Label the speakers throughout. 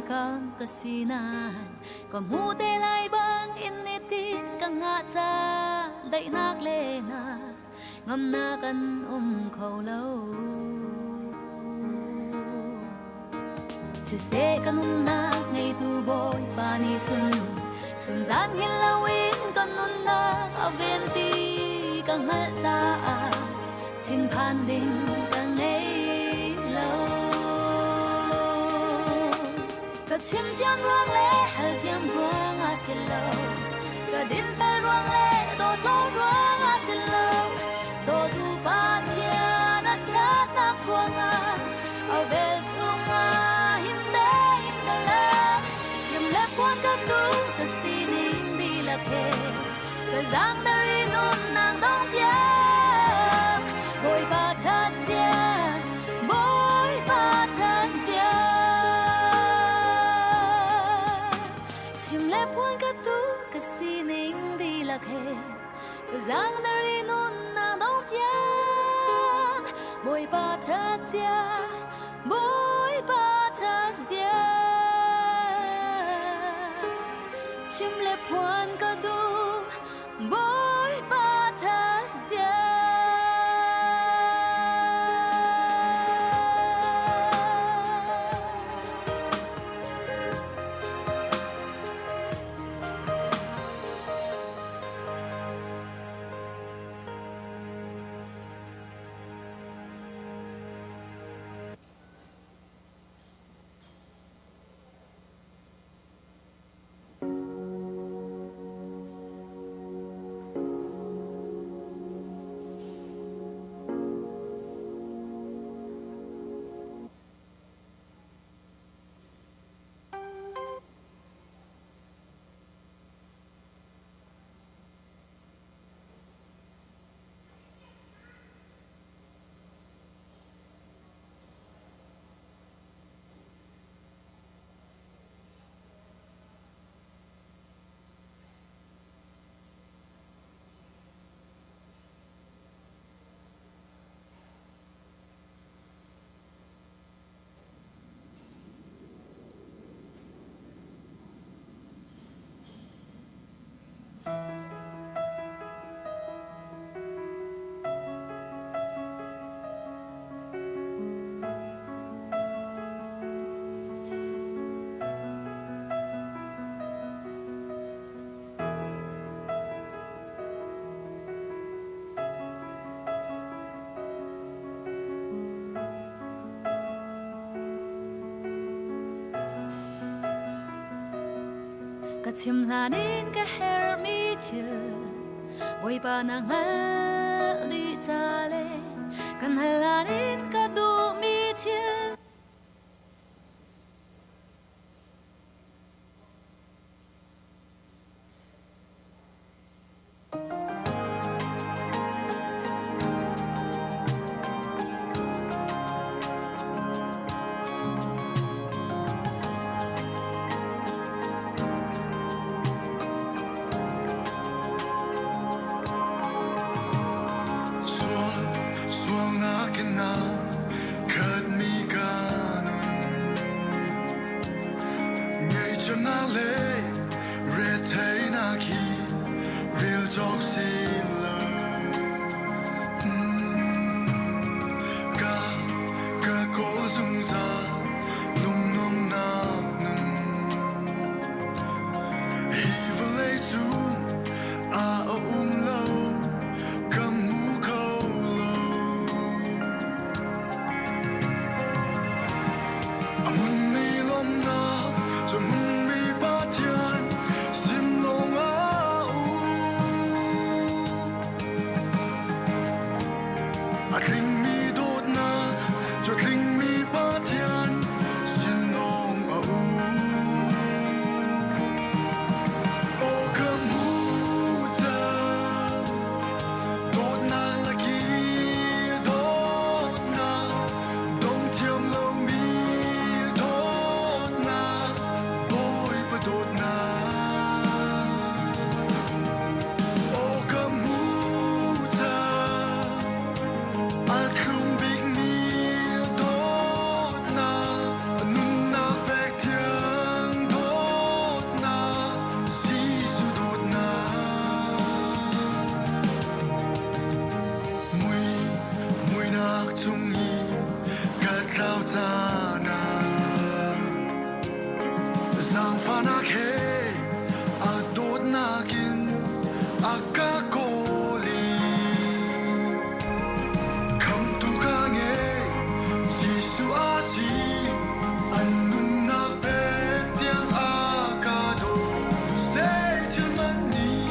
Speaker 1: Hawikom ka si nain ka hmu te lai bang in nitin ka ngah ca daihnak le na ngamnak an um kho lo. Siseh ka nunnak ngeitu Bawipa nih cun chunzan hngilh loin ka nunnak a ven ti ka hngalh caah thinphan ding ka ngei lo. Ka chim thiam ruang le hal thiam ruang ah si lo, ka dinfel ruang le dawtlo ruang ah si lo, dawtu Pathian a ṭhatnak ruangah a vel chungah him tein ka lam. Chim le phuan ka tu ka sining dihlak he ka zaangdar i nunnak dong tiang Bawipa ṭhat zia, Bawipa ṭhat zia. Chim le phuan ka tu ka sining dihlak he ka zaangdar i nunnak dong tiang Bawipa ṭhat zia, Bawipa ṭhat zia. Chim le phuan ka duh, Bawipa ṭhat zia. Ka chim hlan in ka herhmi thil Bawipa na hngalh dih ca le kan hal hlan in ka duhmi thil.
Speaker 2: Sual, sualnak in na khatmi ka nun. Ngaihchiatnak le retheihnak hi rel cawk si lo. Ka ka kawl zungzal lungnuamnak nun. Hi vawlei cung ah a um lo, ka hmu kho lo. A hmunmi lawmhnak cu hmunmi Pathian sin lawngah um. Zaangfahnak he a dawtnak in a ka kawl i Khamhtu ka ngei, Jesuh a si, an nunnak pek tiang a ka daw. Zeithil hmanh nih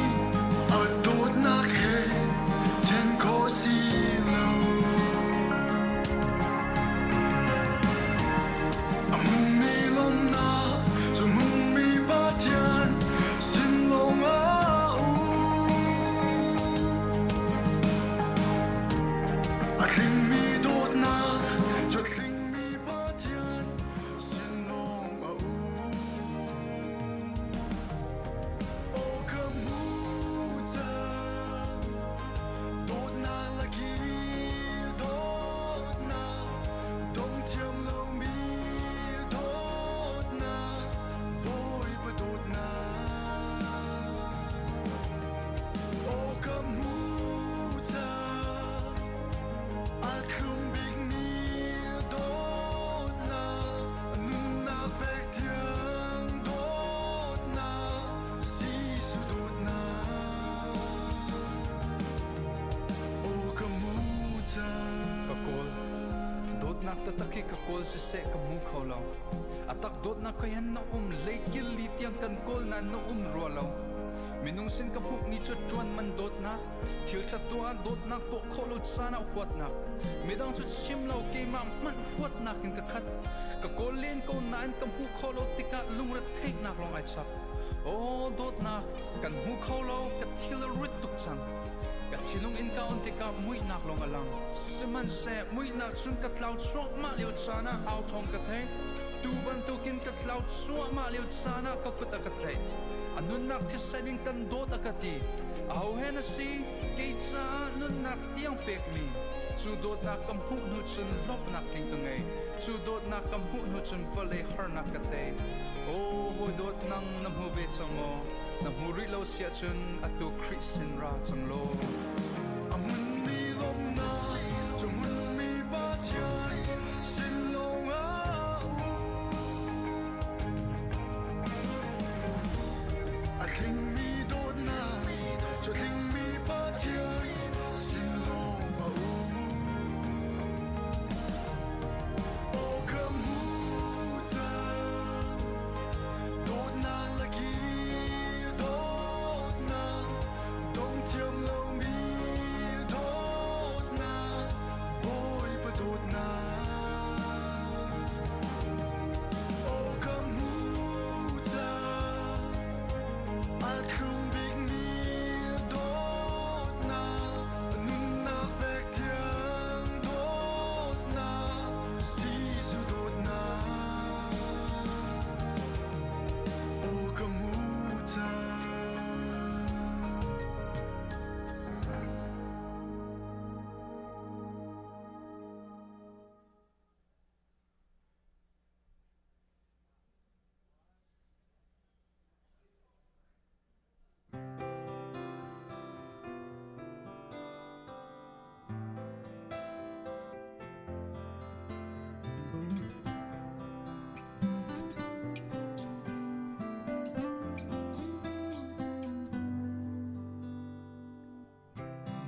Speaker 2: a dawtnak he ṭhen khawh si lo. A hmunmi lawmhnak cu hmunmi Pathian sin lawngah a um. A tlingmi dawtnak cu a tlingmi Pathian sin lawng a um. Aw ka hmu cang, dawtnak laki dawtnak, dong thiam lomi dawtnak, Bawipa dawtnak. Aw ka hmu cang, a thlum bikmi dawtnak, nunnak pek thiang dawtnak, Jesuh dawtnak. Aw ka hmu cang.
Speaker 3: Ka kawl. Dawtnak taktak hi ka kawl siseh ka hmu kho lo. A tak dawtnak ko hin na um leikil li tiang kan kawl nain na um rua lo. Minung sin ka hmuhmi cu ṭuan man dawtnak, thil ṭha tuah dawtnak tuah khawh lo caan ah huatnak, midang cu chim lo keimah hmanh huatnak in ka khat. Ka kawl len ko nain ka hmuh khawh lo tikah lungretheihnak lawng ai chap. Aw dawtnak, kan hmu kho lo, ka thil a rit tuk cang. Ka thinlung in ka on tikah muihnak lawng a lang. Sihmanhseh muihnak cun ka tlau cuahmah lio caan ah au thawng ka thei. Tu bantukin ka tlau cuahmah lio caan ah ka kut a ka tlaih. A nunnak thisen in kan dawt a ka ti. Aho he na si? Kei caah nunnak tiang pekmi. Cu dawtnak ka hmuh hnu cun lawmhnak tling ka ngei. Cu dawtnak ka hmuh hnu cun vawlei harnak ka tei. Aw hawi dawt nang na hmu ve cang maw? Na hmu rih lo siah cun atu Khrih sin ra cang law.
Speaker 2: A hmunmi lawmhnak cu hmunmi Pathian sin lawngah um. A tlingmi dawtnak cu tlingmi Pathian sin lawng a um. Aw ka hmu cang, dawtnak laki dawtnak, dong thiam lomi dawtnak, Bawipa dawtnak. Aw ka hmu cang, a thlum bikmi dawtnak, nunnak pek thiang dawtnak, Jesuh dawtnak. Aw ka hmu cang.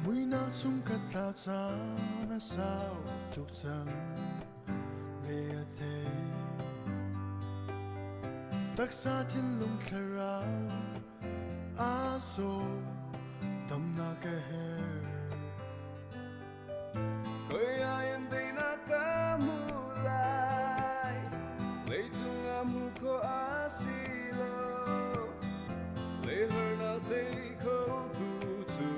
Speaker 2: Muinak sung ka tlau caan a sau tuk cang le a thei taksa thinlung thlarau a zaw damnak a herh.
Speaker 4: Koi in teinak ka hmu lai leicung ah hmu khawh a si lo lei harnak tei kho tu cu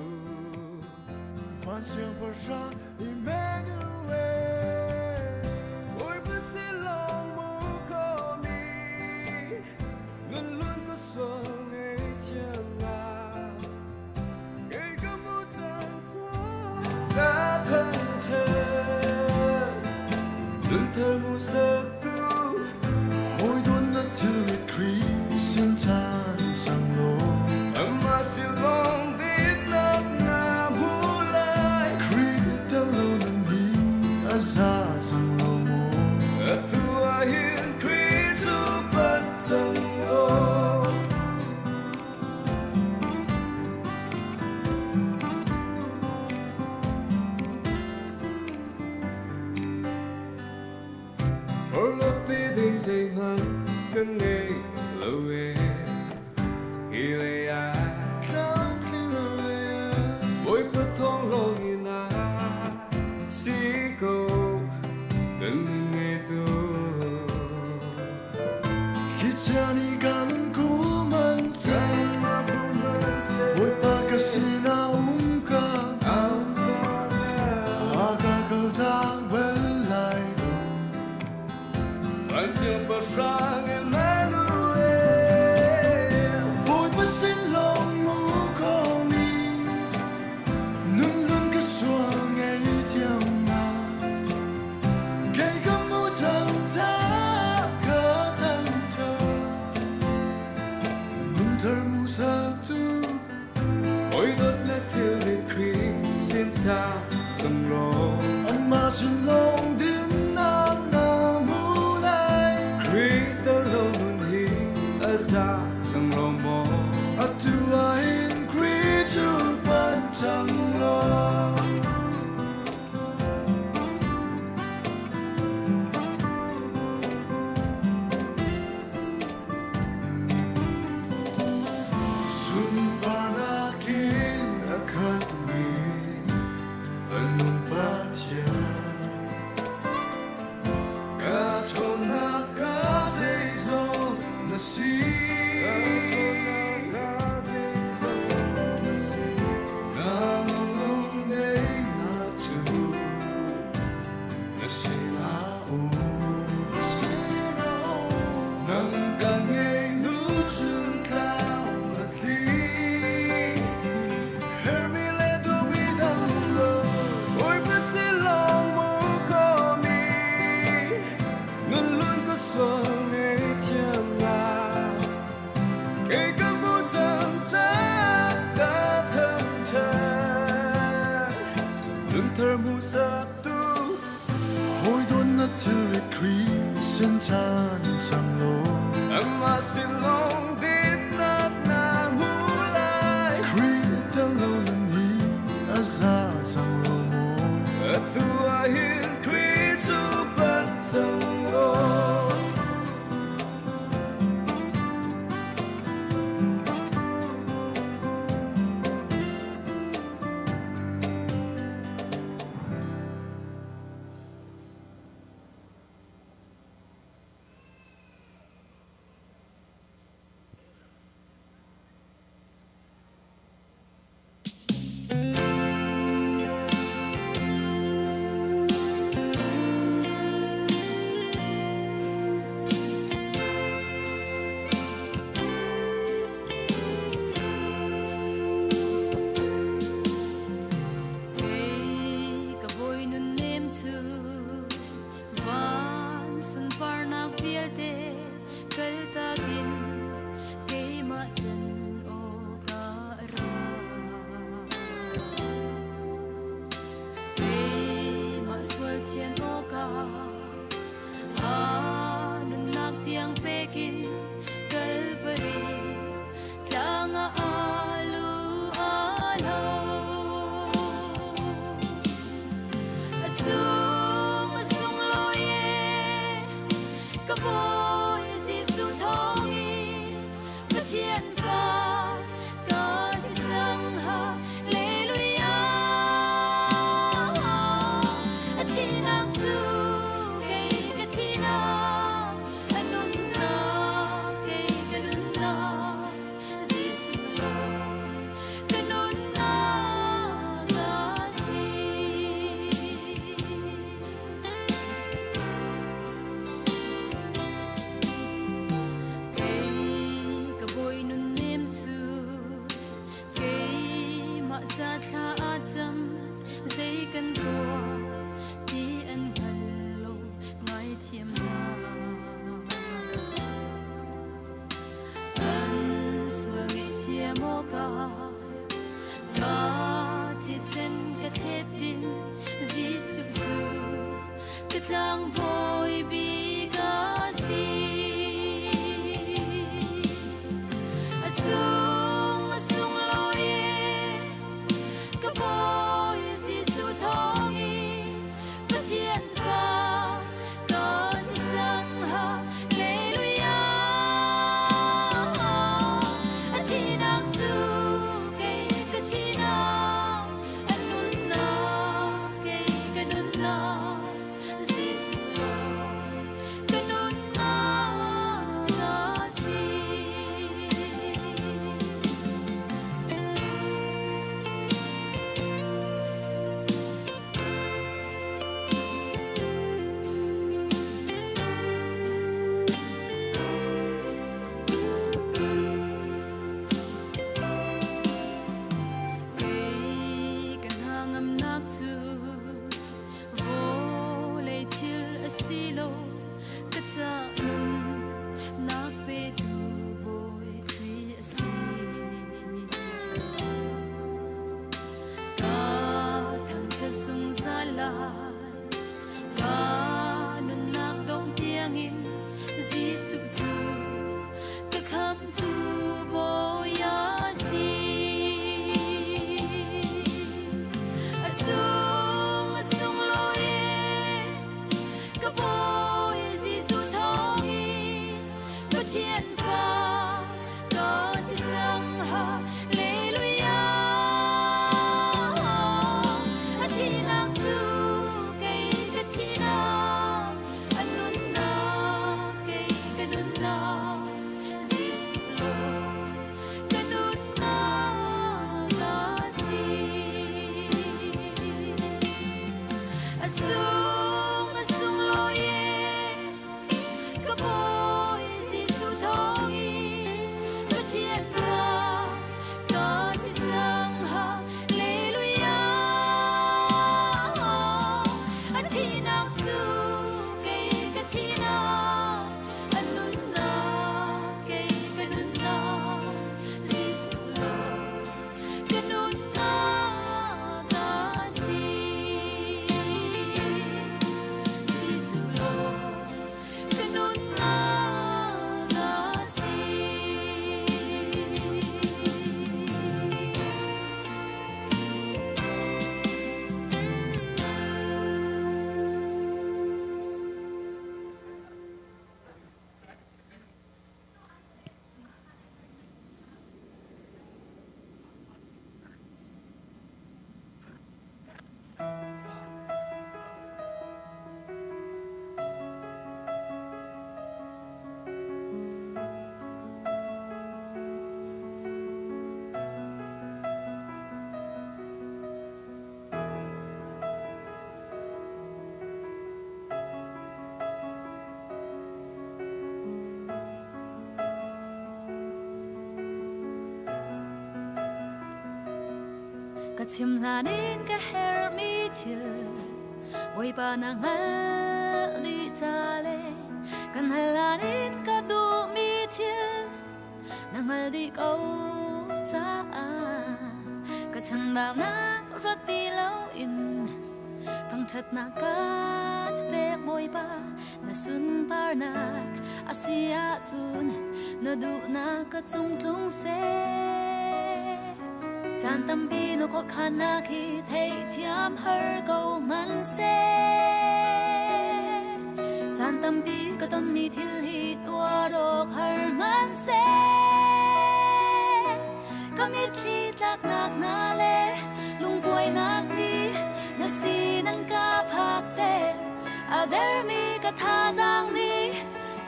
Speaker 2: Van siangpahrang Emmanuel.
Speaker 4: Bawipa silong mu kho mi nun lun ka sual ngei thiam la kei ka mu cang ka thangṭhat Lunthar mu saktu
Speaker 2: Hawi dawt na thilrit Khrih sin chan cang law
Speaker 4: Amah silong dinnak na hmu lai
Speaker 2: Khrih tel lo nun hi a za cang lo maw
Speaker 4: Atu ah hin Khrih cu pat cang. ka ngei lo e hi lei ah
Speaker 2: Tlamtling lo lei ah
Speaker 4: Bawipa thawng lawng in a si ko kan ngeitu.
Speaker 2: Thlichia nih kan kuman cang Bawipa ka sinah um ka A ka kaltak bal lai lo.
Speaker 4: Van siangpahrang Emmanuel.
Speaker 2: Bawipa sin lawng mu komi Nun lun ka sual ngei thiam na Kei ka mu thang ta ka thang tho Nun thar mu sak tu.
Speaker 4: Oi dawt le thilrit Khrih sin cha cang law.
Speaker 2: Amah sin lawng dinnak na hmu lai.
Speaker 4: Khrih tel lo nun hi a za cang lo maw?
Speaker 2: Atu ah hin Khrih cu panh cang law. Sunparnak in a khatmi an nung Pathian. Ka ṭhawnnak ka zeizong na si. Ka lung daihnak cu na sinah um. Na sinah um.
Speaker 4: Nang ka ngei nu chun tlau a tli.
Speaker 2: Hermi le duhmi dang lo.
Speaker 4: Bawipa silong mu komi Nun lun ka sual ngei thiam la Kei ka mu cang ca ka tham than Nun thar mu sak tu.
Speaker 2: Hawi dawt na thilrit Khrih sin chan cang law.
Speaker 4: Amah silong dinnak na hmu lai.
Speaker 2: Khrih tel lo nun hi a za cang lo maw?
Speaker 4: Atu ah hin Khrih cu panh cang law.
Speaker 1: Kei ka bawi nunnem cu van sunparnak vialte kaltak in keimah tlun awk ah a ra. Keimah sual thian awkah a nunnak tiang pek in Calvary tlang ah aa lu aa lo. A sung a sunglawi e ka Bawi Jesuh thawngin Pathian fa ka si cang. Hallelujah. A thihnak cu kei ka thihnak, a nunnak kei ka nunnak, Jesuh lawng ka nunnak a si. Kei ka bawi nunnem cu keimah ca thla a cam, zei kan tuah ti an hngal lo ngaithiam hna. An sual ngaihthiam awkah ka thisen ka thlet in Jesuh cu ka tlangbawi bik a si. A sung a sunglawi e ka Bawi Jesuh thawngin Pathian fa ka si cang. Hallelujah. fa ka si cang. Hallelujah. A thihnak cu kei ka thihnak, a nunnak kei ka nunnak, Jesuh lawng ka nunnak a si. A sung, a sunglawi e, ka Bawi Jesuh thawngin Pathian fa ka si cang. Hallelujah. A thihnak cu kei ka thihnak, a nunnak kei ka nunnak, Jesuh lawng ka nunnak a si. Jesuh lawng ka nunnak a si. Ka chim hlan in ka herhmi thil Bawipa na hngalh dih ca le kan hal hlan in ka duhmi thil na hngal dih ko caah ka chanbaunak ruat ti loin thangṭhatnak kan pek. Bawipa, na sunparnak a si ahcun na duhnak ka cung tlung seh. Caan tampi na khuakhannak hi theihthiam har ko hmanhseh, caan tampi ka tonmi thil hi tuar awk har hmanhseh, ka mitthli tlaknak hna le lungkuainak nih na sin an ka phak te, a dermi ka thazaang nih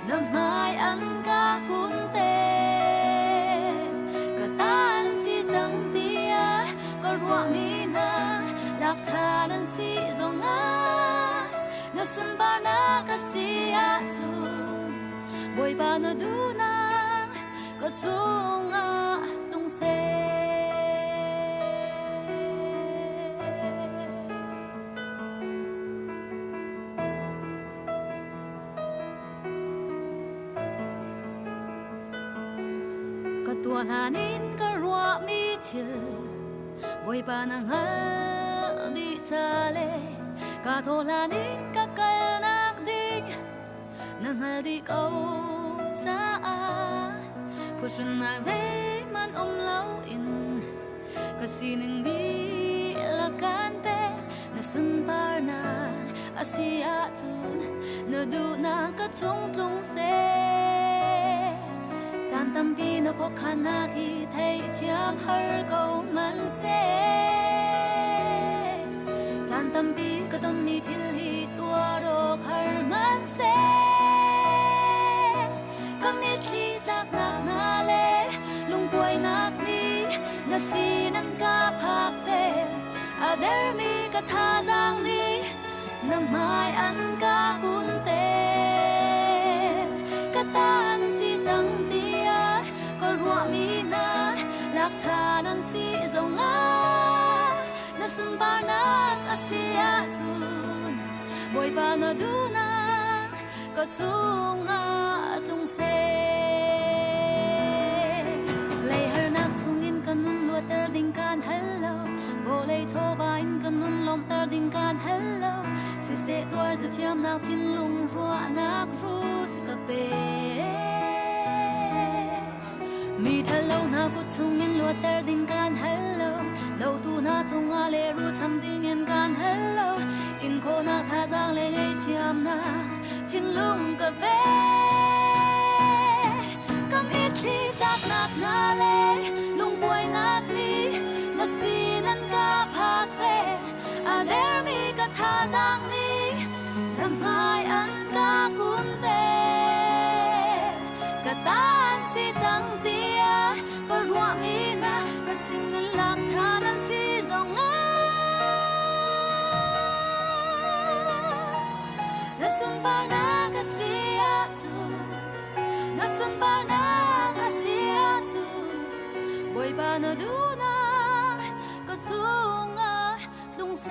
Speaker 1: na hmai an ka kun te. Ka tan si cang tiah ka ruahmi hna lak ṭhan an si zongah, na sunparnak a si ahcun Bawipa, na duhnak ka cungah tlung seh. Ka tuah hlan in ka ruahmi thil Bawipa na hngalh dih ca le ka thawh hlan in ka kalnak ding na hngal dih ko caah, phuhrunnak zeihmanh um loin ka sining dihlak kan pek. Na sunparnak a si ahcun na duhnak ka chung tlung seh. Caan tampi na khuakhannak hi theihthiam har ko hmanhseh, caan tampi ka tonmi thil hi tuar awk har hmanhseh, ka mitthli tlaknak hna le lungkuainak nih na sin an ka phak te, a dermi ka thazaang nih na hmai an ka kun te. Ka tan si cang tiah ka ruahmi hna lak ṭhan an si zongah, na sunparnak a si ahcun Bawipa, na duhnak ka cungah tlung seh. Lei harnak chungin ka nun luatter ding kaan hal lo, vawlei chawva in ka nun lawmhter ding kaan hal lo, siseh tuar zathiamnak thinlung ruahnak rut ka pe. Mi ṭhalo hna kut chungin luatter ding kaan hal lo, dotu hna cungah leru cham dingin kaan hal lo, in khawhnak thazaang le ngaihthiamnak thinlung ka pe. Ka Mitthli tlaknak hna le lungbuainak nih na sin an ka phakter. A dermi ka thazaang nih na hmai an ka kunter. Ka ta an si cang tiah ka ruahmi hna ka sin in lak ṭhan an si zong ah na sunparnak a si ahcun na sunparnak a si ahcun Bawipa na duhnak ka chungah tlung seh.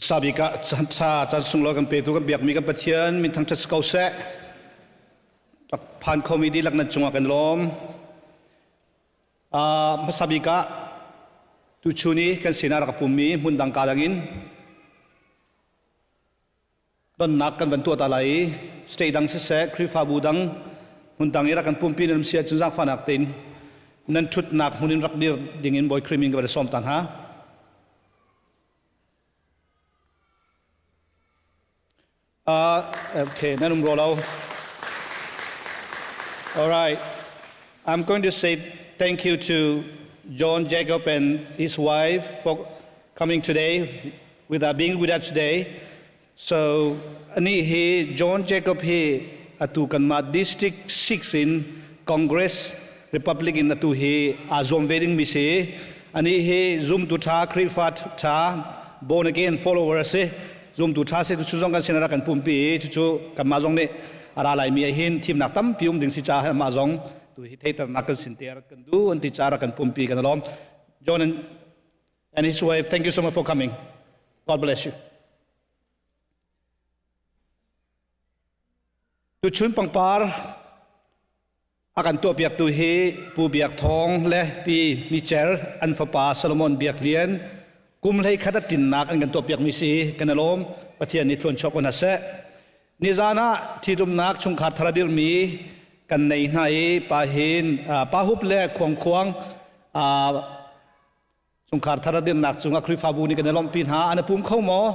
Speaker 5: Sabik ah chan chan sunglawi kan petu kan biakmi kan Pathian min thangṭhat si ko seh. Rak phan khomi dihlak nan cungah kan lawm. Hmasa bik ah tuchun i kan sinah rak pummi hmun dang ka dang in donnak kan van tuah ta lai i state dang siseh Khrihfabu dang hmun dang i rak kan pumpi nan um si ahcun zaangfahnak tein nan ṭhutnak hmun in rak dir ding in Bawi Khrih min ka van sawm ta hna. Okay, nan um lo. All right. I'm going to say thank you to John Jacob and his wife for coming today, with uh, being with us today. So, ani hi John Jacob hi atu kanmah District 6 in Congress Republic in atu hi aa zuam ve ding mi si. Ani hi zumtu tha Khrihfa tha born again follower a si. Zumtu tha si tu zong kan sin rak kan pumpi i cucu kanmah zong nih a ra laimi ah hin thimnak tampi um ding si caah amah zong tu hi theiternak kan sin te rak kan du an ti ca rak kan pumpi kan lawm. John and his wife, thank you so much for coming. God bless you. Tuchun pangpar a kan tuahpiaktu hi Pu Biak Thawng le Pi Micer an fapa Solomon Biak Lian kum hlei khat a tinnak an kan tuahpiakmi si kan i lawm Pathian nih thluan chuak ko hna seh. Nizan ah ṭhitumnak chungkhar thar a dirhmi kan nei hna i pa hin pa hup le khuang khuang chungkhar thar a dirnak cungah Khrihfabu nih kan i lawmhpi hna. An pum kho maw?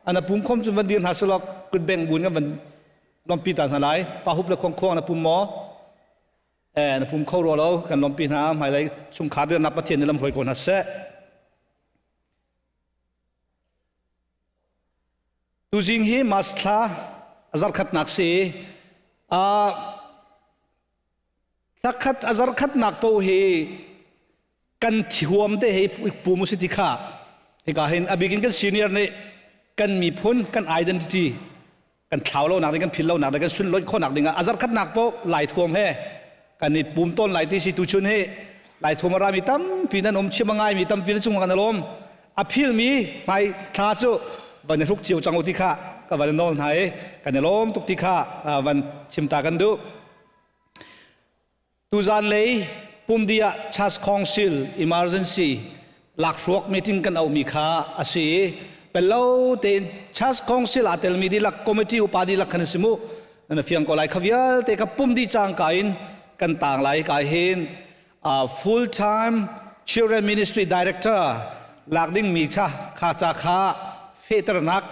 Speaker 5: An pum khom cun van dir hna selaw kutbeng buin kan van lawmhpi ta hna lai. Pa hup le khuang khuang na pum maw? Eh, na pum kho rua lo. Kan lawmhpi hna. Hmailei chungkhar dirnak Pathian nih lamhruai ko hna seh. Tuzing hi Mas thla zarkhatnak si. Thakhat a zarkhatnak paoh hi kan thihuam te hei pum u si ti kha hika hin a bikin kan senior nih kan miphun kan identity kan thlau lo nak ding kan phil lo nak ding kan sunloih khawh nak ding ah a zarkhatnak paoh lai thuam he kan i pum tawn lai ti si tu chun hi lai thuam a rami tampi nan um chim a ngai mi tampi na cung kan alawm a phil mi hmai thla cu van i hruk cio cang u ti kha ka van nawl hna i kan i lawm tuk ti kha van chim ta kan duh Tuzan lei pumdi ah Church Council emergency lakhruak meeting kan auhmi kha a si i pello tein Church Council aa telmi dihlak committee upa dihlak khan si mu nan fiang ko lai kha vialte kha pumdi cangka in kan tang lai ka hin full time children ministry director lak ding mi cha kha cha kha fehternak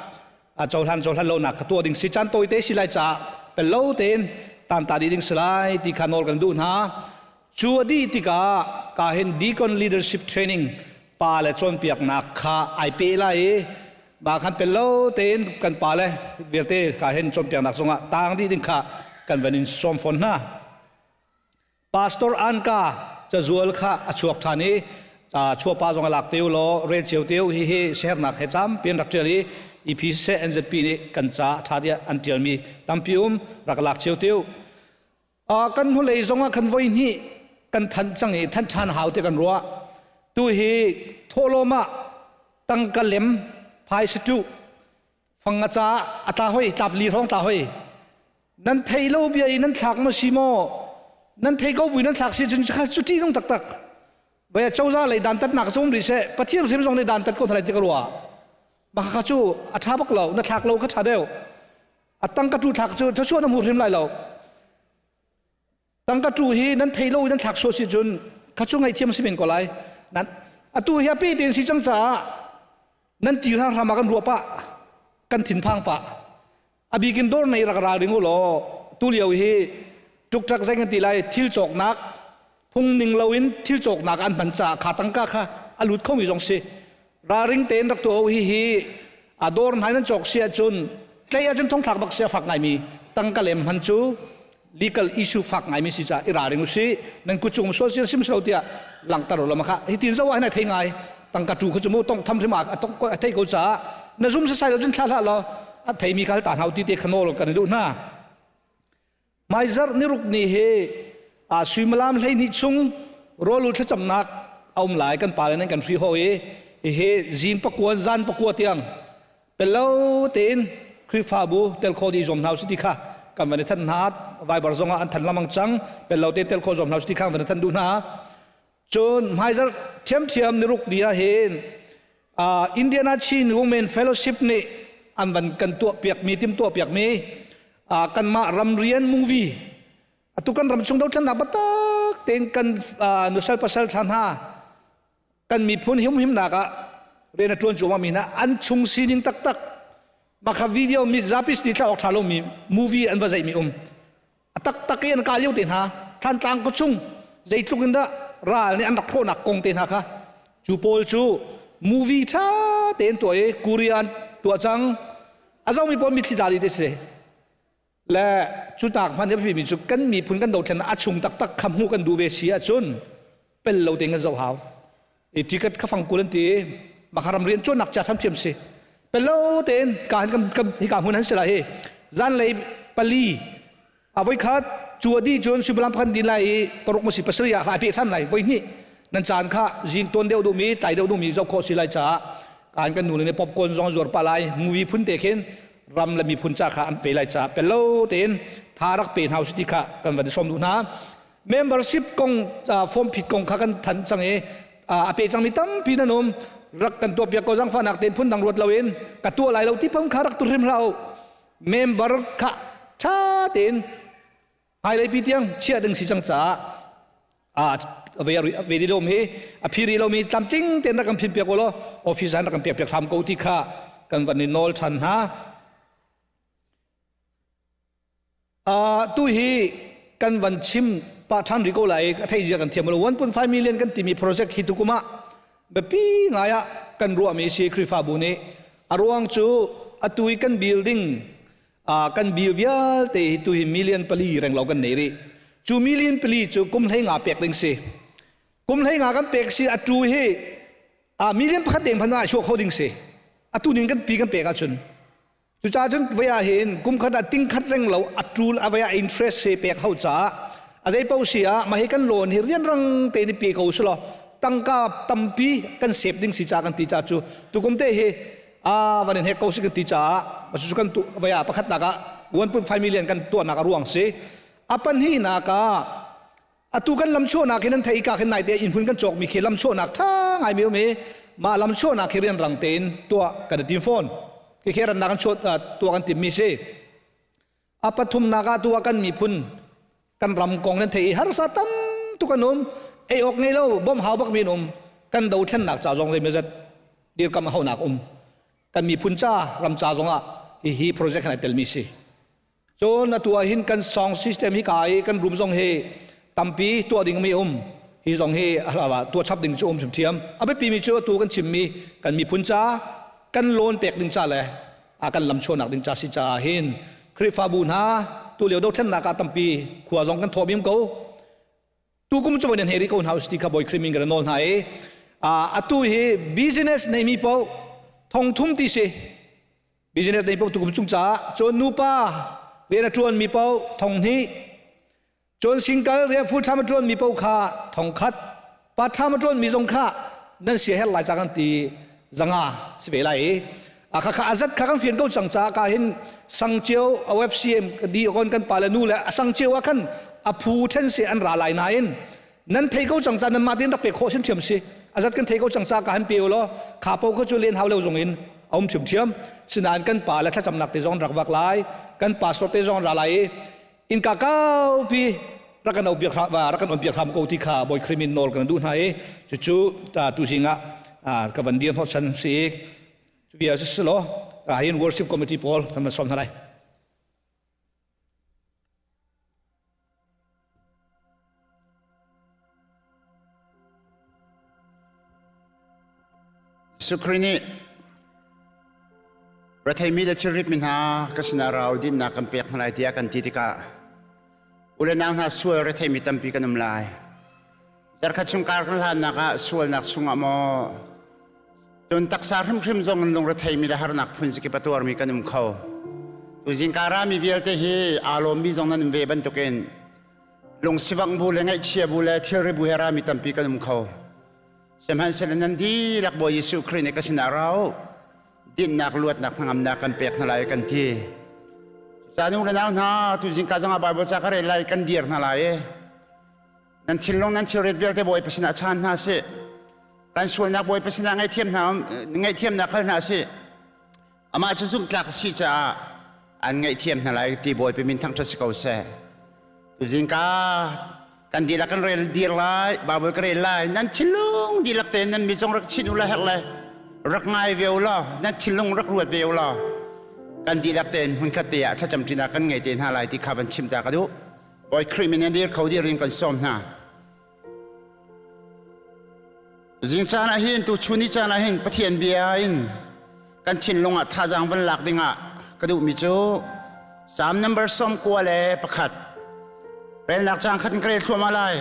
Speaker 5: a cohlan cohlan lonak kha tuah ding si caan tawite si lai caah pello tein tan ta dih ding si lai ti kha nawl kan duh hna cu a dih tikah ka hin deacon leadership training pa le cawnpiaknak kha ai pe lai i ma khan pello tein kan pa le vialte ka hin cawnpiaknak zongah tang dih ding kha kan van in sawm fawn hna Pastor Anka cazual kha a chuak ṭhan i chuapa zong a lak teu law rel cio teu hi hi siaherhnak he tampi an rak ṭial i EPC NZP nih kan ca ṭha tiah an ṭialmi tampi um rak lak cio teu. Kan hnulei zong ah khan voi hnih kan thanh cang i thanh ṭhan hau ti kan ruah. Tu hi thawhlawm ah tangka lem phaisa tu fang a ca a tla hoi tlap li hrawng tla hoi nan thei lo bia i nan thlak ma si maw nan thei ko bui nan thlak si cun kha cu ṭih nung taktak Vaya cozah lei dantatnak cu um rih seh Pathian hrim zong nih dantat ko thalai ti ka ruah mah kha cu a ṭha bak lo na thlak lo kha ṭha deuh a tangka tu thlak cu thluachuah na hmu hrim lai lo tangka tu hi nan thei lo i nan thlak sual si cun kha cu ngaihthiam si men ko lai nan atu hi a pe tein si cang caah nan ti hram hram ah kan ruah pah kan thinphang pah a bikin dawr nei rak ral ring u law tu lio hi ṭukṭak zeng an ti lai thil cawknak phung ning loin thil cawknak an hman caah kha tangka kha a lut khomi zong si ralring tein rak tuah hi hi a dawr hna nan cawk si ahcun tlei ahcun thongthlak bak si a fak ngaimi tangka lem hman cu legal issue fak ngaimi si caah i ralring u si nan kuchung sual sil sim lo tiah langhter u lam kha hi tin zo ah hin thei ngai tangka tu khu chu mu tong tham hrim a tong a thei ko caah na zum sasai lo cun thla hlah law a theimi khal ta hnau ti te khanol kan duh hna Maizar niruk ni hi a suimilam 12 chung rawlu thlacamnak a um lai kan pa le nan kan hri ho i hi zing pakuan zan pakua tiang Pello tein Khrihfabu tel kho dih zuam hna usih ti kha kan van i thanh hna. Viber zong ah an thanh lamang cang. Pello tein tel kho zuam hna usih ti kha kan van i thanh duh hna. Cun hmaizarh ṭhiamṭhiam niruk ni ah hin uh, Indiana Chin Women Fellowship nih an van kan tuah piakmi tim tuah piakmi uh, kanmah ramrian movie atu kan ram chung dothlennak biatak tein kan uh, nusal pasal ṭha hna kan miphun humhimnak ah rian a ṭuan cuahmah mi hna an chung sining taktak makha video mi zapi ni thla awk ṭha lomi movie an va zeih mi um a taktak i an kah lio te hna Thantlang ko chung zeitluk in dah ral nih an rak hrawhnak kong te hna kha cu pawl cu movie ṭha tein tuah i Korean tuah cang a zomi pawl mitthli tla dih te si Le cu tak hmanh a biapimi cu kan miphun kan dothlen a chung taktak kha hmuh kan duh ve si ahcun pel lo tein kan zoh hau. I ticket kha fang kul an ti i makaram rian ṭuannak chia thamthiam si. Pel lo tein ka kan kan hika hmun an si la hi zanlei pali a voi khat cu a dih cun suimilam pakhat din lai i paruk ma si pasarih ah a peh ṭhan lai voi hnih nan caan kha zing tuan deuh duhmi tlai deuh duhmi zoh khawh si lai caah kan kan nu le nih popcorn zong zuar pah lai movie phun te khin ram le miphun ca kha an pe lai caah pel lo tein tha rak pe hna usih ti kha kan van i sawm duh hna. Membership kong form phit kong kha kan thanh cang i a pe cangmi tampi nan um rak kan tuah piak ko zangfahnak tein phun dang ruat loin ka tuah lai lo ti phung kha rak tu hrim hlah u member kha tha tein hmailei pi tiang chiah ding si cang caah a ve di lomi a phiri lomi tlamtling tein rak kan phin piak law office an rak kan piak piak hram ko ti kha kan van i nawl than hna tu hi kan van chim pa than ri ko lai a thei zia kan thiam lo 1.5 million kan timi project hi tukum ah biapi ngai ah kan ruahmi si Khrihfabu nih a ruang cu atu i kan building kan bil vialte hi tu hi million pali renglo kan nei rih cu million pali cu kum hlei nga pek ding si kum hlei nga kan pek si atu hi million pakhat deng phan ah chuah kho ding si atu ning kan pi kan pek ahcun cucaah cun voi ah hin kum khat ah ting khat reng lo atul a voi ah interest he pek hau caah a zei paoh si ah mah hi kan loan hi rianrang tein i pe ko sulaw tangka tampi kan sep ding si ca kan ti ca cu tukum te hi a van in hek ko si kan ti caah cucu kan tu vaya pakhatnak ah 1.5 million kan tuahnak a ruang si a pahnihnak ah atu kan lamchuahnak hin an thei ka khin nai te inn hmun kan cawk mi khi lamchuahnak tha ngai mi um i mah lamchuahnak khi rian rang tein tuah kan i tim fawn khi khi rannak kan chuah tuah kan tim mi si A pathumnak ah tu ah kan miphun kan ram kong nan thei i harsa tam tuk an um ei awk ngei lo bom hau bak mi an um kan dothlennak ca zong zeimawzat dirkam a haunak um kan miphun ca ram ca zong ah hihi project han ai telmi si cun atu ah hin kan song system hi ka i kan room zong hi tampi tuah ding mi um hi zong hi tuah chap ding cu um thiam a biapi mi cu atu kan chimmi kan miphun ca kan loan pek ding ca le a kan lamchuahnak ding ca si caah hin Khrihfabu hna tu lio dothlennak ah tampi khua zong kan thawh bim ko tu kum cu van heri ko hna usti kha boy khrimin kan nawl hna i atu hi business nei mi paoh thong thum ti si business nei paoh tu kum chung caah cun nupa rian a tuan mi paoh thong hnih. Cun single rian full time a ṭuan mi paoh kha thongkhat, part time a ṭuan mi zong kha nan sia herh lai ca kan ti zanga si ve lai i a kha kha azat kha kan fian ko cang ca ka hin sangcio OFCM di kon kan pa le nu le a sangcio ah khan a phu then se an ra lai nain nan thei ko cang ca nan mah tin rak pe khawh sim thiam si azat kan thei ko cang ca ka han pe law kha po kha chu len hau lo zong in a um thiam thiam sinain kan pa le thlacamnak te zong rak vak lai kan pastor te zong ra lai i innka kaupi rak kan biak rak kan on piak hram ko ti kha bawi Khrih min nawl kan duh hna i cucu tu zing ah ka van dir hnawt san si cu bia si law hin worship committee pawl kan van sawm hna lai.
Speaker 6: Sukri nih retheimi le thilrit mi hna ka sinah rau dinnak kan pek hna lai tiah kan ti tikah u le nau hna sual retheimi tampi kan um lai. Zarkhat chung kar kan hlannak ah sualnak chungah maw cun taksa hrimhrim zong in lungretheimi le harnak phun zakip a tuarmi kan um kho. Tuzing ka rami vialte hi aa lawmmi zong nan um ve bantukin lungsivangh bu le ngaihchia bu le thilri bu he rami tampi kan um kho. Sihmanhsehlaw nan dihlak Bawi Jesuh Khrih nih ka sinah ra u. Dinhnak luatnak hnangamnak kan pek hna lai kan ti. Cucaah nu le nau hna tuzing ka zongah Bible ca ka rel lai kan dir hna lai i nan thinlung nan thilrit vialte Bawipa sinah chaan hna sih. Kan sualnak Bawipa sinah ngaihthiam hna ngaihthiamnak hal hna sih. Amah cu zumhtlak a si caah an ngaihthiam hna lai ti Bawipa min thangṭhat si ko seh. Tuzing ka kan dihlak kan rel dir lai, Bible ka rel lai. Nan thinlung dihlak tein nan mi zong rak chin u la herh le rak ngai ve u law, nan thinlung rak ruat ve u law. Kan dihlak tein hmunkhat te ah thlacam ṭinak kan ngei te hna lai ti kha van chim ta ka duh. Bawi Khrih min in dir kho dir in kan sawm hna. Zing caan ah hin tuchun ni caan ah hin Pathian bia in kan thinlung ah thazaang van lak dingah ka duhmi cu Psalm number 91 relnak caang khat in ka rel thluahmah lai.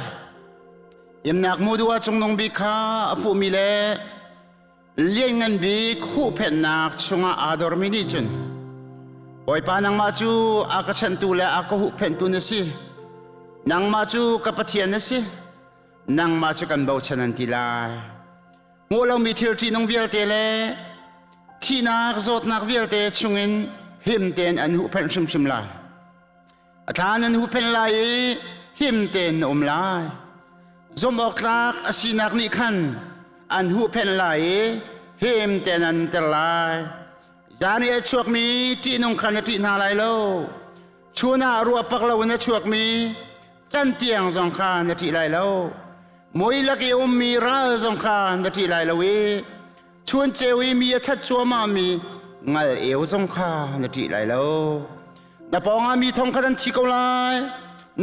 Speaker 6: Imnak mudu ah cungnung bik kha a fuhmi le lianngan bik huhphenhnak chungah aa dormi nih cun Bawipa nangmah cu a ka chanhtu le a ka huhphenhtu na si. Nangmah cu ka Pathian na si. Nangmah cu kan bochan an ti lai. Hmuh lomi thil ṭihnung vialte le thihnak zawtnak vialte chungin him tein an huhphenh hrimhrim lai. A thla nan huhphenh lai i him tein na um lai. Zumh awk tlak a sinak nih khan an huhphenh lai i him tein an ter lai. Zan i a chuakmi ṭihnung kha na ṭih hna lai lo. Chun ah ruah pak loin a chuakmi cantiang zong kha na ṭih lai lo. Mui lak i a ummi ral zong kha na ṭih lai lo i chun ceu i mi a that cuahmahmi ngal eu zong kha na ṭih lai lo. Na pawngah mi thong khat an thi ko lai,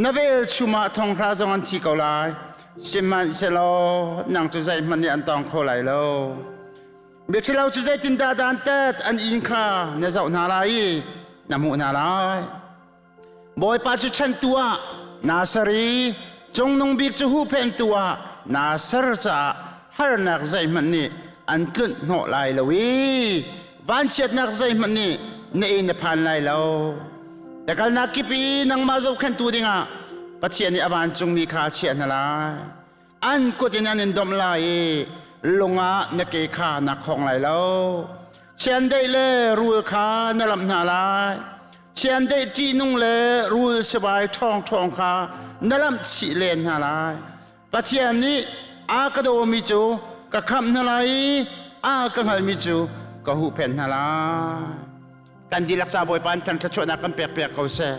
Speaker 6: na velchum ah thong hra zong an thi ko lai. Sihmanhsehlaw nang cu zeihmanh nih an tawng kho lai lo. Miṭhalo cu zeitindah dantat an inn kha na zoh hna lai i na hmuh hna lai. Bawipa cu chantu ah naa ser i Cungnung Bik cu huhphenhtu ah naa ser caah harnak zeihmanh nih an tlunh hnawh lai lo i vanchiatnak zeihmanh nih na inn a phan lai lo. Na kalnak kip i nangmah zohkhenhtu dingah Pathian nih a vancungmi kha a chiah hna lai. An kut in an in domh lai i lung ah na ke kha na khong lai lo. Chiandeih le rul kha na lamh hna lai. Chiandeih ṭihnung le rul sivai ṭhawngṭhawng kha na lamh chih len hna lai. Pathian nih a ka dawmi cu ka khamh hna lai i a ka hngalmi cu ka huhphenh hna lai. Kan dihlak ca Bawipa in thluachuahnak kan pek piak ko seh.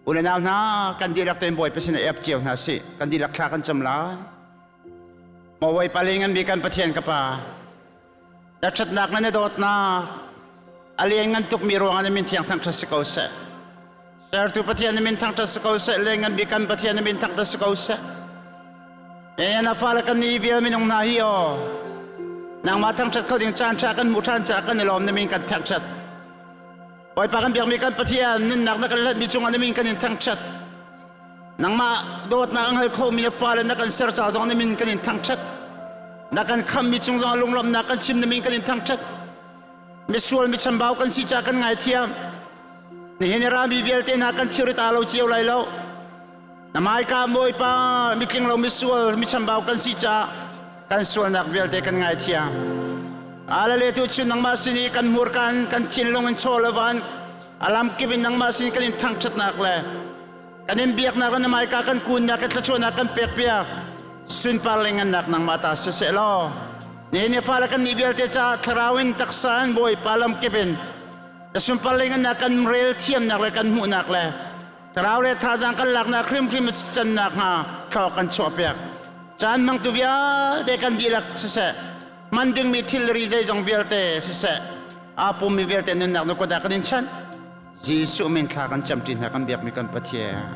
Speaker 6: U le nau hna, kan dihlak tein Bawipa sinah i ap cio hna sih. Kan dihlak thla kan cam lai. Maw Bawipa le ngan bi kan Pathian ka Pa, na ṭhatnak le na dawtnak a lianngan tukmi ruangah na min thiang thangṭhat si ko seh. Sertu Pathian na min thangṭhat si ko seh, lianngan bik kan Pathian na min thangṭhat si ko seh. Na fale kan nih vial minung hna hi aw, nangmah thangṭhat kho ding caan ṭha kan hmuh ṭhan caah kan i lawm na min kan thangṭhat. Bawipa kan biakmi kan Pathian nunnak na kan hlatmi cungah na min kan in thangṭhat. Nangmah dawtnak a hngal khomi na fale na kan ser ca zong na min kan in thangṭhat. Na kan khammi cung zong lunglawmhnak kan chim na min kan in thangṭhat. Misual mi chambau kan si ca kan ngaithiam. Nihin i rami vialte hna kan thir ta lo cio lai lo. Na hmaika Bawipa mitling lo misual michambau kan si caah kan sualnak vialte kan ngaithiam. Alale tu cu nangmah sin i kan hmurka in kan thinlung in chaw le van a lamkip in nangmah sin kan in thangṭhatnak le kan in biaknak le na hmaika kan kunnak le thluachuahnak kan pekpiak sunpar le ngannak nangmah ta siseh law nihin ni fale kan nih vialte caah thlarau in taksa in Bawipa lamkip in na sunpar le ngannak kan rel thiamnak le kan hmuhnak le Thlarau le thazaang kan laknak hrimhrim a cannak hnga thlaw kan chuahpiak. Caan hmangtu vialte kan dihlak siseh, hman dingmi thilri zeizong vialte siseh, aa pummi vialte nunnak na kut ah kan in chanh. Jesuh min thla kan camṭi hna kan biakmi kan Pathian.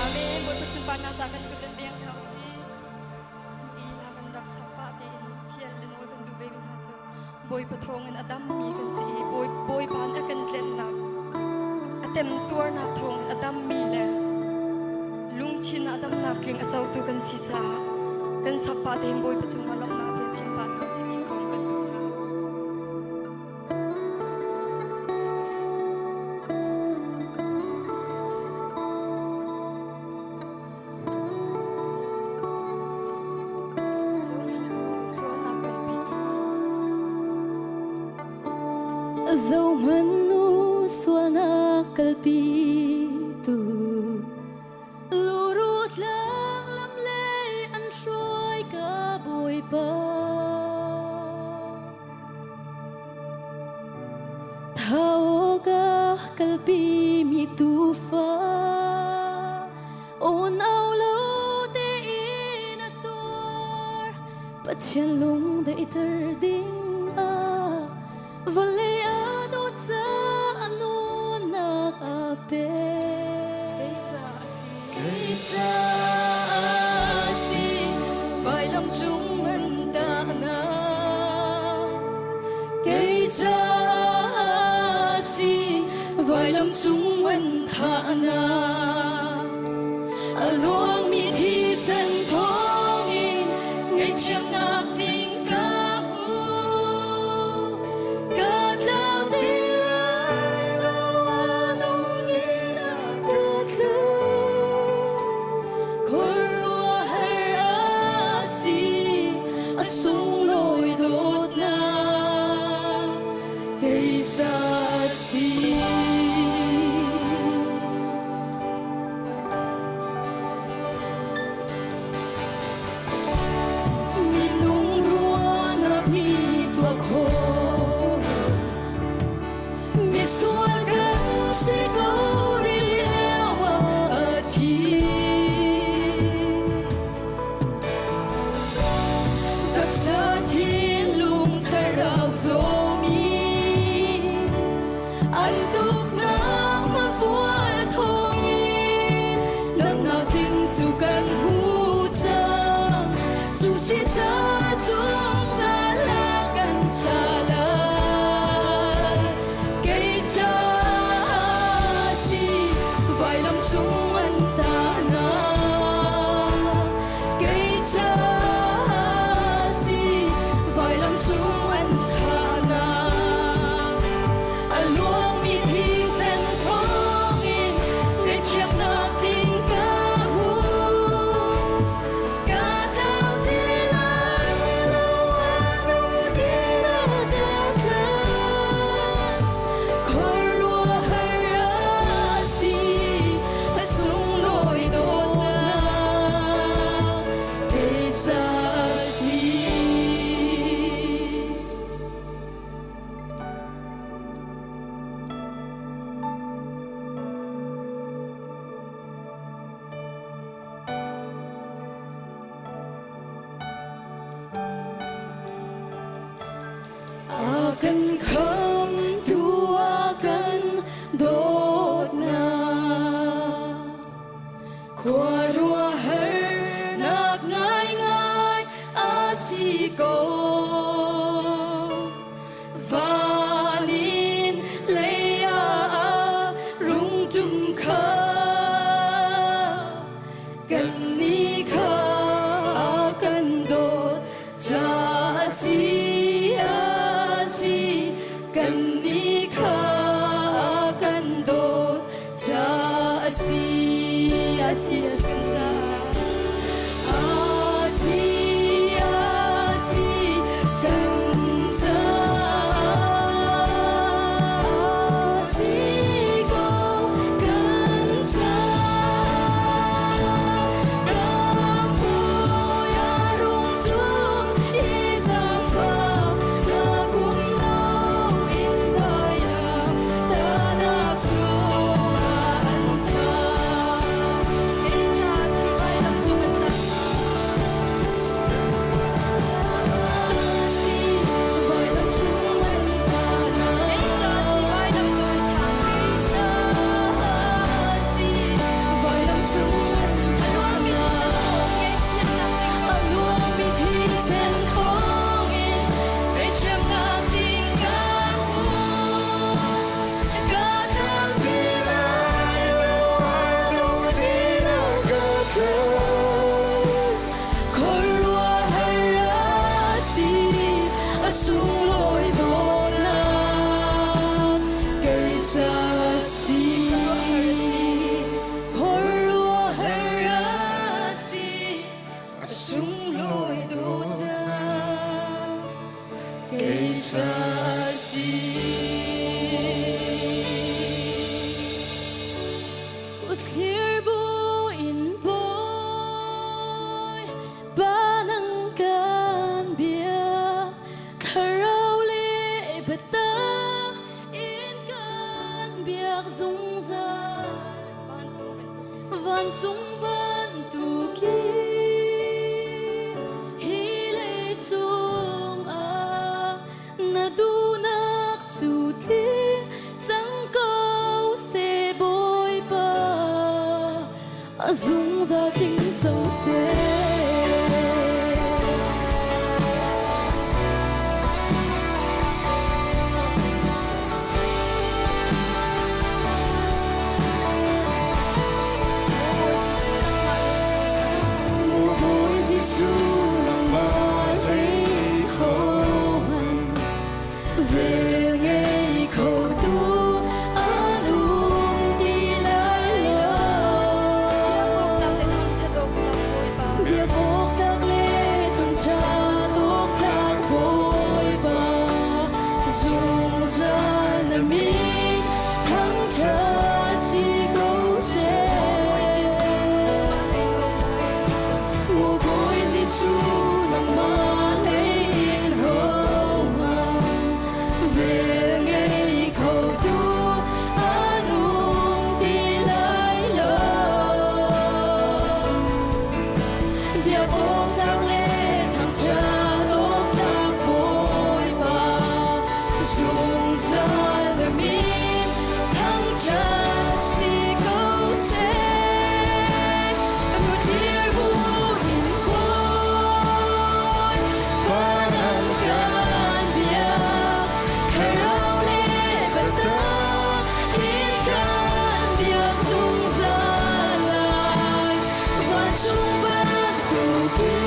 Speaker 7: Amen. Bawipa sunparnak ca kan kut in beng hna usih. Tu i hla kan rak sak pah tein fial le nawl kan duh ve mi hna cu Bawipa thawngin a dammi kan si i Bawipa nih a kan tlennak a temtuarnak thawngin a dammi le lungthin ah damnak tling a cotu kan si caah kan sak pah tein Bawipa cungah lawmhnak bia chim pah hna usih ti sawm kan duh hna.
Speaker 1: Zohmanh u sualnak kalpitu Luru tlang lam lei an hruai ka Bawipa. Thau ka kalpi mi tufa Unau lo tein a tuar Pathian lung daihter ding ah Vawlei a dawt caah nunnak a pek.
Speaker 7: Kei caah a si.
Speaker 1: Kei caah a si,
Speaker 7: Vailam cung an tahnak. Kei caah a si, vailam cung an thahnak. A luangmi thisen thawngin ngaihchiatnak tling ka hmu.
Speaker 1: Ka tlau ti lai lo, a nung in a ka tlu. Khuaruahhar a si, a sunglawi dawtnak kei ca a si. Minung ruahnak nih tuah khawh misual kan si ko rih lio ah a thi. Taksa thinlung thlarau zawmi an tuknak mavual thawngin damnak tling cu kan hmu cang. Cu si ca zungzal a kan sa lai. Kei ca si vailam cung an tahnak. Kei ca si vailam cung an thahnak. A luangmi thisen thawngin ngaihchiatnak tling ka hmu. Ka tlau ti lai lo, a nung in a ka tlan. Khuaruahhar a si, a sunglawi dawtnak kei ca a si. A kan khamtu a kan dawtnak khuaruahharnak ngaingai a si ko. Van in lei ah rung ṭum kha kannih kha a kan dawt ca a si a si kannih kha a kan dawt ca a si a si a si ca a si a si kan caah a si ko kan caah kan Bawi a rung ṭum i zaangfah nak um loin vailam tahnak chungah an thah. Thlir bu in bawi pa nang kan biak thlarau le biatak in kan biak zungzal vancung bantukin hi leicung ah na duhnak cu tling cang ko seh Bawipa a zungzal tling cang seh. Mawi Jesuh nangmah hlei ho hmanh vel ngei kho tu an um ti lai lo. Biak awk tlak le thangṭhat awk tlak Bawipa, zungzal na min thangṭhat si ko seh. Mawi Jesuh nangmah hlei in hohmanh vel ngei kho tu an um ti lai lo. Biak awk tlak le thangṭhat awk tlak Bawipa, zungzal na min thangṭhat si ko seh. Ka thlir bu in bawi, pa nang kan biak, thlarau le biatak in kan biak zungzal lai. Vancung bantukin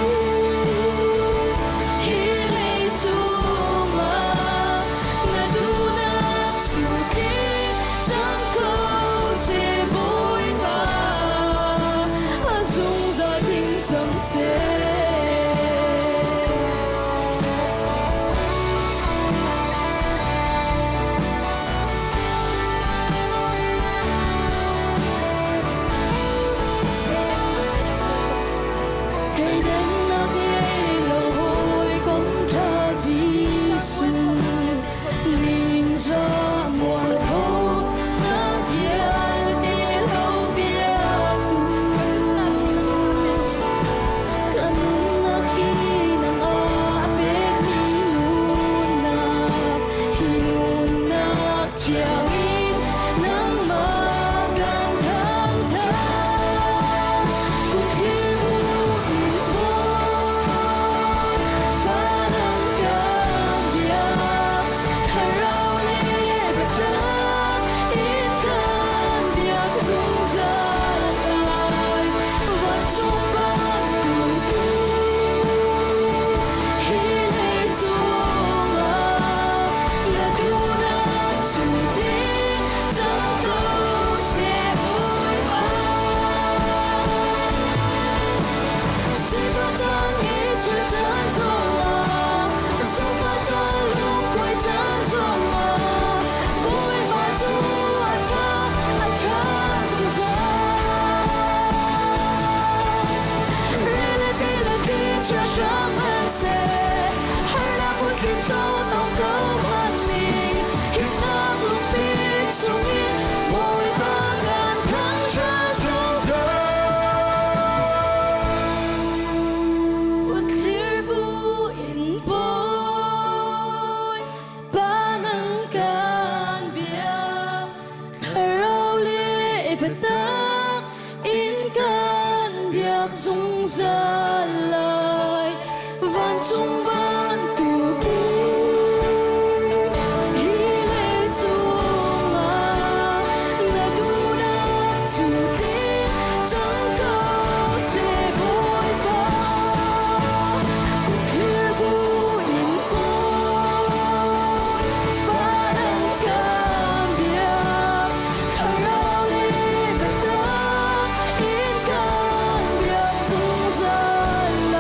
Speaker 1: hi leicung ah na duhnak cu tling cang ko seh Bawipa, a zungzal tling cang seh. Thleidannak ngei lo hawikom ṭha Jesuh, ningzah mualpho nak vialte lo piaktu. Ka nunnak hi nang ah a pekmi nunnak, hi nunnak thiang in nangmah kan thangṭhat. Kut thlir bu in bawi, pa nang kan biak, thlarau le biatak in kan biak zungzal lai. Vancung bantukin hi leicung ah na duhnak cu tling cang ko seh Bawipa. Sifak caan ngaihchiat caan zongah, sifak caan lungkuai caan zongah, Bawipa cu a ṭha, a ṭha zungzal. Rili le thli chia hram hmanhseh, harnak phunkin tong ko hmanhsing, himnak lungpi chungin Bawipa kan thangṭhat zungzal. Kut thlir bu in bawi, pa nang kan biak, thlarau le biatak in kan biak zungzal lai. Vancung bantukin hi leicung ah na duhnak cu tling cang ko seh Bawipa. Kut thlir bu in bawi, pa nang kan biak, thlarau le biatak in kan biak zungzal lai.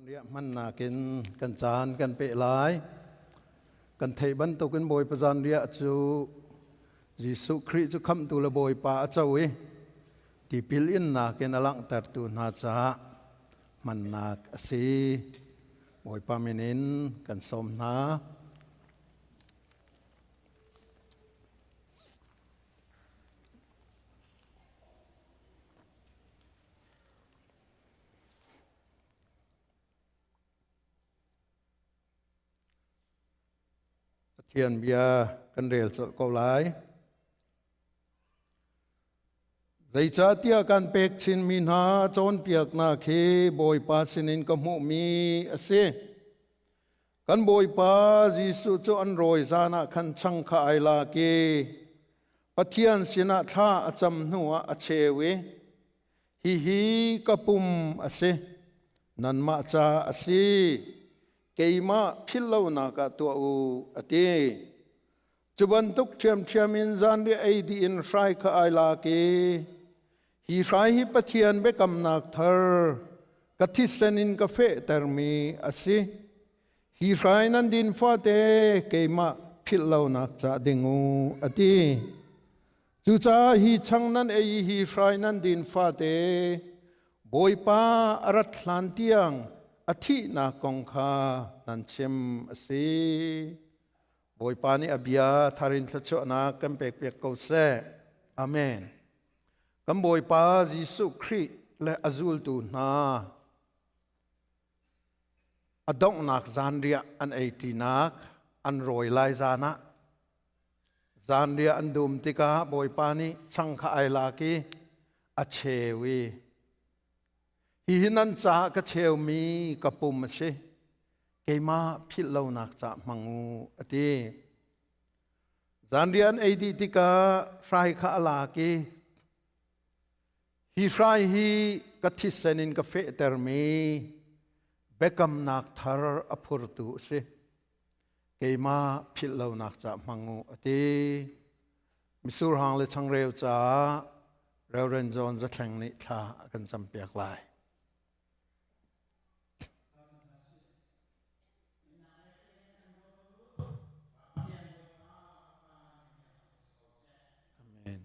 Speaker 8: Riah hmannak in kan caan kan peh lai. Kan theih bantukin Bawipa zan riah cu Jesuh Khrih cu khamhtu le Bawipa a co i tipil innak in a langhtertu hna caah hmannak a si. Bawipa min in kan sawm hna. Pathian bia kan rel colh ko lai. Zeicahtiah kan pek chinmi hna cawnpiaknak hi Bawipa sinin ka hmuhmi a si. Kan Bawipa Jesuh cu an rawi zan ah khan chang kha ai lak i Pathian sinah thla a cam hnuah a cheu i hihi ka pum a si, nanmah ca a si, keimah philh lonak ah tuah u, a ti. Cu bantuk ṭhiamṭhiam in zanriah ei dih in hrai kha ai lak i hi hrai hi Pathian biakamnak thar ka thisen in ka fehtermi a si. Hi hrai nan din fate keimah philh lonak ca ding u, a ti. Cucaah hi chang nan ei i hi hrai nan din fate Bawipa a rat hlan tiang a thihnak kong kha nan chim a si. Bawipa nih a bia thar in thluachuahnak kan pekpiak ko seh. Amen. Kan Bawipa Jesuh Khrih le a zultu hna a donghnak zanriah an ei ṭinak an rawi lai zan ah zanriah an dum tikah Bawipa nih chang kha ai lak i a cheu i hihi nan caah ka cheumi ka pum a si keimah philh lonak ca hmang u a ti. Zanriah an ei dih tikah hrai kha a lak i hi hrai hi ka thisen in ka fehtermi biakamnak thar a phurtu a si. Keimah philh lonak ca hmang u a ti. Misur hang le changreu caah Reverend John Zathleng nih thla a kan campiak lai. Amen.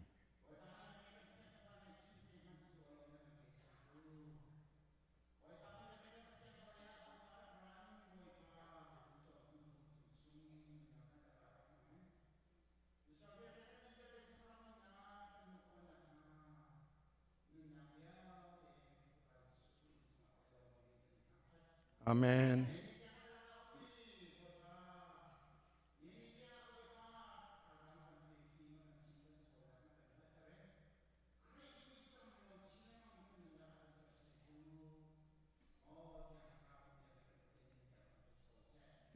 Speaker 8: Amen.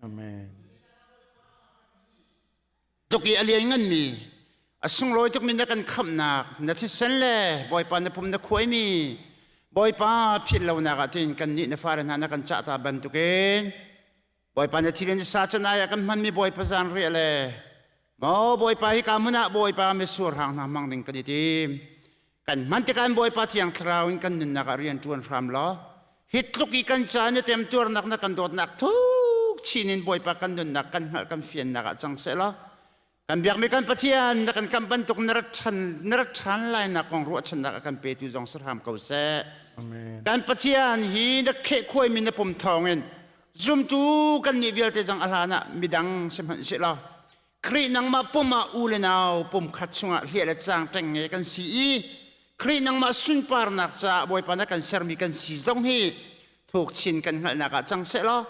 Speaker 8: Amen.
Speaker 6: Tuk i a liannganmi a sunglawi tukmi na kan khamhnak na thisen le Bawipa na pum na khuaimi Bawipa philh lonak ah tiin kannih na fale hna na kan cahta bantukin Bawipa na thil in sa canai ah kan hmanmi Bawipa zanriah le maw Bawipa hi ka hmun ah Bawipa mitsur hang hna hmang ding kan i tim kan hman tikah Bawipa Thiang Thlarau in kan nunnak ah rian ṭuan hram law hi tluk i kan ca na temtuarnak na kan dawtnak thuk chin in Bawipa kan nunnak kan hngalh kan fiannak ah cang seh law kan biakmi kan Pathian na kan kamh bantuk na rat ṭhan na rat ṭhan lainak kong ruahchannak a kan petu zong si hram ko seh.
Speaker 8: Amen.
Speaker 6: Kan Pathian hi na khehkhuaimi na pum thawngin zumtu kan nih vialte zong a hlan ah midang sihmanhsehlaw Khrih nangmah pum ah u le nau pum khat chungah hliah le caang ṭeng nge kan si i Khrih nangmah sunparnak caah Bawipa na kan sermi kan si zong hi thuk chin kan hngalhnak ah cang seh law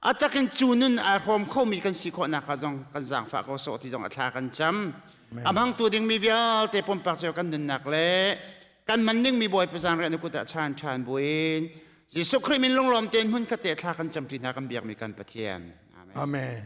Speaker 6: a takin cu nun ai hrawm khomi kan si khawhnak ah zong kan zaangfah ko sawh ti zong a thla kan cam. A hmangtu dingmi vialte pumpak cio kan nunnak le kan man dingmi Bawipa zaangriah na kut ah chan ṭhan buin Jesuh Khrih min lunglawm tein hmun khat te thla kan cam ṭi hna kan biakmi kan Pathian.
Speaker 8: Amen. Amen.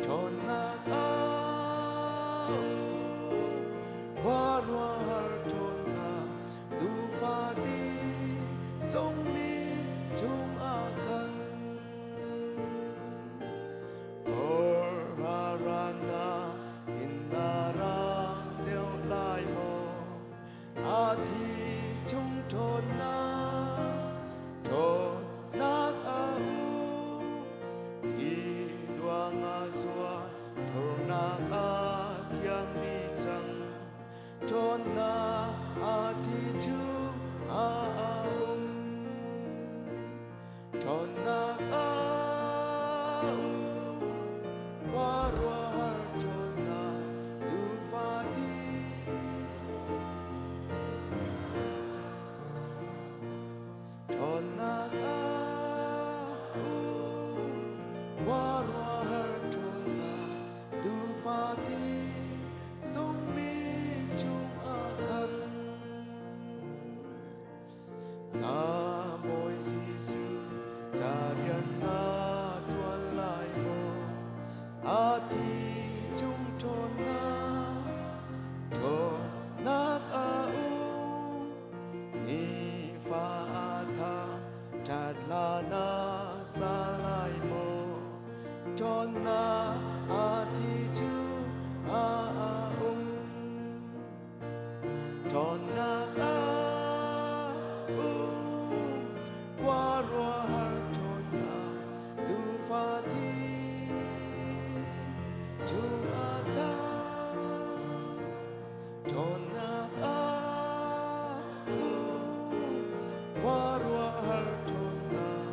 Speaker 4: Ṭhawnnak a um, khuaruahhar ṭhawnnak Tuufa ti zongmi chungah khan. Horharang na in na rang deuh lai maw? A thi chung ṭhawnnak, ṭhawnnak a um. Thi luang a zuan, thurnak a thiang dih cang. Ṭhawnnak a thi cu a um. Ṭhawnnak a um. Khuaruahhar ṭhawnnak Tuufa ti. Ṭhawnnak a um. Khuaruahhar ṭhawnnak Tuufa ti zongmi chungah khan. Na Bawi Jesuh ca rian na ṭuan lai maw? A thi chung ṭhawnnak, ṭhawnnak a um. Nifa a tha ṭhat la na sa lai maw? Ṭhawnnak a thi cu a um. Ṭhawnnak a um. Khuaruahhar ṭhawnnak Tuufa thi chungah khan. Ṭhawnnak a um. Khuaruahhar ṭhawnnak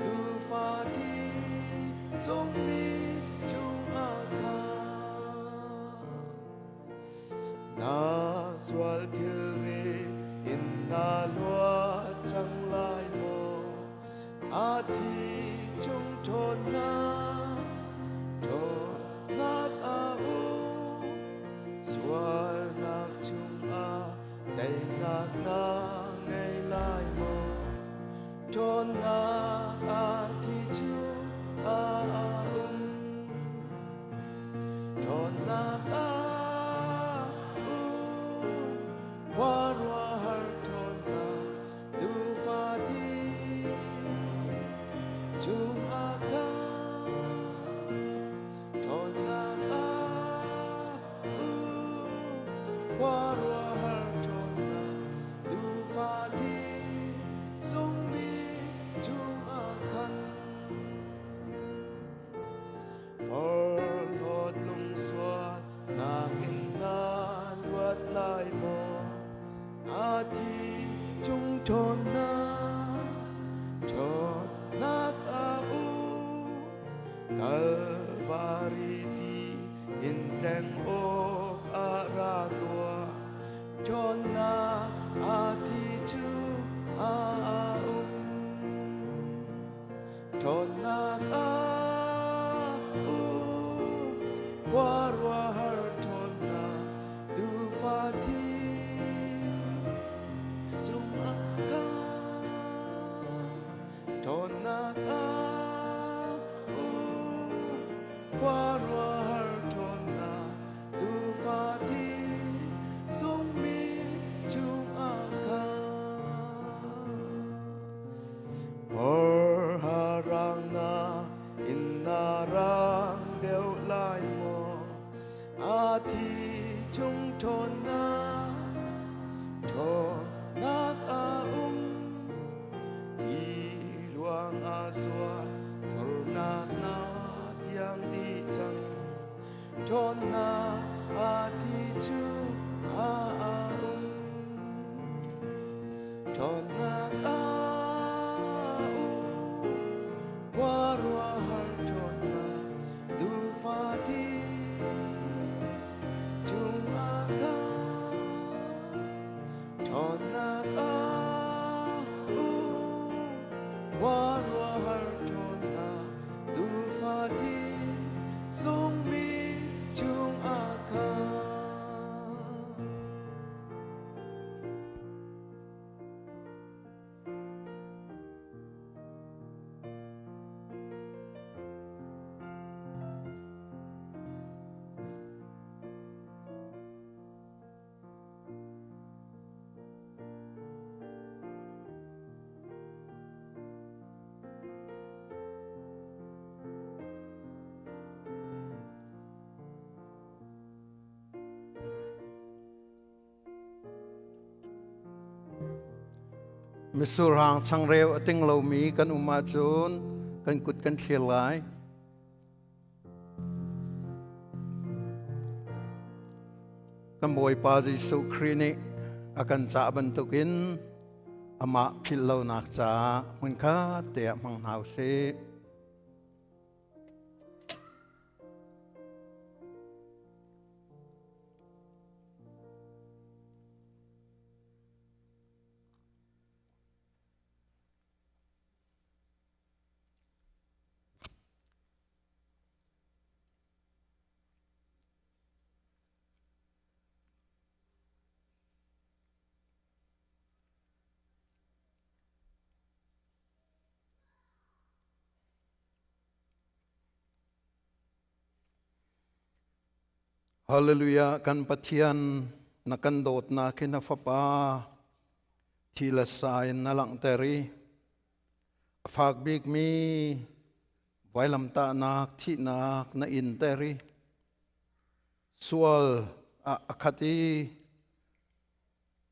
Speaker 4: Tuufa thi zongmi chungah khan. Na sual thilri in na luat cang lai maw? A thi chung ṭhawnnak, ṭhawnnak a um. Sualnak chungah teinak na ngei lai maw? Ṭhawnnak a thi cu a um. Ṭhawnnak a um. Khuaruahhar ṭhawnnak Tuufa thi chungah khan. Ṭhawnnak a um. Khuaruahhar ṭhawnnak Tuufa thi zongmi chungah khan. Porhlawt lungsualnak in na luat lai maw? A thi chung ṭhawnnak, ṭhawnnak a um. Kalvari ti in tleng awk a ra tuah. Ṭhawnnak a thi cu a um. Ṭhawnnak a um. Khuaruahhar ṭhawnnak Tuufa thi chungah khan. Ṭhawnnak a um. Khuaruahhar ṭhawnnak Tuufa thi zongmi chungah khan. Horharang na in na rang deuh lai maw? A thi chung ṭhawnnak, ṭhawnnak a um. Ti luang a zuan, thurnak na thiang dih cang. Ṭhawnnak a thi cu a um. Ṭhawnnak a um. Khuaruahhar ṭhawnnak Tuufa thi chungah khan. Ṭhawnnak a um. Khuaruahhar ṭhawnnak Tuufa thi zongmi chungah khan.
Speaker 8: Misurhang changreu a ting lomi kan um ahcun kan kut kan thlir lai. Kan Bawipa Jesuh Khrih nih a kan cah bantukin amah philh lonak caah hmunkhat te ah hmang hna usih. Hallelujah kan Pathian na kan dawtnak hi na fapa thi le sa in na langhter i a fak bikmi vailamtahnak thihnak na inter i sual ah a khat i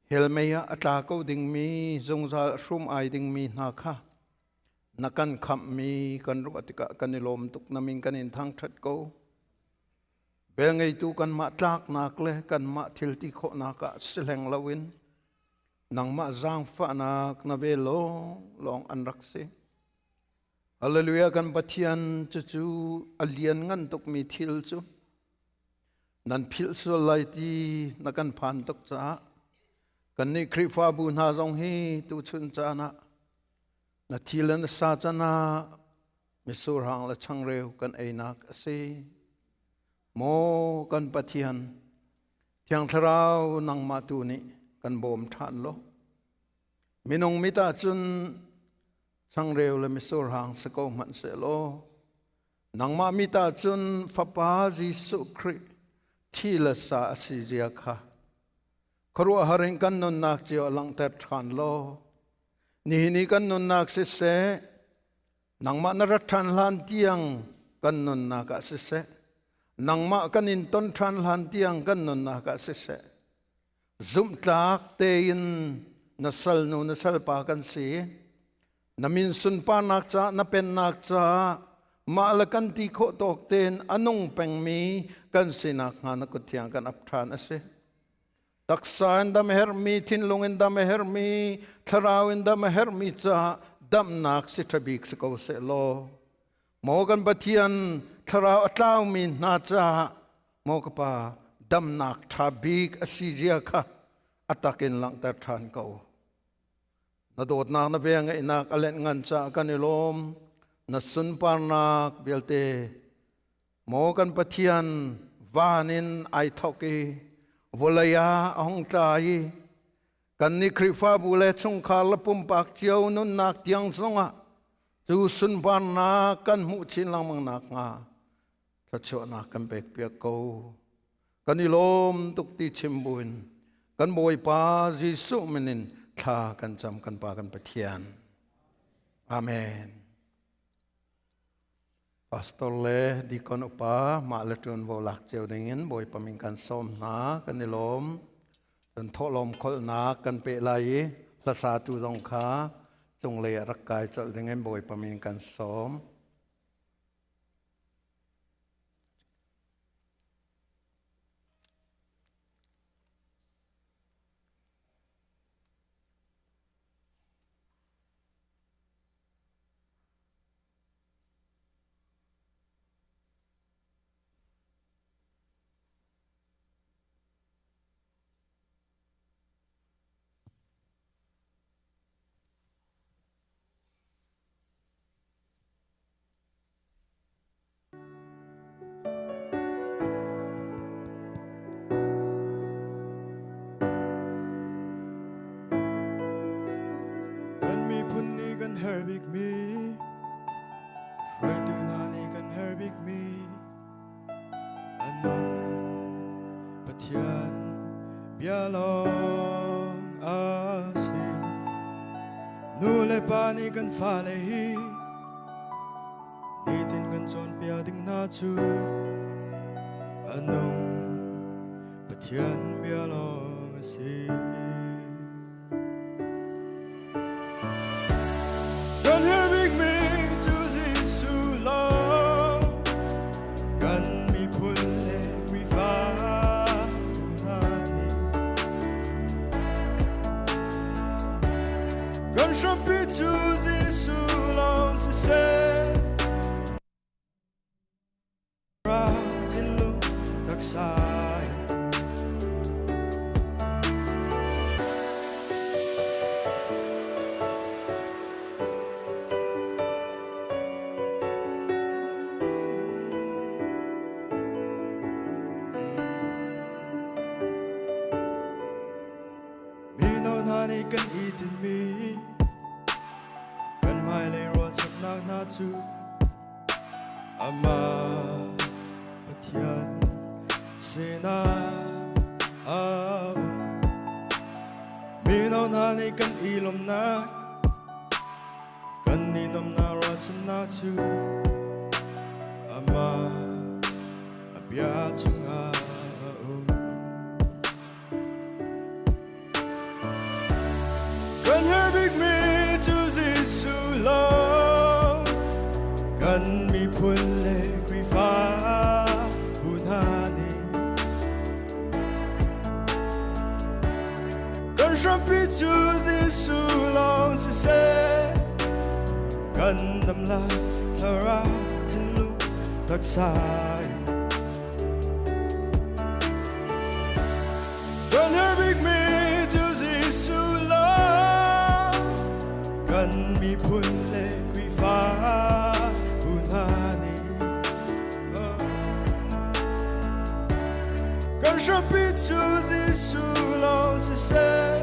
Speaker 8: Hell mei ah a tla ko dingmi zungzal hrum ai dingmi hna kha na kan khamhmi kan ruah tikah kan i lawm tuk na min kan in thangṭhat ko. Velngeitu kanmah tlaknak le kanmah thil ti khawhnak ah si hleng loin nangmah zaangfahnak na ve lawng an rak si. Hallelujah kan Pathian cucu a lian ngan tukmi thil cu nan philh sual lai ti na kan phan tuk caah kannih Khrihfabu hna zong hi tuchun caan ah na thi le na sa can ah mitsur hang le changreu kan einak a si. Maw kan Pathian, Thiang Thlarau nangmah tu nih kan bawm ṭhan law minung mit ah cun changreu le mitsur hang si ko hmanh sehlaw Nangmah mit ah cun Fapa Jesuh Khrih thi le sa a si zia kha khuaruahhar in kan nunnak cio a langhter ṭhan law nihin i kan nunnak siseh nangmah na rat ṭhan hlan tiang kan nunnak ah siseh nangmah kan in ton ṭhan hlan tiang kan nunnak ah siseh zumhtlak tein na salnu na salpa kan si Na min sunparnak ca na pennak caah mah le kan ti khawh tawk tein a nung pengmi kan sinak hnga na kut thiang kan ap ṭhan a si. Taksa in dam a herhmi, thinlung in dam a herhmi, thlarau in dam a herhmi caah damnak si ṭha bik si ko seh law. Maw kan Pathian thlarau a tlaumi hna caah maw ka pa damnak ṭha bik a si zia kha a tak in langhter ṭhan ko. Na dawtnak na velngeihnak a lenh ngan caah kan i lawm. Na sunparnak vialte maw kan Pathian van in ai thawk i vawlei ah a hung tla i kannih Khrihfabu le chungkhar le pumpak cio nunnak tiang zongah cu sunparnak kan hmuh chin lengmang nakhnga thluachuahnak kan pekpiak ko. Kan i lawm tuk ti chim buin kan Bawipa Jesuh min in thla kan cam kan Pa kan Pathian. Amen. Pastor le deacon upa mah le ṭuanvo lak cio dingin Bawipa min kan sawm hna kan i lawm. Cun thawhlawm kholhnak kan peh lai i hlasatu zong kha cunglei ah rak kai colh dingin Bawipa min kan sawm.
Speaker 4: Kan miphun nih kan herh bikmi hruaitu hna nih kan herh bikmi a nung Pathian bia lawng a si. Nu le pa nih kan fale hi Nitin kan cawnpiak ding hna cu a nung Pathian bia lawng a si. hna nih kan i tinhmi kan hmailei ruahchannak hna cu amah Pathian sinah a um. Mino hna nih kan i lawmhnak kan i nuamhnak ruahchannak cu amah a bia chungah a um. Kan herh bikmi cu Jesuh lawng kan miphun le Khrihfa bu hna nih kan hrampi cu Jesuh lawng siseh kan dam lai thlarau thinlung taksa in Kan herh bikmi cu Jesuh lawng kan miphun le Khrihfa bu hna nih kan hrampi cu Jesuh lawng siseh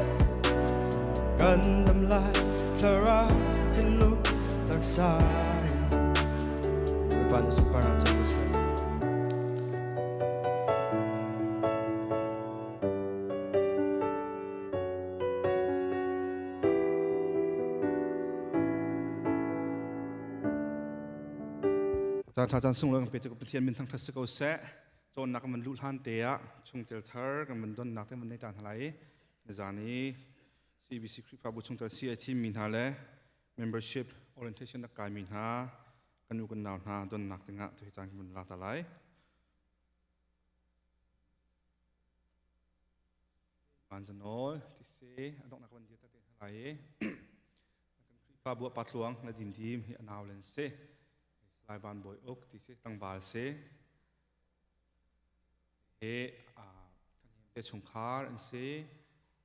Speaker 4: kan dam lai thlarau thinlung taksa in Bawipa na sunparnak cang ko seh.
Speaker 9: Caan ṭha caan sunglawi kan pe tik Pathian min thangṭhat si ko seh. Cawnnak kan van luh hlan te ah chungtel thar kan van donnak te van nei ta hna lai i nizan i CBC Khrihfabu chungtel CI thimmi hna le membership orientation rak kaimi hna kan u kan nau hna donnak dingah tuhi caan kan van la ta lai. Vanzanawl ti si a donghnak van dir te hna lai i kan Khrihfabu ah patluang na dim dim hi a nau len si. Salai Van Bawi Uk ti si tlangval si. Hi kan te chungkhar an si.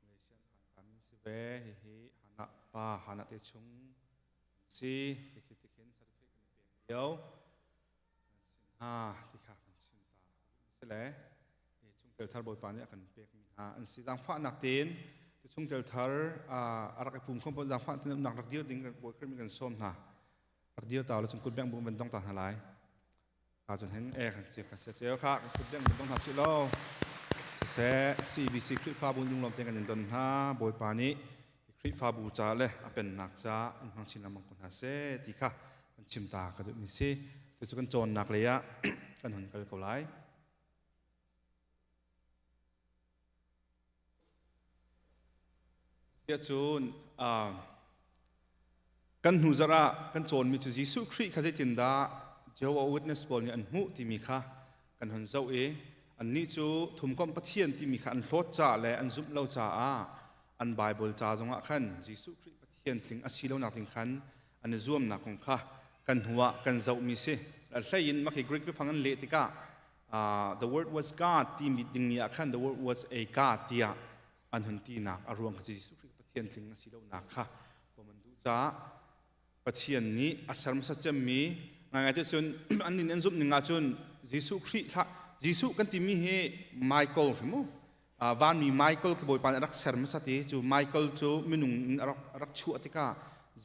Speaker 9: Malaysia an phan kami si ve. Hihi Hana pa Hana te chung an si. Khi tikhin certificate kan i pek lio. An si hna ti kha kan chim ta. Si le chungtel thar Bawipa nih a kan pekmi hna an si. Zaangfahnak tein tu chungtel thar a rak i pum khom zaangfah tein umnak rak dir ding Bawi Khrih mi kan sawm hna. Rak dir ta lo cung kut beng bu ban dong ta hna lai. Ka cun hen e kan si kan sia ceu kha kan kut beng ban dong hna si lo. Siseh CBC Khrihfabu lunglawm tein kan in don hna. Bawipa nih Khrihfabu ca le a pennak ca in hmang chin lengmang ko hna seh ti kha kan chim ta ka duhmi si. Cucu kan cawnnak lei ah kan hun kal ko lai. Cun kan hnu zarh ah kan cawnmi cu Jesuh Khrih kha zeitindah Jehovah Witness pawl nih an hmuh timi kha kan hun zoh i annih cu thumkomh Pathian timi kha an hlawt caah le an zumh lo caah an Baibal ca zongah khan Jesuh Khrih Pathian tling a si lonak ding khan an i zuamnak kong kha kan hnu ah kan zohmi si. Hlei in mah khi Greek biafang an leh tikah the word was God timi dingmi ah khan the word was a God tiah an hun tinak a ruang kha Jesuh Khrih Pathian tling a si lonak kha pom an duh caah Pathian nih a ser hmasa cemmi ngaingai te cun an nin an zumh ning ahcun Jesuh Khrih thlah Jesuh kan timi hi Michael khi mu vanmi Michael khi Bawipa nih a rak ser hmasa ti cu Michael cu minung in a rak chuah tikah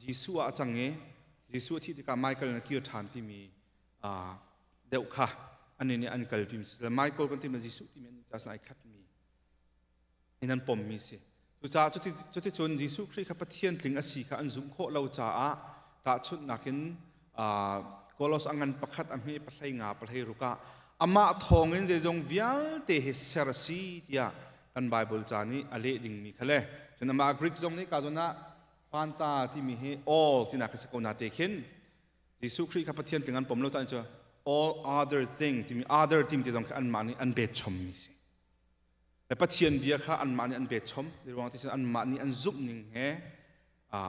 Speaker 9: Jesuh ah a cang i Jesuh a thih tikah Michael in a kir ṭhan timi deuh kha annih nih an kalpi mi si. Michael kan timi Jesuh timi an ca ai khatmi in an pommi si. Cucaah cuticun Jesuh Khrih kha Pathian tling a si kha an zumh khawh lo caah tahchunhnak in Kolos a ngan pakhat a hme pahlei nga pahlei ruk ah amah thawngin zeizong vialte hi ser a si tiah kan Bible ca nih a leh dingmi kha le cun amah Greek zong nih ka zawn ah panta timi hi all tinak kha si ko na te khin Jesuh Khrih kha Pathian tling an pom lo caan cu all other things timi other timi te zong kha anmah nih an bet chommi si. Le Pathian bia kha anmah nih an bet chom. Ruang ti anmah nih an zumh ning he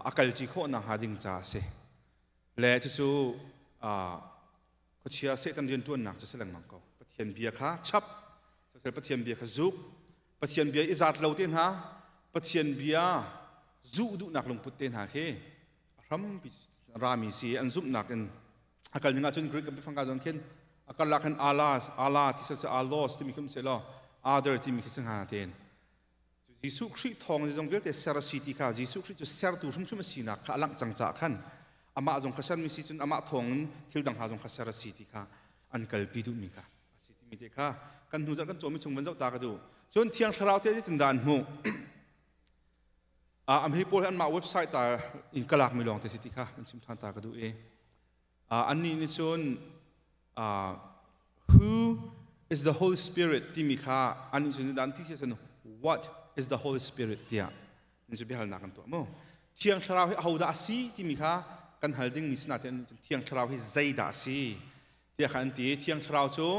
Speaker 9: a kalṭi khawh nakhnga ding ca a si. Le cucu khuachia Satan rianṭuannak cu si lengmang ko. Pathian bia kha chap, Pathian bia kha zuk, Pathian bia i zaat lo te hna, Pathian bia zuh duhnak lungput te hna khi a hrampi rami si an zumhnak in a kal ning ahcun Greek biafang ka zong khin a kal ah khan Allah Allah ti se allos timi khum se law other timi khi si hnga tein. Jesuh Khrih thawng zeizong vialte ser a si ti kha Jesuh Khrih cu sertu hrimhrim a sinak kha a langh cang caah khan amah zong kha sermi si cun amah thawng in thil dang hna zong kha ser a si ti kha an kalpi duhmi kha a si timi te kha kan hnu zarh kan cawmi chung van zoh ta ka duh. Cun Thiang Thlarau te zeitindah an hmuh? Am hi pawl hi anmah website ta in ka lakmi lawng te si ti kha an chim ṭhan ta ka duh i annih nih cun who is the Holy Spirit timi kha annih cun an ti cun what is the Holy Spirit tiah an cu biahalnak an tuah mu. Thiang Thlarau hi ahodah a si timi kha kan hal dingmi si nain Thiang Thlarau hi zeidah a si tiah kha an ti. Thiang Thlarau cu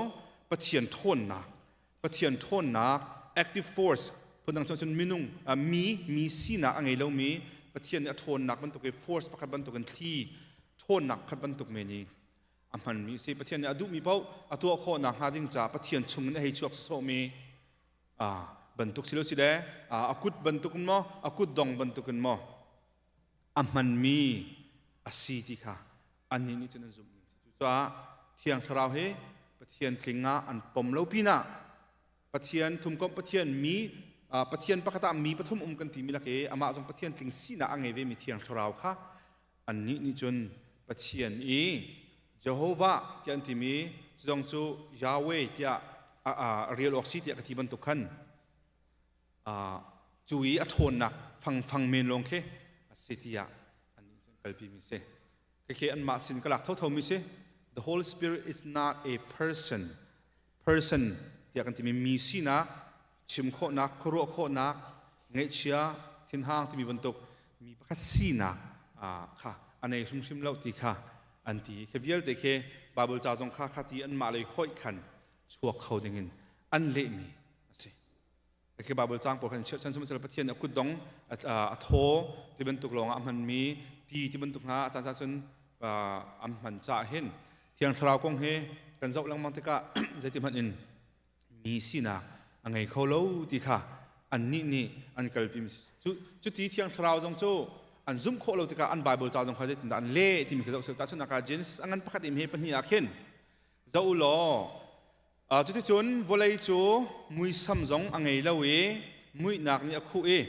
Speaker 9: Pathian ṭhawnnak, Pathian ṭhawnnak, active force, phundang cun minung mi mi sinak a ngei lomi Pathian nih a ṭhawnnak bantuk i force pakhat bantukin thli ṭhawnnak pakhat bantuk men i a hmanmi a si. Pathian nih a duhmi paoh a tuah khawh nakhnga ding caah Pathian chung in a hei chuak sawhmi bantuk si lo si le a kut bantuk in maw, a kut dong bantuk in maw a hmanmi a si ti kha annih nih cun an zumh. Cucaah Thiang Thlarau hi Pathian tling ah an pom lo pinah Pathian thumkomh Pathian mi Pathian pakhat ah mi pathum um kan timi lak i amah zong Pathian tling sinak a ngei vemi Thiang Thlarau kha annih nih cun Pathian i Jehovah tiah an timi zong cu Yahweh tiah rial awk si tiah ka ti bantuk khan cu i a ṭhawnnak fangfang men lawng khi a si tiah annih cu an kalpi mi si. Khikhi anmah sin ka lak thotho mi si. The Holy Spirit is not a person. Person tiah kan timi mi sinak, chim khawhnak, khuaruah khawhnak, ngaihchia, thinhang timi bantuk mi pakhat sinak kha a nei hrimhrim lo ti kha an ti. Khi vialte khi Bible ca zong kha kha ti anmah lei hoih khan chuak kho dingin an lehmi a si. Khi Bible caang pawl khan chirhchan sihmanhsehlaw Pathian a kutdong a thaw ti bantuk lawngah a hmanmi ti ti bantuk hna a caan caan cun an hman caah hin Thiang Thlarau kong hi kan zoh lengmang tikah zeiti hmanh in mi sinak a ngei kho lo ti kha annih nih an kalpi cu cuti Thiang Thlarau zong cu an zumh khawh lo tikah an Bible ca zong kha zeitindah an leh timi kha zoh seh tahchunhnak ah Genesis a ngan pakhat im he pahnih ah khin zoh u law. Cuticun vawlei cu muisam zong a ngei lo i muihnak nih a khuh i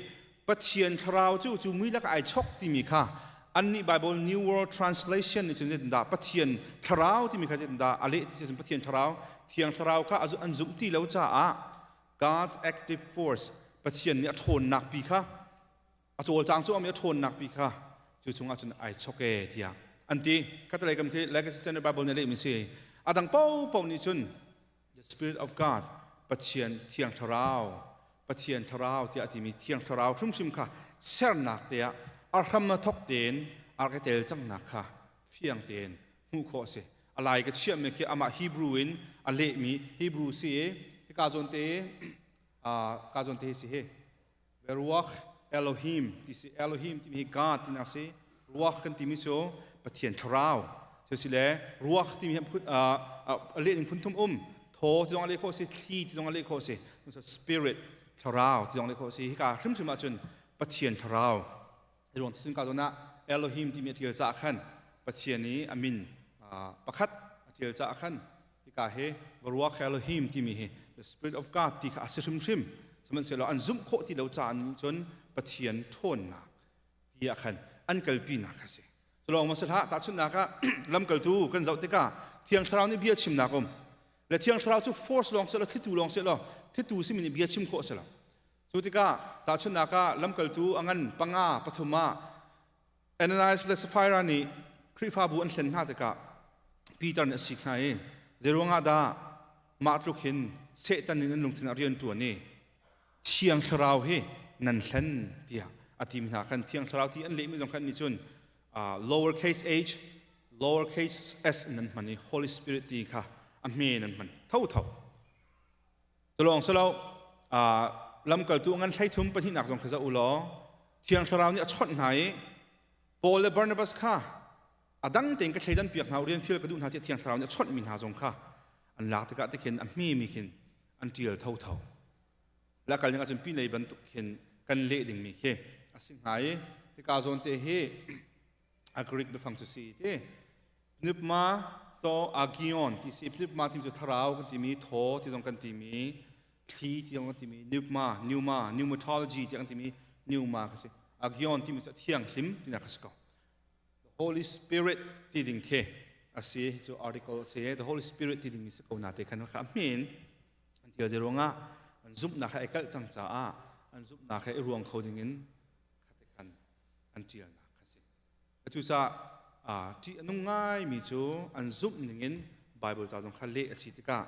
Speaker 9: Pathian thlarau cu cu mui lakah ai chok timi kha annih Bible New World Translation nih cun zeitindah Pathian thlarau timi kha zeitindah a leh ti si cun Pathian thlarau Thiang Thlarau kha an zumh ti lo caah God's active force, Pathian nih a ṭhawnnak pi kha a cawlcang cu ami a ṭhawnnak pi kha cu chungah cun ai chok e tiah an ti. Khatalei kam khi Legacy Standard Bible nih a lehmi si. A dang paohpaoh nih cun the Spirit of God, Pathian Thiang Thlarau, Pathian Thlarau tiah a timi Thiang Thlarau hrimhrim kha sernak te ah a hram a thok tein a rak i tel cangnak kha fiang tein hmuh khawh a si. A lai ka chiahmi khi amah Hebrew in a lehmi Hebrew si i hika zawn te ka zawn te hi si hi Ruach Elohim ti si. Elohim timi hi God tinak si. Ruach kan timi cu Pathian thlarau. Cu si le ruach timi hi a leh ning phun thum um. Thaw ti zong a leh khawh si, thli ti zong a leh khawh si. Spirit, thlarau ti zong leh khawh si. Hika hrimhrim ahcun Pathian thlarau. Ruang ti ka zawn ah Elohim timi a tial caah khan Pathian i a min pakhat a tial caah khan hika hi Ruach Elohim timi hi the Spirit of God ti kha a si hrimhrim. Sihmanhsehlaw an zumh khawh ti lo caah cun Pathian ṭhawnnak ti ah khan an kalpinak kha si. Culawng ma si hlah, tahchunhnak ah lamkaltu kan zoh tikah Thiang Thlarau nih bia chimnak um le Thiang Thlarau cu force lawng si lo, thlitu lawng si lo, thlitu simi nih bia chim khawh si lo. Cu tikah tahchunhnak ah lamkaltu a ngan panga pathum ah Ananias le Sapphira nih Khrihfabu an hlen hna tikah Peter nih a sik hna i zeiruangah dah mah tluk hin Satan nih nan lungthin ah rian ṭuan i Thiang Thlarau hi nan hlen tiah a ti hna khan. Thiang Thlarau ti an lehmi zong khan nih cun lower case h lower case s nan hman i Holy Spirit ti kha a hme nan hman thotho. Culawng silo lamkaltu ngan 33 pahnihnak zong kha zoh u law Thiang Thlarau nih a chawnh hna i Paul le Barnabas kha a dang tein ka thleidan piak hna u, rian fial ka duh hna tiah Thiang Thlarau nih a chawnhmi hna zong kha an lak tikah tikhin a hmemi khin an ṭial thotho. La kal ning ahcun pinlei bantuk khin kan leh dingmi khi a si hnga i hika zawn te hi a Greek biafang cu si ti pneuma tho agion ti si. Pneuma ti cu thlarau kan timi, thaw ti zong kan timi. Thli tiang an timi pneuma, pneuma, pneumatology tiang an timi pneuma kha si. Agion timi cu thianghlim tinak kha si ko. The Holy Spirit ti ding khi a si cu article a si. The Holy Spirit ti ding mi si ko na te khan kha min an tial de ruangah an zumhnak kha i kalh cang caah an zumhnak kha i ruang kho ding in khate khan an tialnak kha si. Cucaah ṭih a nung ngaimi cu an zumh ningin Baibal ca zong kha leh a si tikah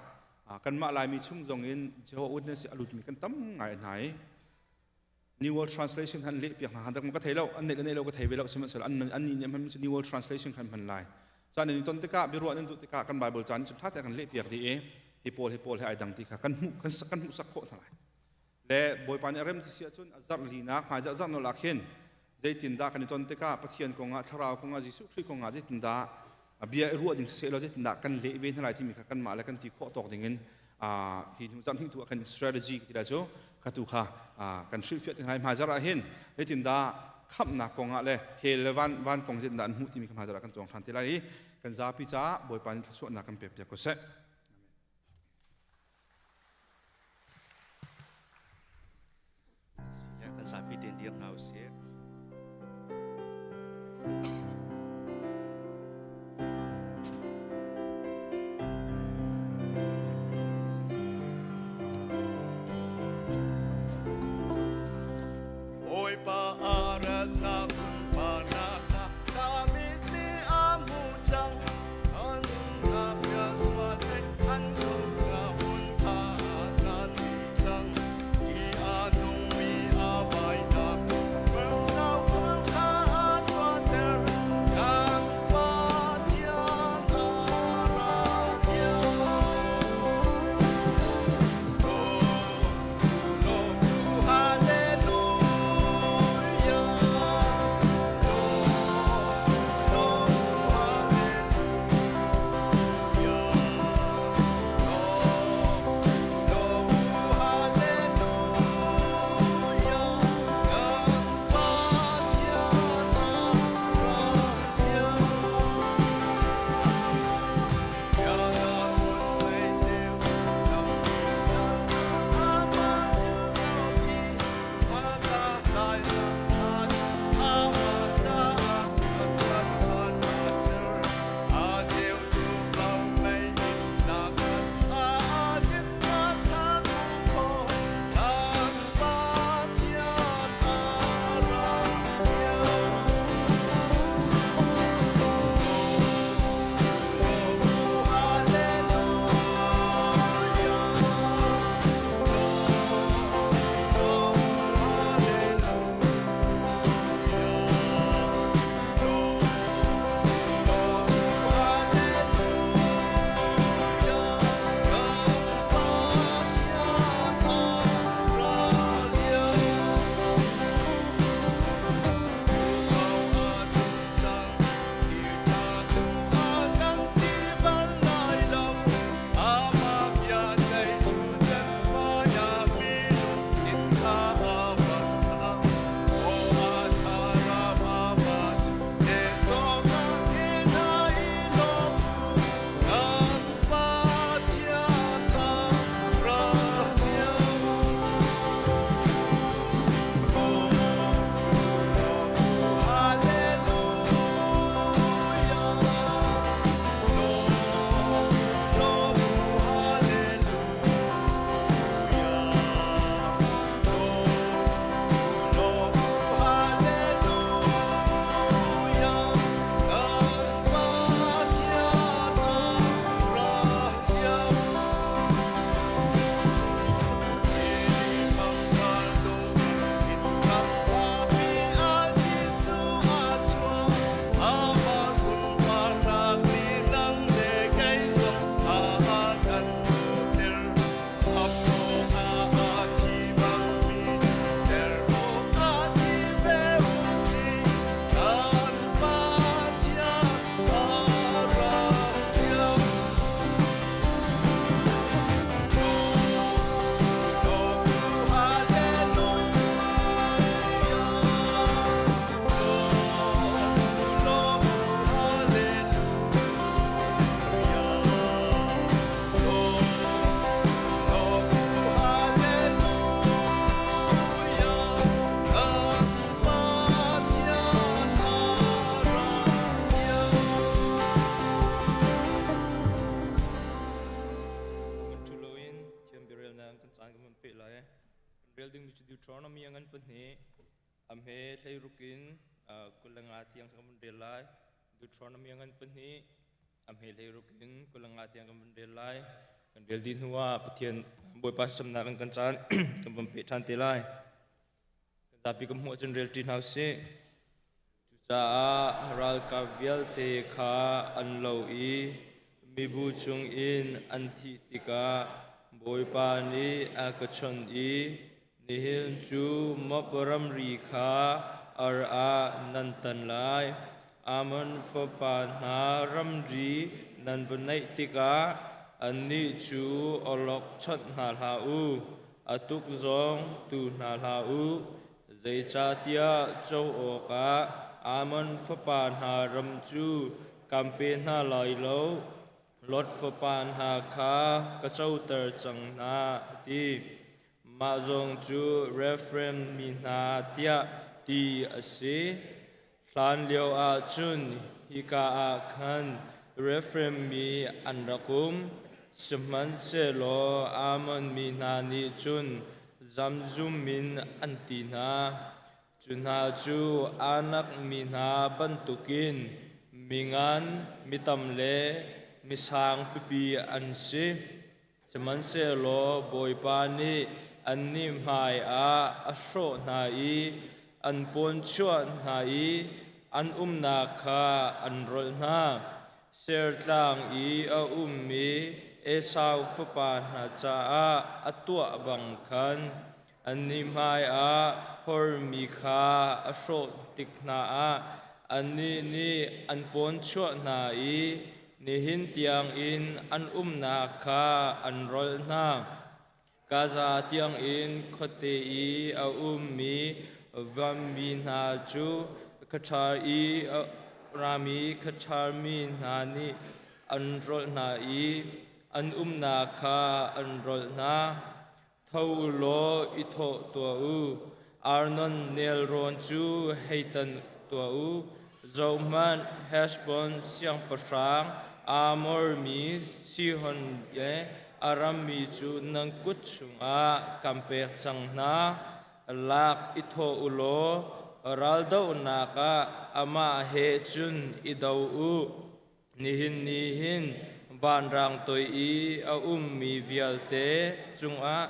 Speaker 9: kanmah Laimi chung zongin Jehovah Witness a lutmi kan tam ngai hna i New World Translation han leh piak hna han ka thei lo an neih le neih lo ka thei ve lo sihmanhsehlaw an an nih nih hman New World Translation khan hman lai caan in ton tikah biaruah nan duh tikah kan Bible ca nih cun ṭha tein kan leh piak dih i hi pawl hi pawl he ai dang ti kha kan hmuh kan kan hmuhsak khawh hna lai le Bawipa nih a rem ti si ahcun a zarh linak hmaizarh zarh nawl ah khin zeitindah kan i ton tikah Pathian kongah thlarau kongah Jesuh Khrih kongah zeitindah bia i ruah ding siseh law zeitindah kan leh ve hna lai timi kha kanmah le kan ti khawh tawk dingin hi hnu zarh hnih tu ah khan strategy ti lai cu kha tu kha kan hrilhfiah te hna lai hmaizarh ah hin zeitindah khamhnak kongah le hell le van van kong zeitindah an hmuh timi kha hmaizarh ah kan cawng ṭhan te lai i kan zapi caah Bawipa nih thluachuahnak kan pek piak ko seh.
Speaker 10: Kan zapi tein dir hna usih.
Speaker 4: Bawipa a ratnak sunparnak kha ka mit nih a hmuh cang. An ngakchia sual he an khua hmun kha nan cang. Ti a nungmi a vainam.
Speaker 11: lai. Kan rel dingmi cu Deuteronomy a ngan pahnih a hme hleiruk in 25 tiang kan vun rel lai. Deuteronomy a ngan pahnih a hme hleiruk in 25 tiang kan vun rel lai. Kan rel dih hnu ah Pathian Bawipa thlacamnak in kan caan kan vun peh ṭhan te lai. Kan zapi kan hmuh ahcun rel ṭi hna usih. Cucaah ralkap vialte kha an lo i mibu chungin an thih tikah Bawipa nih a ka chawnh i, Nihin cu Moab ramri kha ar ah nan tan lai. Ammon fapa hna ramri nan va naih tikah annih cu awlok chawnh hna hlah u, a tuk zong tu hna hlah u. Zeicahtiah co awkah Ammon fapa hna ram cu kan pe hna lai lo, Lot fapa hna kha ka coter cang hna, a ti. Mah zong cu Refraim mi hna tiah ti a si. Hlan lio ah cun hika ah khan Refraim mi an rak um, sihmanhsehlaw Ammon mi hna nih cun Zamzum min an ti hna. Cu hna cu Anak mi hna bantukin mingan, mitam le misang pipi an si. Sihmanhsehlaw Bawipa nih annih hmaiah a hrawh hna i an pawnchuah hna i an umnak kha an rolh hna. Sertlang i a ummi Esau fapa hna caah a tuah bang khan annih hmaiah hormi kha a hrawh tik hna ah annih nih an pawnchuah hna i nihin tiangin an umnak kha an rolh hna. Gaza tiangin khuate i a ummi vanmi hna cu khaṭhar i a rami khaṭharmi hna nih an rolh hna i an umnak kha an rolh hna. Tho u law i thawh tuah u. Arnon nelrawn cu hei tan tuah u. Zohhmanh, Heshbon siangpahrang Amor mi Sihon le a rammi cu nan kut chungah kan pek cang hna. Lak i thawh u law raldohnak ah amah he cun i do u. Nihin ni hin vanrang toi i a ummi vialte cungah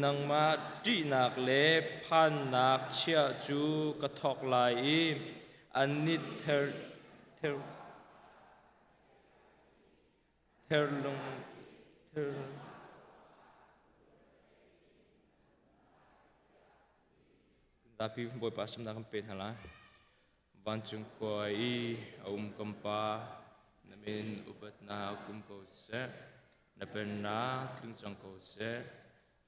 Speaker 11: nangmah ṭihnak le phannak chiah cu ka thawk lai i annih ther ther therlung ther Zapi Bawipa sumnak kan pe hna lai. Vancung khua i a um kan Pa, na min upatnak um ko seh, na pennak tling cang ko seh.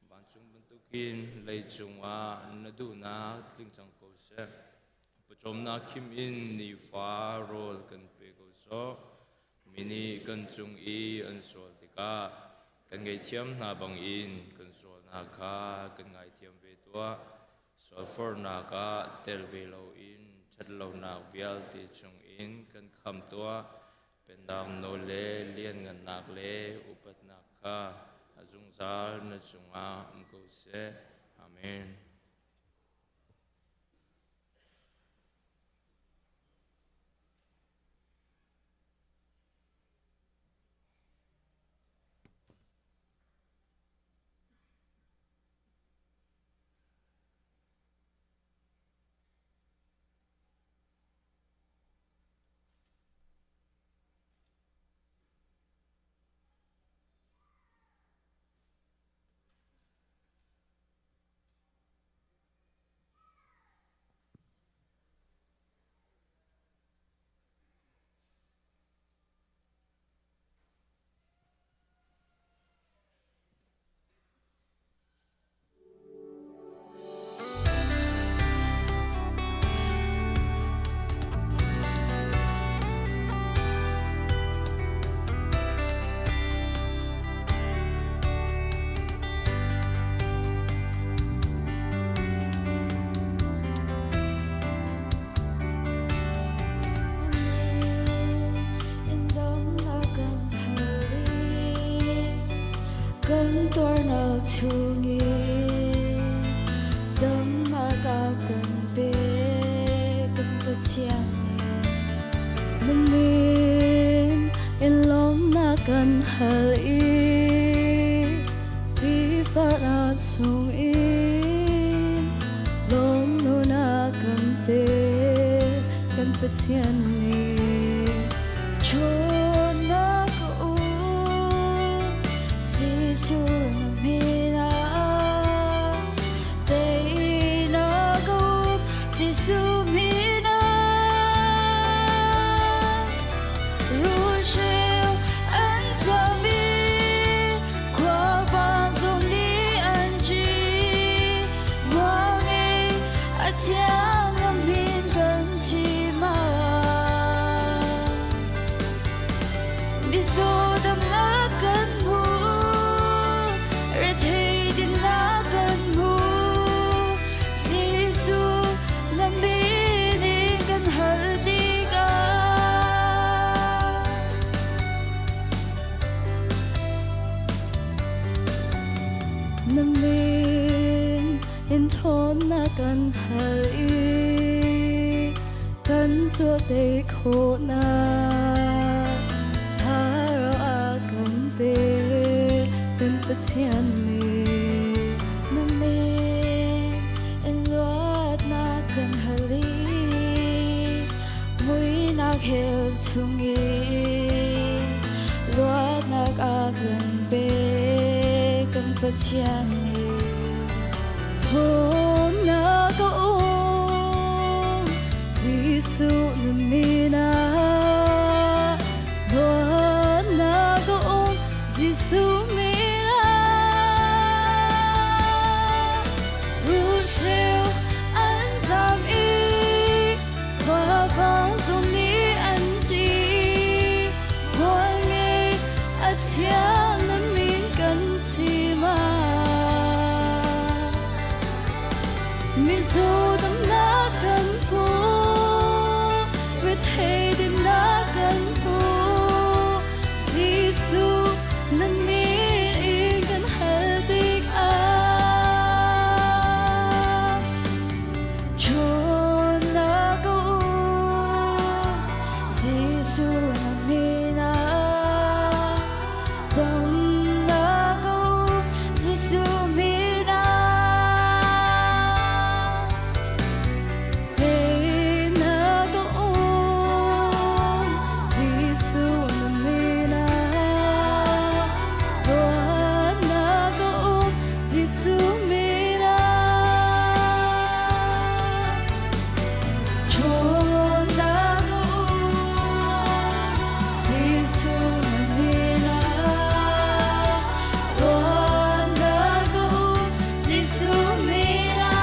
Speaker 11: Vancung bantukin leicung ah na duhnak tling cang ko seh. Pawcawmnak khim in nifa rawl kan pe ko sawh. Mi nih kan cung i an sual tikah kan ngaihthiam hna bangin kan sualnak kha kan ngaithiam ve tuah. Sualforhnak ah tel ve loin ṭhatlonak vialte chungin kan khamh tuah. Pennak nawl le lianngannak le upatnak kha a zungzal na cungah um ko seh. Amen.
Speaker 1: Kan tuarnak chungin. kan hal i sifahnak chungin lawmhnak kan pe kan Pathian nih. Ṭhawnnak um Jesuh na min ah teinak um Jesuh min ah Ruhhreu an zam i khuavang zong nih an ṭih. Mual ngei a thiang na min kan chim ah. Mizaw damnak kan hmu, rethei dinnak kan hmu. Jesuh na min in kan hal tikah. Na min in ṭhawnnak kan hal i kan zuate khawhnak thlarau a kan pe kan Pathian nih. Na min in luatnak kan hal i muihnak hell chungin luatnak a kan pe kan Pathian nih. Ṭhawnnak a um Jesuh na min ah luatnak a um Jesuh min ah Rulcheu an zam i khuavang zong nih an ṭih Hmual ngei a thiang na min kan chim ah Mizaw damnak kan hmu rethei dinnak kan hmu Jesuh na min in kan hal tikah Ṭhawnnak a um Jesuh na min ah damnak a um Jesuh min ah Teinak a um Jesuh na min ah Luatnak a um Jesuh min ah Ṭhawnnak a um Jesuh na min ah Luatnak a um Jesuh min ah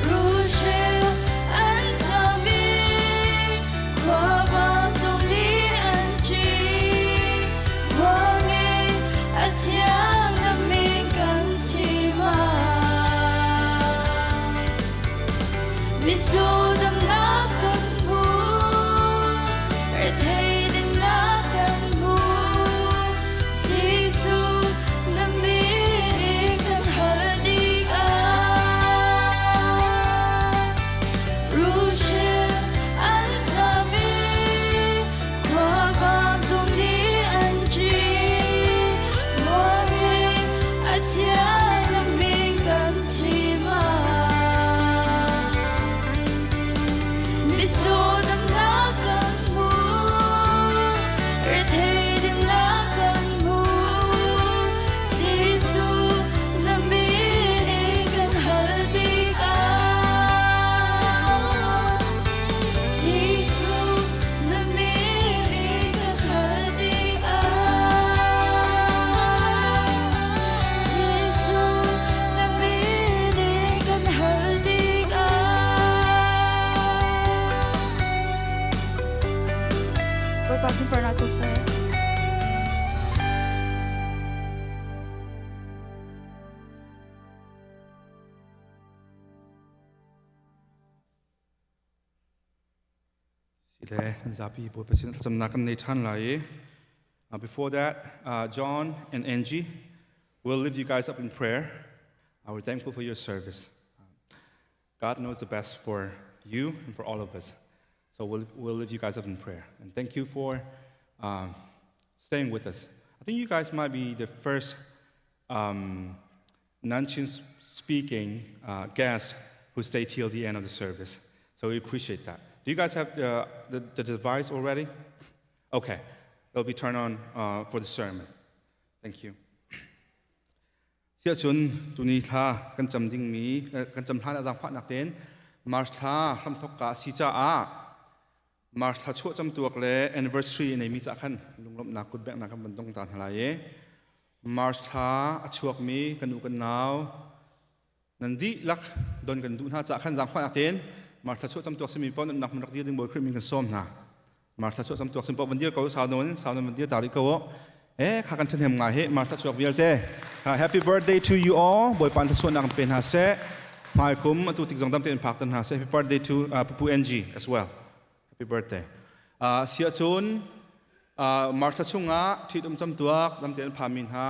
Speaker 1: Ruhcheu an zam i khuavang zong nih an ṭih. Hmual ngei a thiang na min kan chim ah. Mizaw damnak kan hmu, rethei dinnak kan hmu. Jesuh na min in kan hal tikah. Ruhcheu an zam i khuavang zong nih an ṭih. Mual ngei a thiang na min kan chim ah. Mizaw damnak kan hmu, rethei dinnak kan hmu. Jesuh na min in kan hal tikah. Jesuh na min in kan hal tikah. Jesuh na min in kan hal tikah.
Speaker 7: Bawipa sunparnak cu seh.
Speaker 9: Sile kan zapi Bawipa sin thlacamnak kan nei ṭhan lai i before that John and Angie will lift you guys up in prayer. We're thankful for your service. God knows the best for you and for all of us. So we'll, we'll lift you guys up in prayer. And thank you for staying with us. I think you guys might be the first non-Chin speaking guests who stay till the end of the service. So we appreciate that. Do you guys have the device already? Okay, it'll be turned on for the sermon. Thank you. Siahcun tuni thla kan cam dingmi kan cam hlan ah zaangfahnak tein March thla hramthok ka si caah March thla chuah camtuak le anniversary neimi cah khan lunglawmhnak kutbeknak kan van dong ta hna lai i March thla a chuakmi kan u kan nau nan dihlak don kan duh hna cah khan zaangfahnak tein March thla chuah camtuak simi paoh nan nak rak dir ding Bawi Khrih min kan sawm hna. March thla chuah camtuak sim paoh van dir ko sau nawn sau nawn van dir ta rih ko eh kha kan ṭhahnem ngai hi March thla chuak vialte. Happy birthday to you all. Bawipa thluachuahnak in pe hna seh. Hmai kum atu tik zong dam tein phak tan hna seh. Happy birthday to Pupu NG as well. Happy birthday. Siah cun March thla chungah ṭhitum camtuak dam tein phan mi hna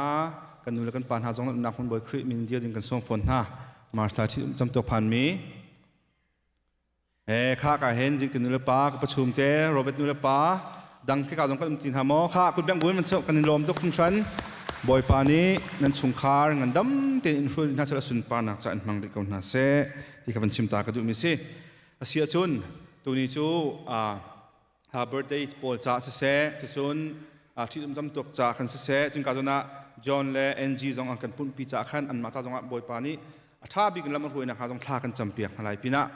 Speaker 9: kan nu le kan pa hna zong nak hun Bawi Khrih min dir ding kan sawm fawn hna. March thla ṭhitum camtuak phan mi Eh kha ka hen jing te nu le pa ka pachum te Robert nu le pa dang ke ka dong kan um ti hna maw kha kut bang buin man kan in lawm tuk hringhran Bawipa nih nan chungkhar ngan dam tein in hruai hna sel sunpar nak ca in hmang rih ko hna seh ti kha van chim ta ka duh mi si a si ahcun tuni cu birthday pawl ca siseh cucun ṭhitum tam tuk ca khan siseh cun ka zawn ah John le Angie zong an kan pumhpi ca khan anmah ca zongah Bawipa nih a ṭha bik in lam a hruainak hnga zong thla kan campiak hna lai pinah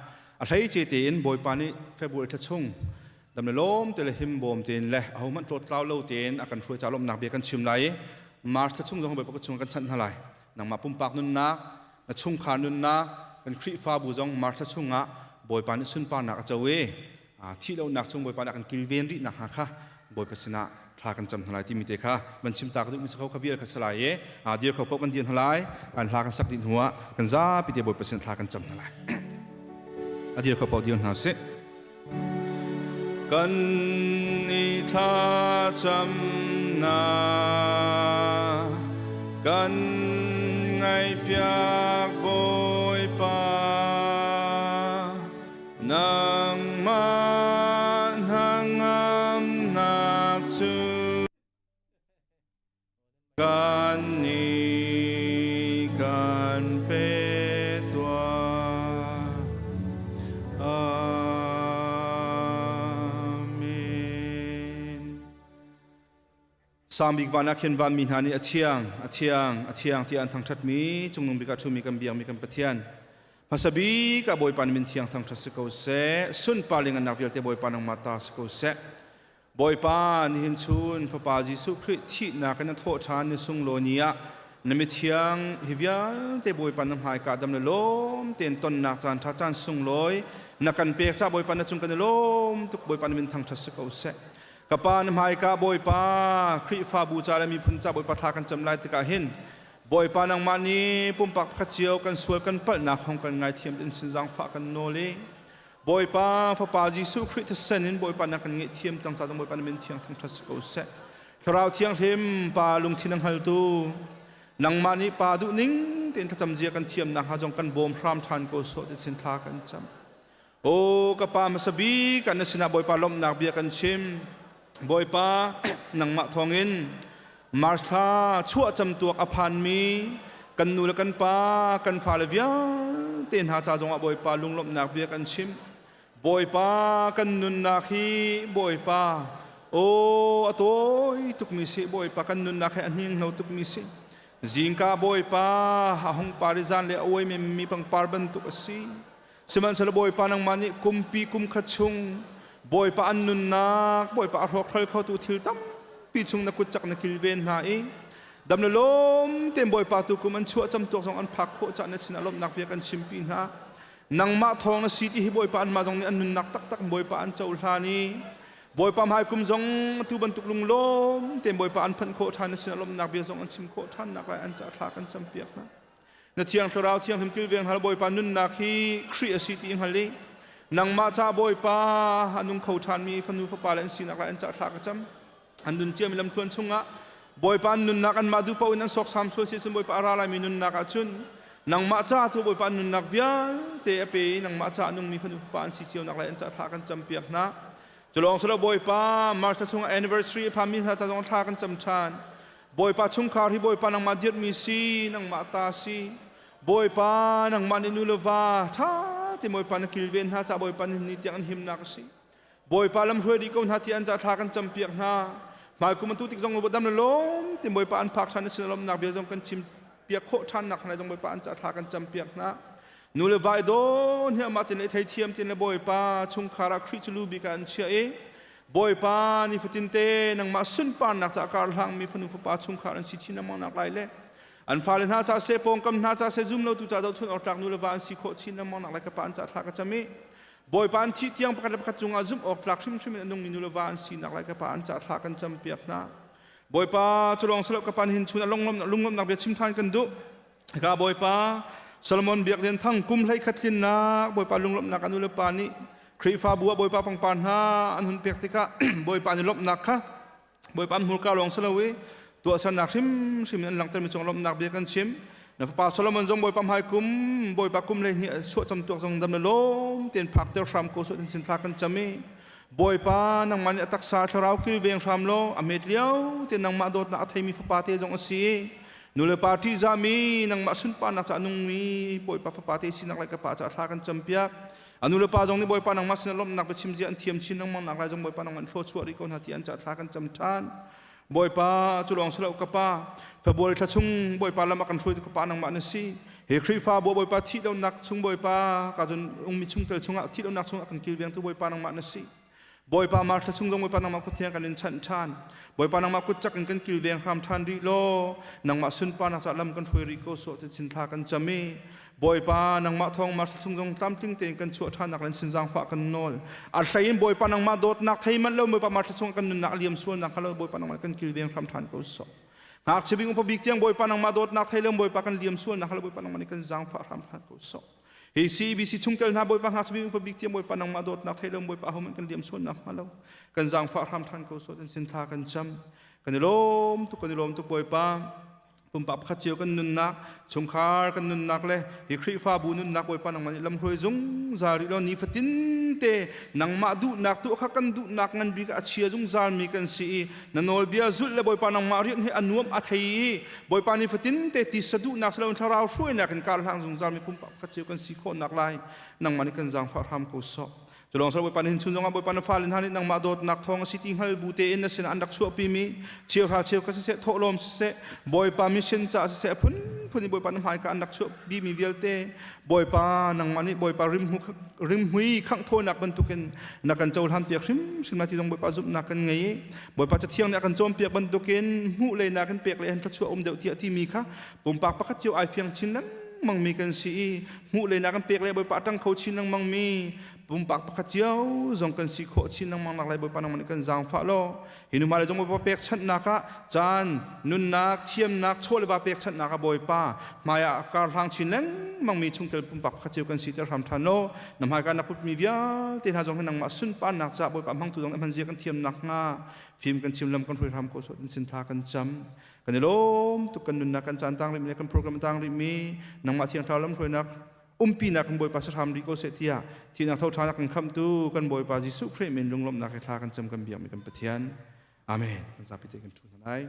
Speaker 9: a hleice tein Bawipa nih February thla chung dam le lawm te le him bawm tein le ahohmanh tlawttlau lo tein a kan hruai ca lawmhnak bia kan chim lai i March thla chung zong Bawipa ka chung kan chanh hna lai. Nangmah pumpak nunnak, na chungkhar nunnak, kan Khrihfabu zong March thla chungah Bawipa nih sunparnak a co i thih lonak chung Bawipa nih a kan kilven rih nak hnga kha Bawipa sinah thla kan cam hna lai timi te kha van chim ta ka duhmi si kho kha vial kha si lai i dir kho paoh kan dir hna lai. Kan hla kan sak dih hnuah kan zapi te Bawipa sinah thla kan cam hna lai. A dir kho paoh dir hna sih. Kan i thlacamnak kan ngaihpiak Bawipa, nangmah hnangamnak cu kan nih kan pe tuah. Amen. Sangbik van ah khin vanmi hna nih a thiang, a thiang, a thiang tiah an thangṭhatmi cungnung bik ah ṭhumi kan biakmi kan Pathian. Hmasa bik ah Bawipa nih min thiang thangṭhat si ko seh. Sunpar le ngannak vialte Bawipa nangmah ta si ko seh. Bawipa, nihin chun Fapa Jesuh Khrih thihnak in a thawh ṭhan ni sunglawi ni ah na mithiang hi vialte Bawipa na hmaika dam le lawm tein tonnak caan ṭha caan sunglawi na kan pek caah Bawipa na cung kan i lawm tuk. Bawipa na min thangṭhat si ko seh. Ka Pa, na hmaika Bawipa, Khrihfabu ca le miphun ca Bawipa thla kan cam lai tikah hin Bawipa nangmah nih pumpak pakhat cio kan sual kan palhnak hong kan ngaithiam in sin zaangfah kan nawl i Bawipa Fapa Jesuh Khrih thisen in Bawipa na kan ngaihthiam cang ca Bawipa na min thiang thangṭhat si ko seh. Thlarau Thianghlim Pa lungthin a hngaltu nangmah nih Pa duh ning tein thlacam zia kan thiamnak hnga zong kan bawm hram ṭhan ko sawh ti sin thla kan cam. O ka Pa, hmasa bik ah na sinah Bawipa lawmhnak bia kan chim. Bawipa, nangmah thawngin Mars thla chuah camtuak a phanmi kan nu le kan pa, kan fale vialte hna ca zongah Bawipa lunglawmhnak bia kan chim. Bawipa, kan nunnak hi Bawipa, aw a tawi tukmi si. Bawipa, kan nunnak hi a hninghno tukmi si. Zingka Bawipa a hung par i zan le a uai memmi pangpar bantuk a si. Sihmanhsehlaw Bawipa nangmah nih kumpi kum khat chung Bawipa an nunnak, Bawipa a hrawkhrol khotu thil tampi chung na kut cak na kilven hna i dam le lawm tein Bawipa tu kum an chuah camtuak zong an phak khawh cah na sinah lawmhnak bia kan chimpi hna. Nangmah thawng na si ti hi Bawipa anmah zong nih an nunnak taktak Bawipa an cohlan i Bawipa hmai kum zong atu bantuk lunglawm tein Bawipa an phanh khawh ṭhan na sinah lawmhnak bia zong an chim khawh ṭhan nak lai an cah thla kan campiak hna. Na Thiang Thlarau Thianghlim kilveng hal Bawipa nunnak hi Khrih a si ti hngal i nangmah ca Bawipa a nung kho ṭhanmi fanu fapa le an sinak lai an cah thla ka cam. An nun ciami lamthluan chungah Bawipa an nunnak anmah duh paoh in an sawksam sual si cun Bawipa a ra laimi nunnak ah cun. Nangmah ca tu Bawipa nunnak vialte a pe i nangmah ca nungmi fanu fapa an si cio nak lai an ca thla kan cam piak hna. Culawng silo Bawipa March thla chungah anniversary a phami hna ca zong thla kan cam ṭhan. Bawipa chungkhar hi Bawipa nangmah dirhmi si, nangmah ta si. Bawipa nangmah nih nu le va ṭha te Bawipa na kilven hna ca Bawipa ni ni tiang an himnak a si. Bawipa lam hruai dih ko hna ti an ca thla kan cam piak hna. Hmaikum atu tik zong dam le lawm ti Bawipa an phak ṭhan sin lawmnak bia zong kan chim piak khawh ṭhan nak hna zong Bawipa an ca thla kan cam piak hna. Nu le vai dawn hi amah tin le theithiam tin le Bawipa chungkhar ah Khrih cu lu bik ah an chiah i Bawipa nifatin te nangmah sunparnak ca kar hlangmi fanu fapa chungkhar an si chin lengmang nak lai le an fale hna ca seh pawngkam hna ca seh zum lo tu ca zohchun awk tlak nu le va an si khawh chin lengmang nak lai ka pa an ca thla ka cam i Bawipa an thih tiang pakhat le pakhat cungah zumh awk tlak hrimhrim in a nungmi nu le va an sinak lai ka pa an ca thla kan cam piak hna. Bawipa cu lawng silo ka pa hin chun a lunglawmhnak bia chim ṭhan kan duh. Hika Bawipa Solomon Biak Lian Thang kum hlei khat tlinnak Bawipa lunglawmhnak a nu le pa nih Khrihfabu ah Bawipa pangpar hna an hun pek tikah Bawipa nih lawmhnak kha Bawipa an hmurka lawng si lo i tuahsernak hrimhrim in an langhtermi cung lawmhnak bia kan chim. Na fapa Solomon zong Bawipa hmai kum Bawipa kum le hnih chuah cam tuak zong dam le lawm tein phakter hram ko sawh sin thla kan cam i Bawipa nangmah nih a taksa thlarau kilveng hram law a met lio te nangmah dawtnak a theimi fapa te zong a si nu le pa ṭihzahmi nangmah sunparnak ca nungmi Bawipa fapa te sinak lai ka pa ca thla kan campiak a nu le pa zong nih Bawipa nangmah sinah lawmhnak biachim zia an thiam chin lengmang nak lai zong Bawipa nangmah thlua chuah rih ko hna ti an ca thla kan cam ṭhan Bawipa cu lawng silo ka pa February thla chung Bawipa lam a kan hruaitu ka pa nangmah na si hi Khrihfa bu Bawipa thih lonak chung Bawipa ka cun ungmi chungtel chungah thih lonak chungah kan kilvengtu Bawipa nangmah na si Bawipa mar thla chung zong Bawipa nangmah kut thiang kan in chanh ṭhan Bawipa nangmah kut cak in kan kilveng hram ṭhan rih law nangmah sunparnak ca lam kan hruai rih ko sawh ti chin thla kan cam i Bawipa nangmah thawng mar thla chung zong tlamtling tein kan chuah ṭhannak len sin zaangfah kan nawl a hlei in Bawipa nangmah dawtnak thei manh lo Bawipa mar thla chung kan nunnak liam sualnak kha lo Bawipa nangmah kan kilveng hram ṭhan ko sawh ngakchia bik upa bik tiang Bawipa nangmah dawtnak thei lo Bawipa kan liam sualnak kha lo Bawipa nangmah nih kan zaangfah hram ṭhan ko sawh Hi CBC chungtel hna Bawipa ngakchia upa bik tiang Bawipa nangmah dawtnak thei lo Bawipa hohmanh kan liam sualnak hnga lo kan zaangfah hram than ko sawt an sin thla kan cam kan i lawm tuk kan i lawm tuk Bawipa pumpak pakhat cio kan nunnak chungkhar kan nunnak le hi Khrihfabu nunnak Bawipa nangmah nih lamhruai zungzal rih law nifatin te nangmah duhnak tuah kha kan duhnak ngan bik a chia zungzal mi kan si i na nawlbia zulh le Bawipa nangmah rian hi a nuam a thei i Bawipa ni fatin te tisa duhnak siloin thlarau hruainak in kar hlang zungzal mi pumpak pakhat cio kan si khawhnak lai nangmah nih kan zaangfah hram ko sawh. Culawng sal Bawipa nih chun zongah Bawipa na fale hna nih nangmah dawtnak thawng a si ti hngal bu tein na sinah an rak chuahpi mi cheuhra cheu kha siseh thawhlawm siseh Bawipa mission caah siseh a phunphun in Bawipa na hmaika an rak chuahpi mi vialte Bawipa nangmah nih Bawipa rimhmui khanghthawinak bantukin na kan cohlan piak hrimhrim lai ti zong Bawipa zumhnak kan ngei i Bawipa Cathiang nih a kan cawnpiak bantukin hmuh le nakin pek le han thluachuah um deuh tiah timi kha pumpak pakhat cio ai fiang chin lengmang mi kan si i hmuh le nakin pek le Bawipa a ṭang kho chin lengmang mi pumpak pakhat cio zong kan si khawh chin lengmang nak lai Bawipa nangmah nih kan zaangfah law hi nu le zong Bawipa pekchanhnak ah caan nunnak thiamnak chaw le va pekchanhnak ah Bawipa hmaiah kar hlang chin lengmang mi chungtel pumpak pakhat cio kan si ter hram ṭhan law na hmaika na putmi vialte hna zong hi nangmah sunparnak caah Bawipa hmangtu zong hman zia kan thiam nakhnga fim kan chim lam kan hruai hram ko sawt in sin thla kan cam kan i lawm tuk kan nunnak kan caan tang rih mi le kan program tang rih mi nangmah thiang thlarau lam hruainak umpinak kan Bawipa sahram rih ko seh tiah thihnak tho ṭhanak kan khamtu kan Bawipa Jesuh Khrih min lunglawmhnak he thla kan cam kan biakmi kan Pathian Amen kan zapi te kan ṭhu hna lai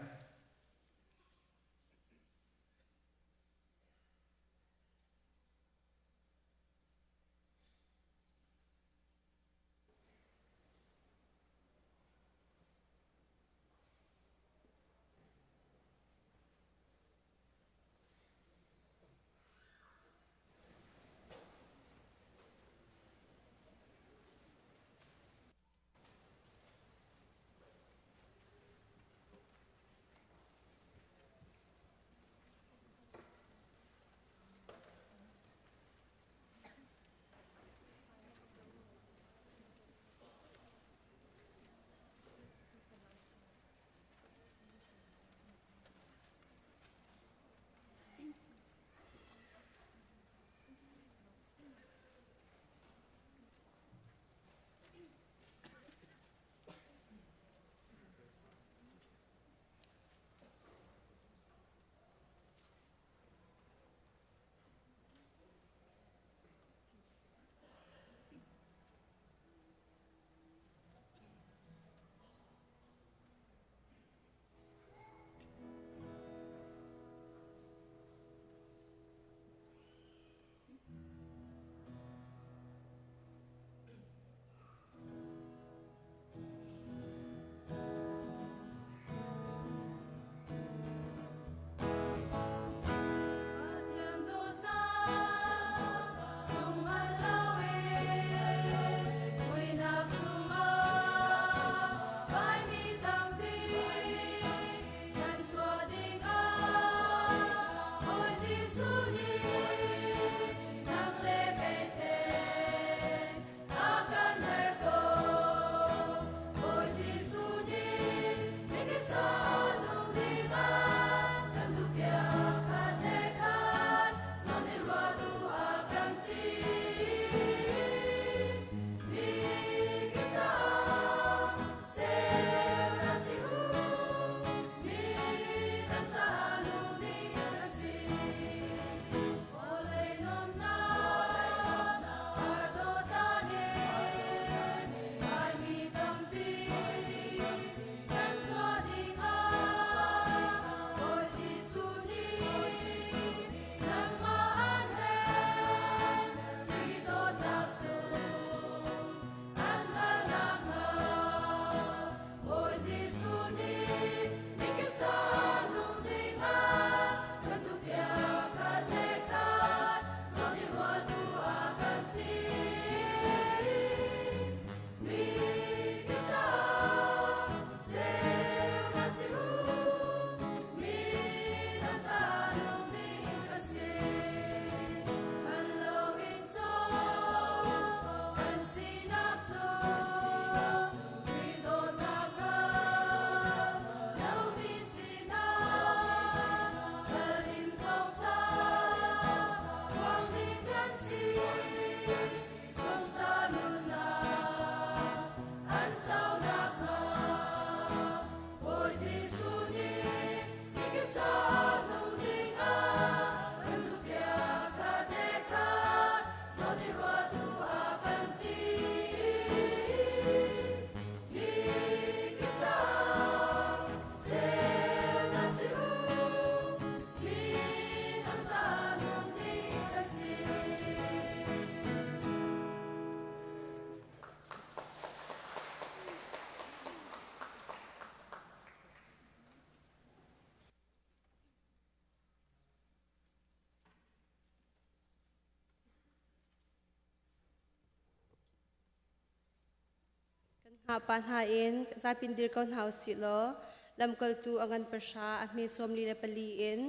Speaker 12: Hna pa hna in zapin dir ko hna usih law lamkaltu a ngan pahra a hme 44 in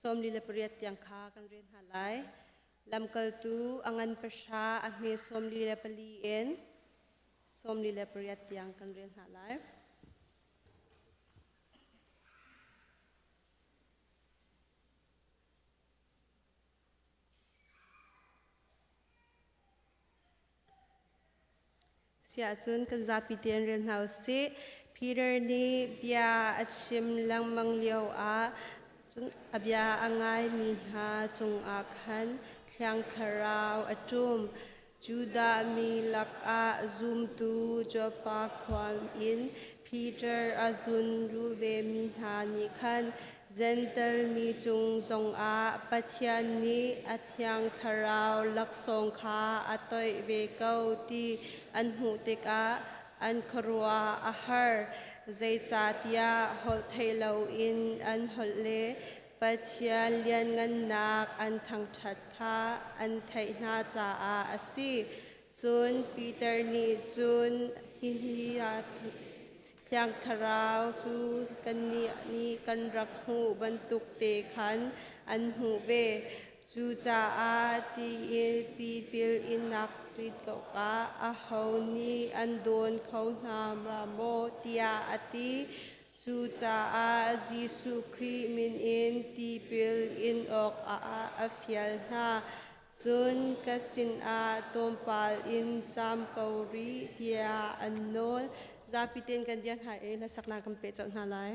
Speaker 12: 48 tiang kha kan rel hna lai. Lamkaltu a ngan pahra a hme 44 in 48 tiang kan rel hna lai. Siahcun kan zapi tein rel hna usih. Peter nih bia a chim lengmang lio ah cun a bia a ngaimi hna cungah khan Thiang Thlarau a ṭum. Judah mi lakah zumtu Joppa khua in Peter a zun vemi hna nih khan Jentail mi cung zongah Pathian nih a Thiang Thlarau laksawng kha a toih ve ko ti an hmuh tikah an khuaruah a har. Zeicahtiah holh theih loin an holh le Pathian lianngannak an thangṭhat kha an theih hna caah a si. Cun Peter nih cun hihi Thiang Thlarau cu kannih nih kan rak hmuh bantuk te khan an hmuh ve. Cucaah ti tipil innak tuit ko ah aho nih an dawn kho hna maw tiah a ti. Cucaah Jesuh Khrih min in tipil in awkah a fial hna. Cun ka sinah tlawmpal in caam ko rih tiah an nawl. Zapi tein kan dir hna i hlasaknak kan peh colh hna lai.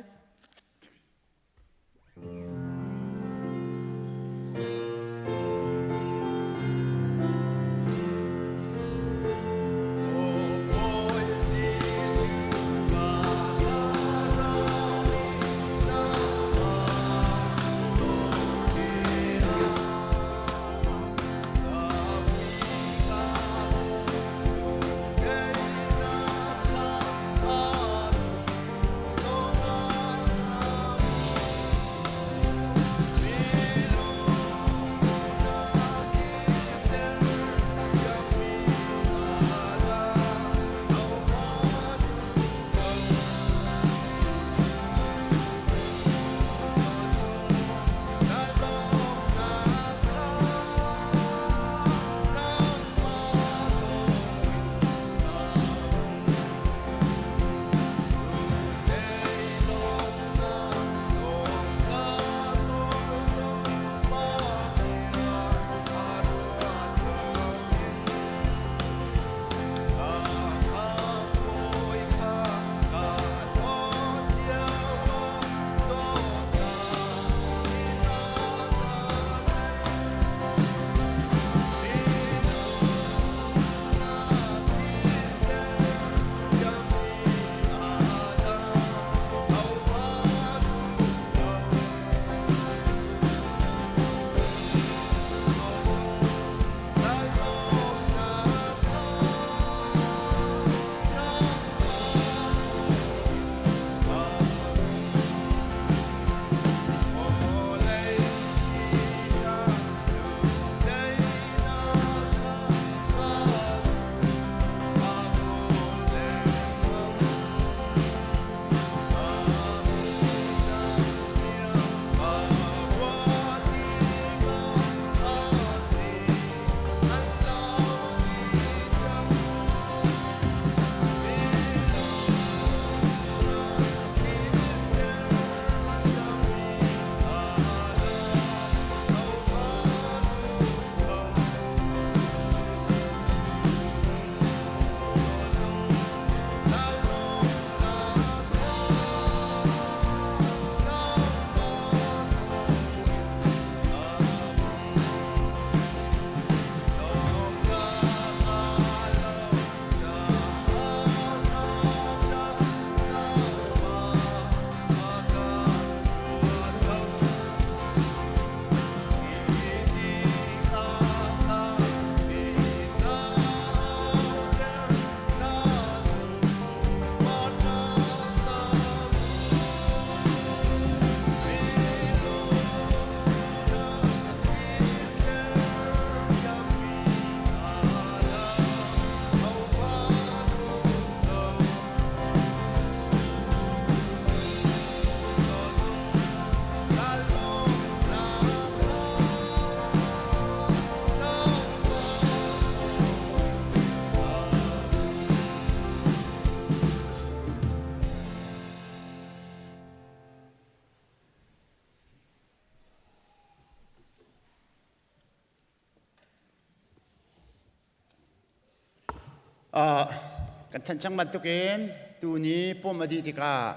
Speaker 6: Kan thanh cang bantukin tuni pum a dih tikah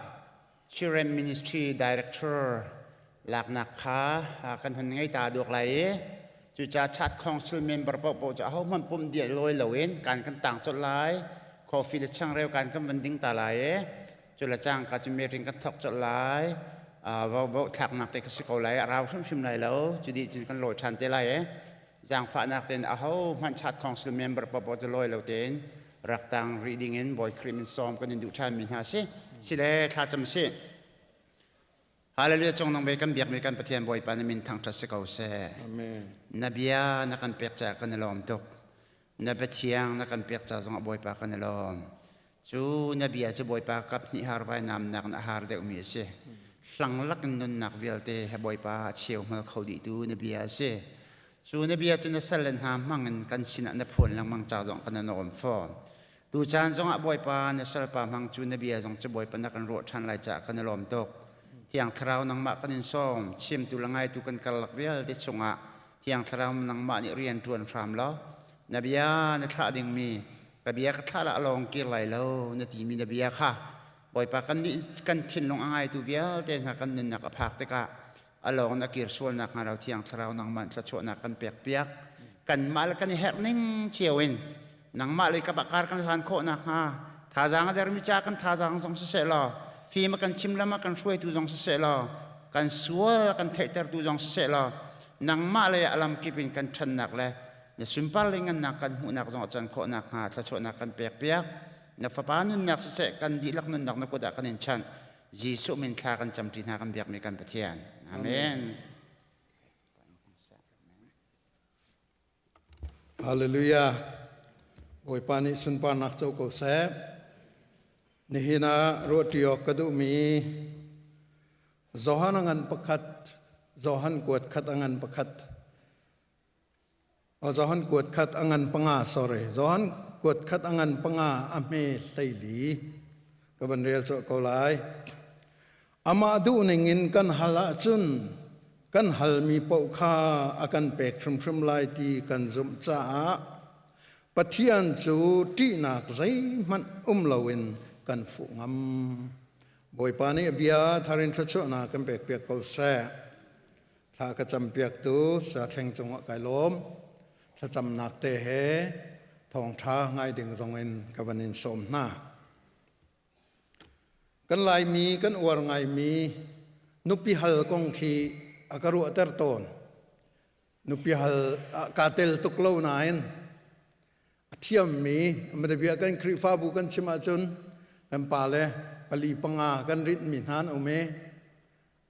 Speaker 6: Children Ministry Director laknak kha kan hun ngei ta duak lai i cucaah Chat Council member paohpaoh cu ahohmanh pumh diah lawi loin kan kan tang colh lai. Coffee le changreu kan kan van ding ta lai i cu le cangka cu meeting kan thawk colh lai. Vo vo thlaknak te kha si ko lai. A rau hrimhrim lai lo. Cu dih cun kan lawi ṭhan te lai i zaangfahnak tein aho hmanh Chat Council member paohpaoh cu lawi lo tein rak tang rih ding in Bawi Khrih min sawm kan in duh ṭhan mi hna si. Sile thlacam si. Hallelujah cung nung ve kan biakmi kan Pathian Bawipa na min thangṭhat si ko seh.
Speaker 8: Amen.
Speaker 6: Na bia na kan pek caah kan i lawm tuk. Na biathiang na kan pek ca zongah Bawipa kan i lawm. Cu na bia cu Bawipa kap hnih har vai namnak in a har deuhmi a si. Hlanglak in nunnak vialte he Bawipa a cheu hmal kho dihtu na bia a si. Cu na bia cu na sal le hna hmangin kan sinah na phuan lengmang ca zong kan i nuam fawn. Tu caan zongah Bawipa na salpa hmang cu na bia zong cu Bawipa na kan ruah ṭhan lai caah kan i lawm tuk. Thiang Thlarau nangmah kan in sawm, chimtu le ngaitu kan karlak vialte chungah Thiang Thlarau nangmah nih rian ṭuan hram law na bia na thlah dingmi ka bia ka thlah lah lawng kir lai lo na timi na bia kha Bawipa kan nih kan thinlung a ngaitu vialte hna kan nunnak a phak tikah a lawng na kir sual nak hnga lo Thiang Thlarau nangmah thluachuahnak kan pek piak kanmah le kan i herh ning cio in nangmah lei kap ah kar kan hlan khawh nak hnga thazaang a dermi ca kan thazaang zong siseh law fim a kan chim lam a kan hruaitu zong siseh law kan sual kan theihtertu zong siseh law nangmah lei ah lam kip in kan ṭhannak le na sunpar le ngannak kan hmuhnak zong a can khawh nak hnga thluachuahnak kan pek piak na fapa nunnak siseh kan dihlak nunnak na kut ah kan in chanh Jesuh min thla kan camṭi hna kan biakmi kan Pathian. Amen.
Speaker 8: Hallelujah. Bawipa nih sunparnak co ko seh. Nihin ah ruahṭi awk ka duhmi Johan a ngan pakhat, Johan kuat khat a ngan pakhat. O Johan kuat khat a ngan panga, sorry. Johan kuat khat a ngan panga a hme hleili. Ka van rel cawh ko lai. Amah duhning in kan hal ahcun kan halmi paoh kha a kan pek hrimhrim lai ti kan zumh caah Pathian cu ṭihnak zeihmanh um loin kan fuh ngam. Bawipa nih a bia tharin thluachuahnak kan pekpiak ko seh. Thla ka campiaktu Sathleng cungah kai lawm. Thlacamnak te he thawngṭha ngai ding zongin ka van in sawm hna. Kan Laimi kan uar ngaimi nupi hal kong khi a ka ruahter tawn. Nupi hal kaa tel tuk lo nain a thiammi bia kan Khrihfabu kan chim ahcun kan pale pali panga kan rinhmi hna an um i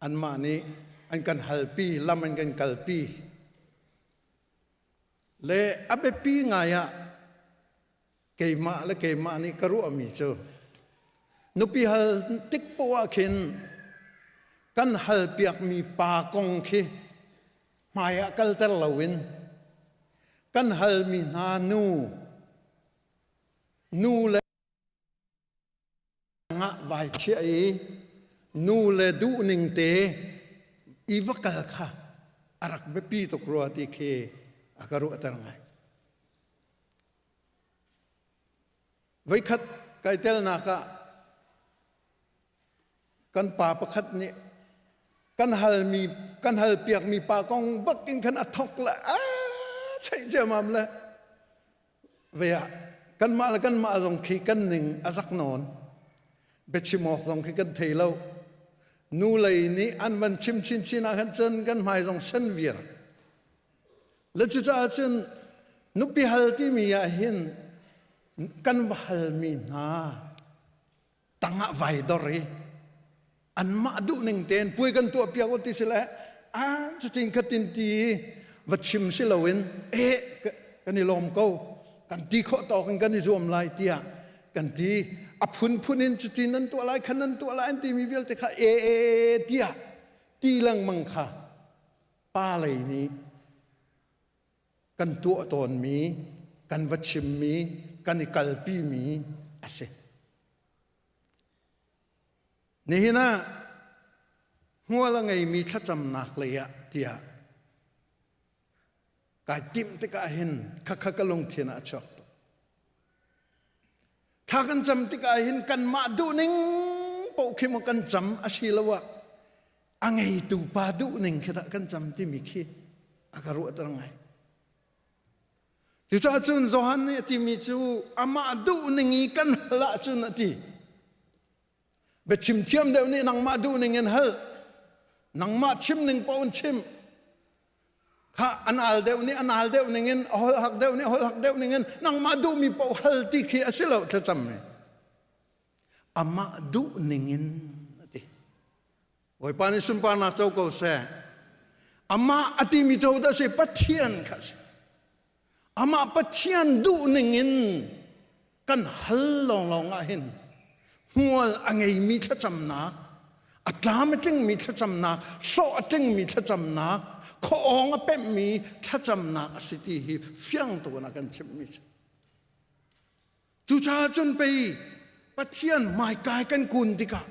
Speaker 8: anmah nih an kan halpi lam an kan kalpi le a biapi ngai ah keimah le keimah nih ka ruahmi cu nupi hal tik poah khin kan hal piakmi pa kong khi hmai ah kalter loin kan halmi hna nu nu le ngah vai chiah i nu le duhning te i va kal kha a rak biapi tuk rua ti khi a ka ruahter ngai. Voikhat kai telnak ah kan pa pakhat nih kan halmi kan hal piakmi pa kong bak in khan a thok le a cheih ciamam le ve ah kanmah le kanmah zong khi kan ning a zak nawn biachim awk zong khi kan thei lo nu lei nih an van chim chinchin ah khan cun kan hmai zong sen vir le cucaah cun nupi hal timi ah hin kan va halmi hna tangah vai dor i anmah duh ning tein puai kan tuah piak u ti si le a cutin khatin ti va chim si loin e kan i lawm ko kan ti khawh tawk in kan i zuam lai tiah kan ti a phunphun in cutin nan tuah lai khan nan tuah lai an timi vialte kha e e tiah ti lengmang kha pa lei nih kan tuah tawnmi kan va chimmi kan i kalpimi a si. Nihin ah hmual a ngeimi thlacamnak lei ah tiah kai timh tikah hin khakha ka lungthin ah a chuak tuk. Thla kan cam tikah hin kanmah duhning paoh khi maw kan cam asiloah a ngeitu pa duhning khi dah kan cam timi khi a ka ruahter ngai. Cucaah cun Johan nih a timi cu amah duhning i kan hal ahcun a ti. Biachim thiam deuh nih nangmah duhning in hal. Nangmah chim ning paoh in chim. Kha an al deuh nih an al deuh ning in a holh hak deuh nih a holh hak deuh ning in nangmah duhmi paoh hal ti khi a si lo thlacam mi. Amah duhning in a ti. Bawipa nih sunparnak co ko seh. Amah a timi co dah si Pathian kha si. Amah Pathian duhning in kan hal lawnglawng ah hin hmual a ngeimi thlacamnak, a tlam a tlingmi thlacamnak, hlawh a tlingmi thlacamnak, khuaawng a pemhmi thlacamnak a si ti hi fiang tuk in a kan chimhmi si. Cucaah cun pei Pathian hmaikai kan kun tikah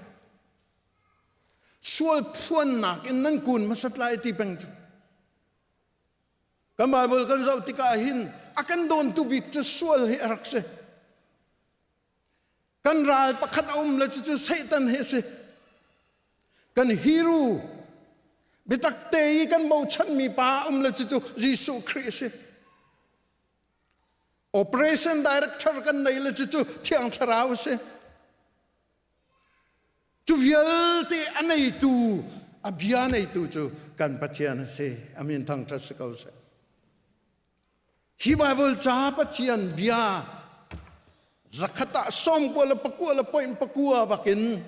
Speaker 8: sual phuannak in nan kun hmasat lai ti peng cu kan Bible kan zoh tikah hin a kan dawntu bik cu sual hi a rak si kan ral pakhat a um le cucu Satan hi a si kan hero biatak te i kan bochanmi pa a um le cucu Jesuh Khrih a si operation director kan nei le cucu Thiang Thlarau a si Cu vialte a neitu, a bia neitu cu kan Pathian a si. A min thangṭhat si ko seh. Hi Bible ca Pathian bia zakhat ah sawmkua le pakua le point pakua bakin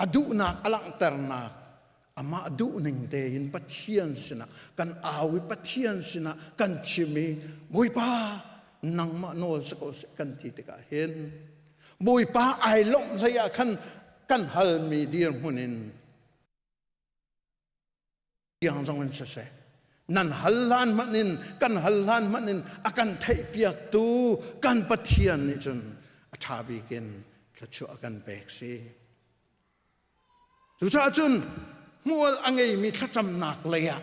Speaker 8: a duhnak a langhternak amah duhning tein Pathian sinah kan au i Pathian sinah kan chim i Bawipa nangmah nawl si ko seh kan ti tikah hin Bawipa ai lawmh hlei ah khan kan halmi dirhmun in tiang zong in siseh nan hal hlan hmanh in kan hal hlan hmanh in a kan theihpiaktu kan Pathian nih cun a ṭha bik in thluachuah a kan pek si. Cucaah cun hmual a ngeimi thlacamnak lei ah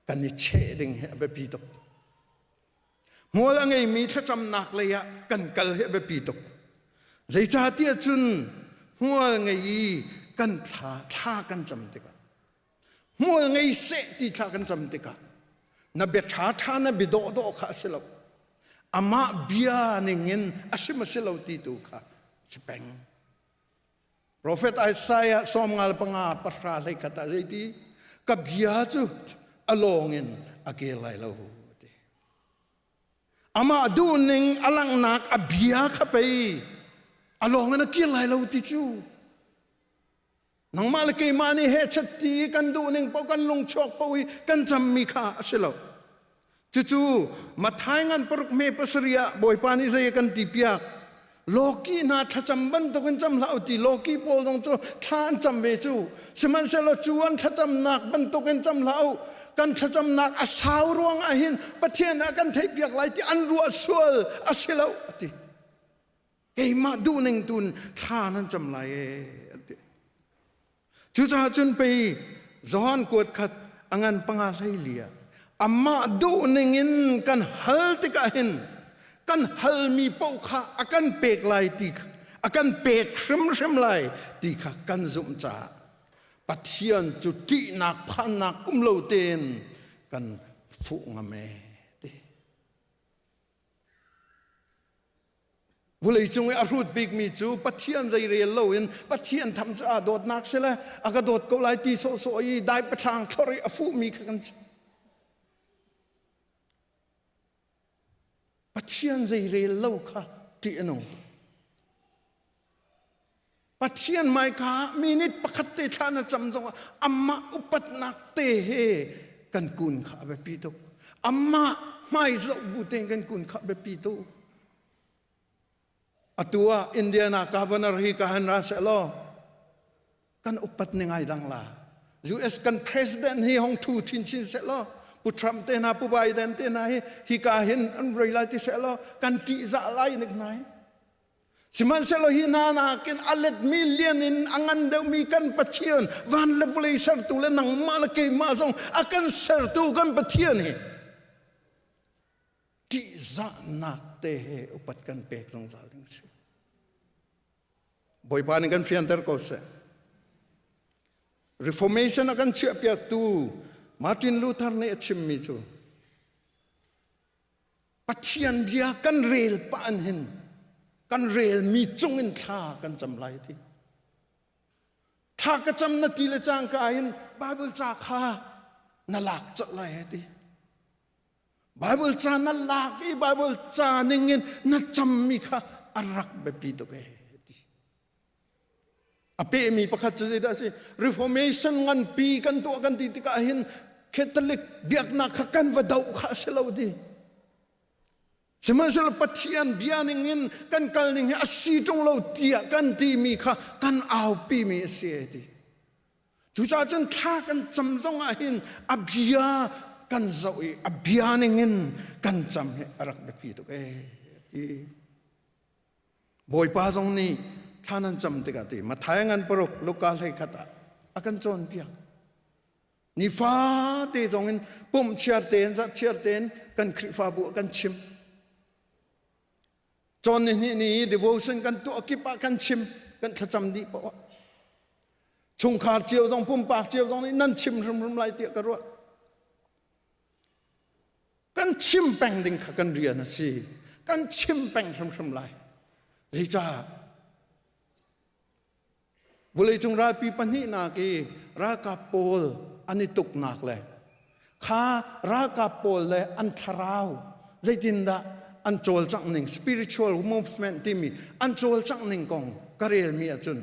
Speaker 8: kan i cheh ding hi a biapi tuk. Hmual a ngeimi thlacamnak lei ah kan kal hi a biapi tuk. Zeicahtiah cun hmual ngei i kan thla thla kan cam tikah hmual ngei seh ti thla kan cam tikah na bia ṭha ṭha na bia dawh dawh kha a si lo. Amah bia ningin a si ma si lo ti tu kha si peng. Profet Isaiah 55 pahra hlei khat ah zeiti ka bia cu a lawng in a kir lai lo ti. Amah duhning a langhnak a bia kha pei a lawng in a kir lai lo ti cu. Nangmah le keimah nih he chat ti kan duhning paoh kan lungchuak paoh i kan cammi kha a si lo. Cucu Matthai ngan paruk me pasarih ah Bawipa nih zei a kan ti piak. Lawki hna thlacam bantukin cam hlah u ti lawki pawl zong cu thla an cam ve cu. Sihmanhsehlaw cu an thlacamnak bantukin cam hlah u. Kan thlacamnak a sau ruang ah hin Pathian ah kan theihpiak lai ti an ruah sual a si lo a ti. Keimah duhning tun thla nan cam lai ee an ti. Cucaah cun pei Johan kuat khat a ngan panga hlei li ah amah duhning in kan hal tikah hin kan halmi paoh kha a kan pek lai ti a kan pek hrimhrim lai ti kha kan zumh caah Pathian cu ṭihnak phannak um lo tein kan fuh ngam ee ti. Vawleicung i a hrut bikmi cu Pathian zeirel loin Pathian tham cu aa dawtnak si le a ka dawt ko lai ti sawhsawh i dai pathlang thlor i a fuhmi kha kan si. Pathian zeirel lo kha ṭih a nung tuk. Pathian hmaika ah minute pakhat te thla na cam zongah amah upatnak te he kan kun kha a biapi tuk. Amah hmai zoh bu tein kan kun kha a biapi tuk. Atu ah Indiana governor hi ka han ra seh law kan upat ning ai dang la. US kan president hi hong thu chin chin seh law Pu Trump te hna Pu Biden te hna hi hi ka hin an rei lai ti seh law kan ṭihzah lai nik nai. Sihmanhsehlaw hi hna nakin a let million in a ngan deuhmi kan Pathian van le vawlei sertu le nangmah le keimah zong a kan sertu kan Pathian hi ṭihzahnak te he upat kan pek zungzal ding a si. Bawipa nih kan fianter ko seh. Reformation a kan chiahpiaktu Martin Luther nih a chimmi cu Pathian bia kan rel pah an hin kan relmi cungin thla kan cam lai ti. Thla ka cam na ti le cangka in Bible ca kha na lak colh lai ti. Bible ca na lak i Bible ca ningin na cammi kha a rak biapi tuk ee ti. A pehmi pakhat cu zeidah a si? Reformation nganpi kan tuah kan ti tikah hin Catholic biaknak kha kan va doh kha a si lo ti. Sihmanhsehlaw Pathian bia ningin kan kal ning hi a si ṭung lo tiah kan timi kha kan aupimi a si ti. Cucaah cun thla kan cam zong ah hin a bia kan zoh i a bia ningin kan cam hi a rak biapi tuk ee ti. Bawipa zong nih thla nan cam tikah ti Matthai ngan paruk Luka 11 ah a kan cawnpiak. Nifate zong in pumh chiar tein zarh chiar tein kan Khrihfabu ah kan chim. Cawn ni hnih ni devotion kan tuah kip ah kan chim, kan thlacam dih poah. Chungkhar cio zong pumpak cio zong nih nan chim hrimhrim lai tiah ka ruah. Kan chim peng ding kha kan rian a si. Kan chim peng hrimhrim lai. Zeicah? Vawleicung ralpi pahnihnak i ralkap pawl an i tuknak le kha ralkap pawl le an thlarau zeitindah an cawlcangh ning spiritual movement timi an cawlcangh ning kong ka relmi ahcun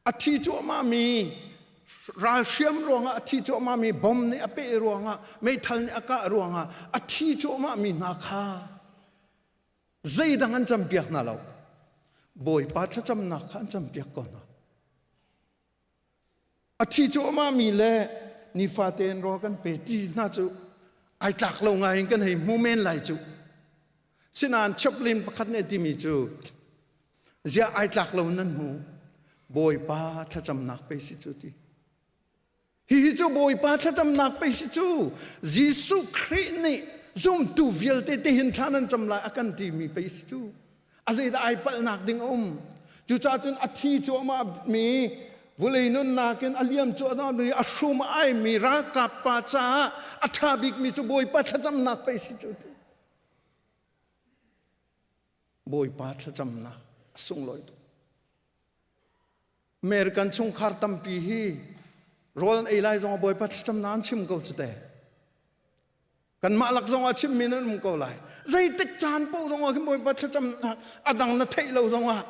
Speaker 8: A thi cuahmahmi ralhriam ruangah a thi cuahmahmi bom nih a peh ruangah meithal nih a kah ruangah a thi cuahmahmi hna kha zeidang an campiak hna lo. Bawipa thlacamnak kha an campiak ko hna. A thi cuahmahmi le nifate in rawl kan pe ti hna cu ai tlak lo ngai in kan hei hmu men lai cu. Sinain chaplain pakhat nih a timi cu Ziah ai tlak lo nan hmu? Bawipa thlacamnak pei si cu ti. Hihi cu Bawipa thlacamnak pei si cu. Jesuh Khrih nih zumtu vialte tihin thla nan cam lai a kan timi pei si cu. A zeidah ai palhnak ding a um? Cucaah cun a thi cuahmah mi vulei nunnak in a liam cuahmah mi a hrum ai mi ralkap pa caah a ṭha bikmi cu Bawipa thlacamnak pei si cu ti. Bawipa thlacamnak a sunglawi tuk. American chungkhar tampi hi rawl an ei lai zong ah Bawipa thlacamnak an chim ko cu te. Kanmah lak zong ah chimmi nan um ko lai. Zeitik caan paoh zong ah khin Bawipa thlacamnak a dang na theih lo zong ah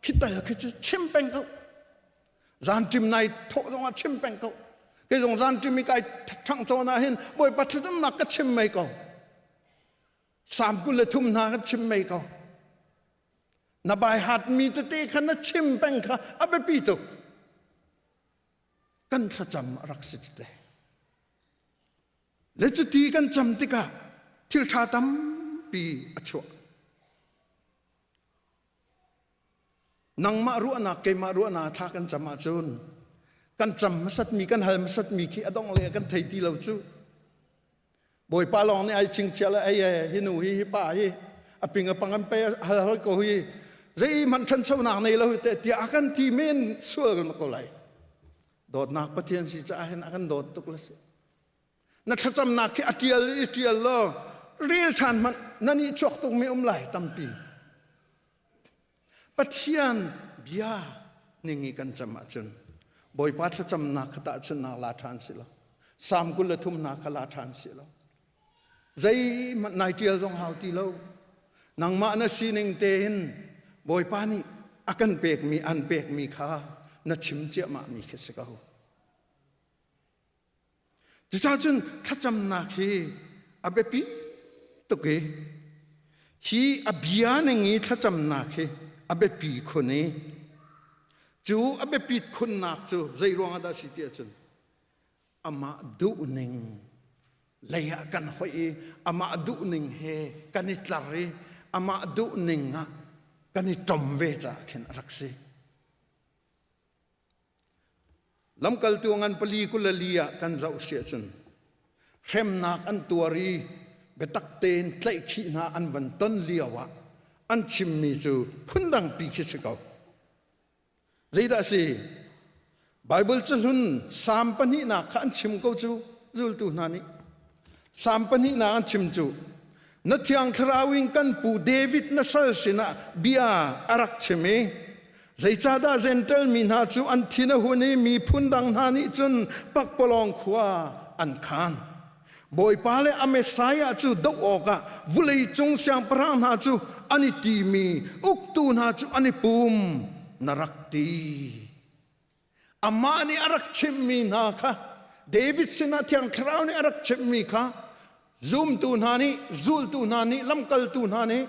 Speaker 8: khi tal khi cu chim peng ko. Zan ṭim nai thawh zong ah chim peng ko. Kei zong zan ṭim i kai ṭhangh cawn ah hin Bawipa thlacamnak ka chim mei ko. Salm 23 hna kan chim mei ko. Na bai hatmi tete kha na chim peng kha a biapi tuk. Kan thlacam a rak si tete. Le cuti kan cam tikah thil ṭha tampi a chuah. Nangmah ruahnak keimah ruahnak thla kan cam ahcun kan cam hmasatmi kan hal hmasatmi khi a dongh le kan thei ti lo cu. Bawipa lawng nih ai chingchiah le ei hi nu hi hi pa hi a ping a pang an pe hal hal ko hi zeihmanh ṭhanchonak nei lo te tiah a kan ti men sual ko lai. Dawtnak Pathian si caah hin a kan dawt tuk le si. Na thlacamnak khi a ṭial i ṭial law rel ṭhan hmanh na nih chuak tukmi um lai tampi. Pathian bia ning i kan cam ahcun Bawipa thlacamnak kha tahchunhnak la ṭhan si lo. Salm 23 hna kha la ṭhan si lo. Zeihmanh nai ṭial zong hau ti lo. Nangmah na sining tein Bawipa nih a kan pekmi an pekmi kha na chim ciahmahmi khi si ko. Cucaah cun thlacamnak hi a biapi tuk i hi a bia ning i thlacamnak hi a biapi khun i cu a biapit khunnak cu zei ruangah dah si ti ahcun amah duhning lei ah kan hoih i amah duhning he kan i tlar i amah duhning ah kan i ṭom ve caah khin a rak si. Lamkaltu ngan pali 24 ah kan zoh si ahcun hremnak an tuar i biatak tein tlaihkhih hna an van ton lio ah an chimmi cu phundangpi khi si ko. Zeidah a si? Bible cahlun Salm pahnihnak kha an chim ko cu zultu hna nih. Salm pahnihnak an chim cu na thiang thlarau in kan pu David na sal sinah bia a rak chim i zeicahdah Gentile mi hna cu an thin a hun i miphun dang hna nih cun pakpalawng khua an khan. Bawipa le a Messiah cu doh awkah vawleicung siangpahrang hna cu an i timi uktu hna cu an i pum na rak ti. Amah nih a rak chimhmi hna kha David sinah Thiang Thlarau nih a rak chimhmi kha zumtu hna nih zultu hna nih lamkaltu hna nih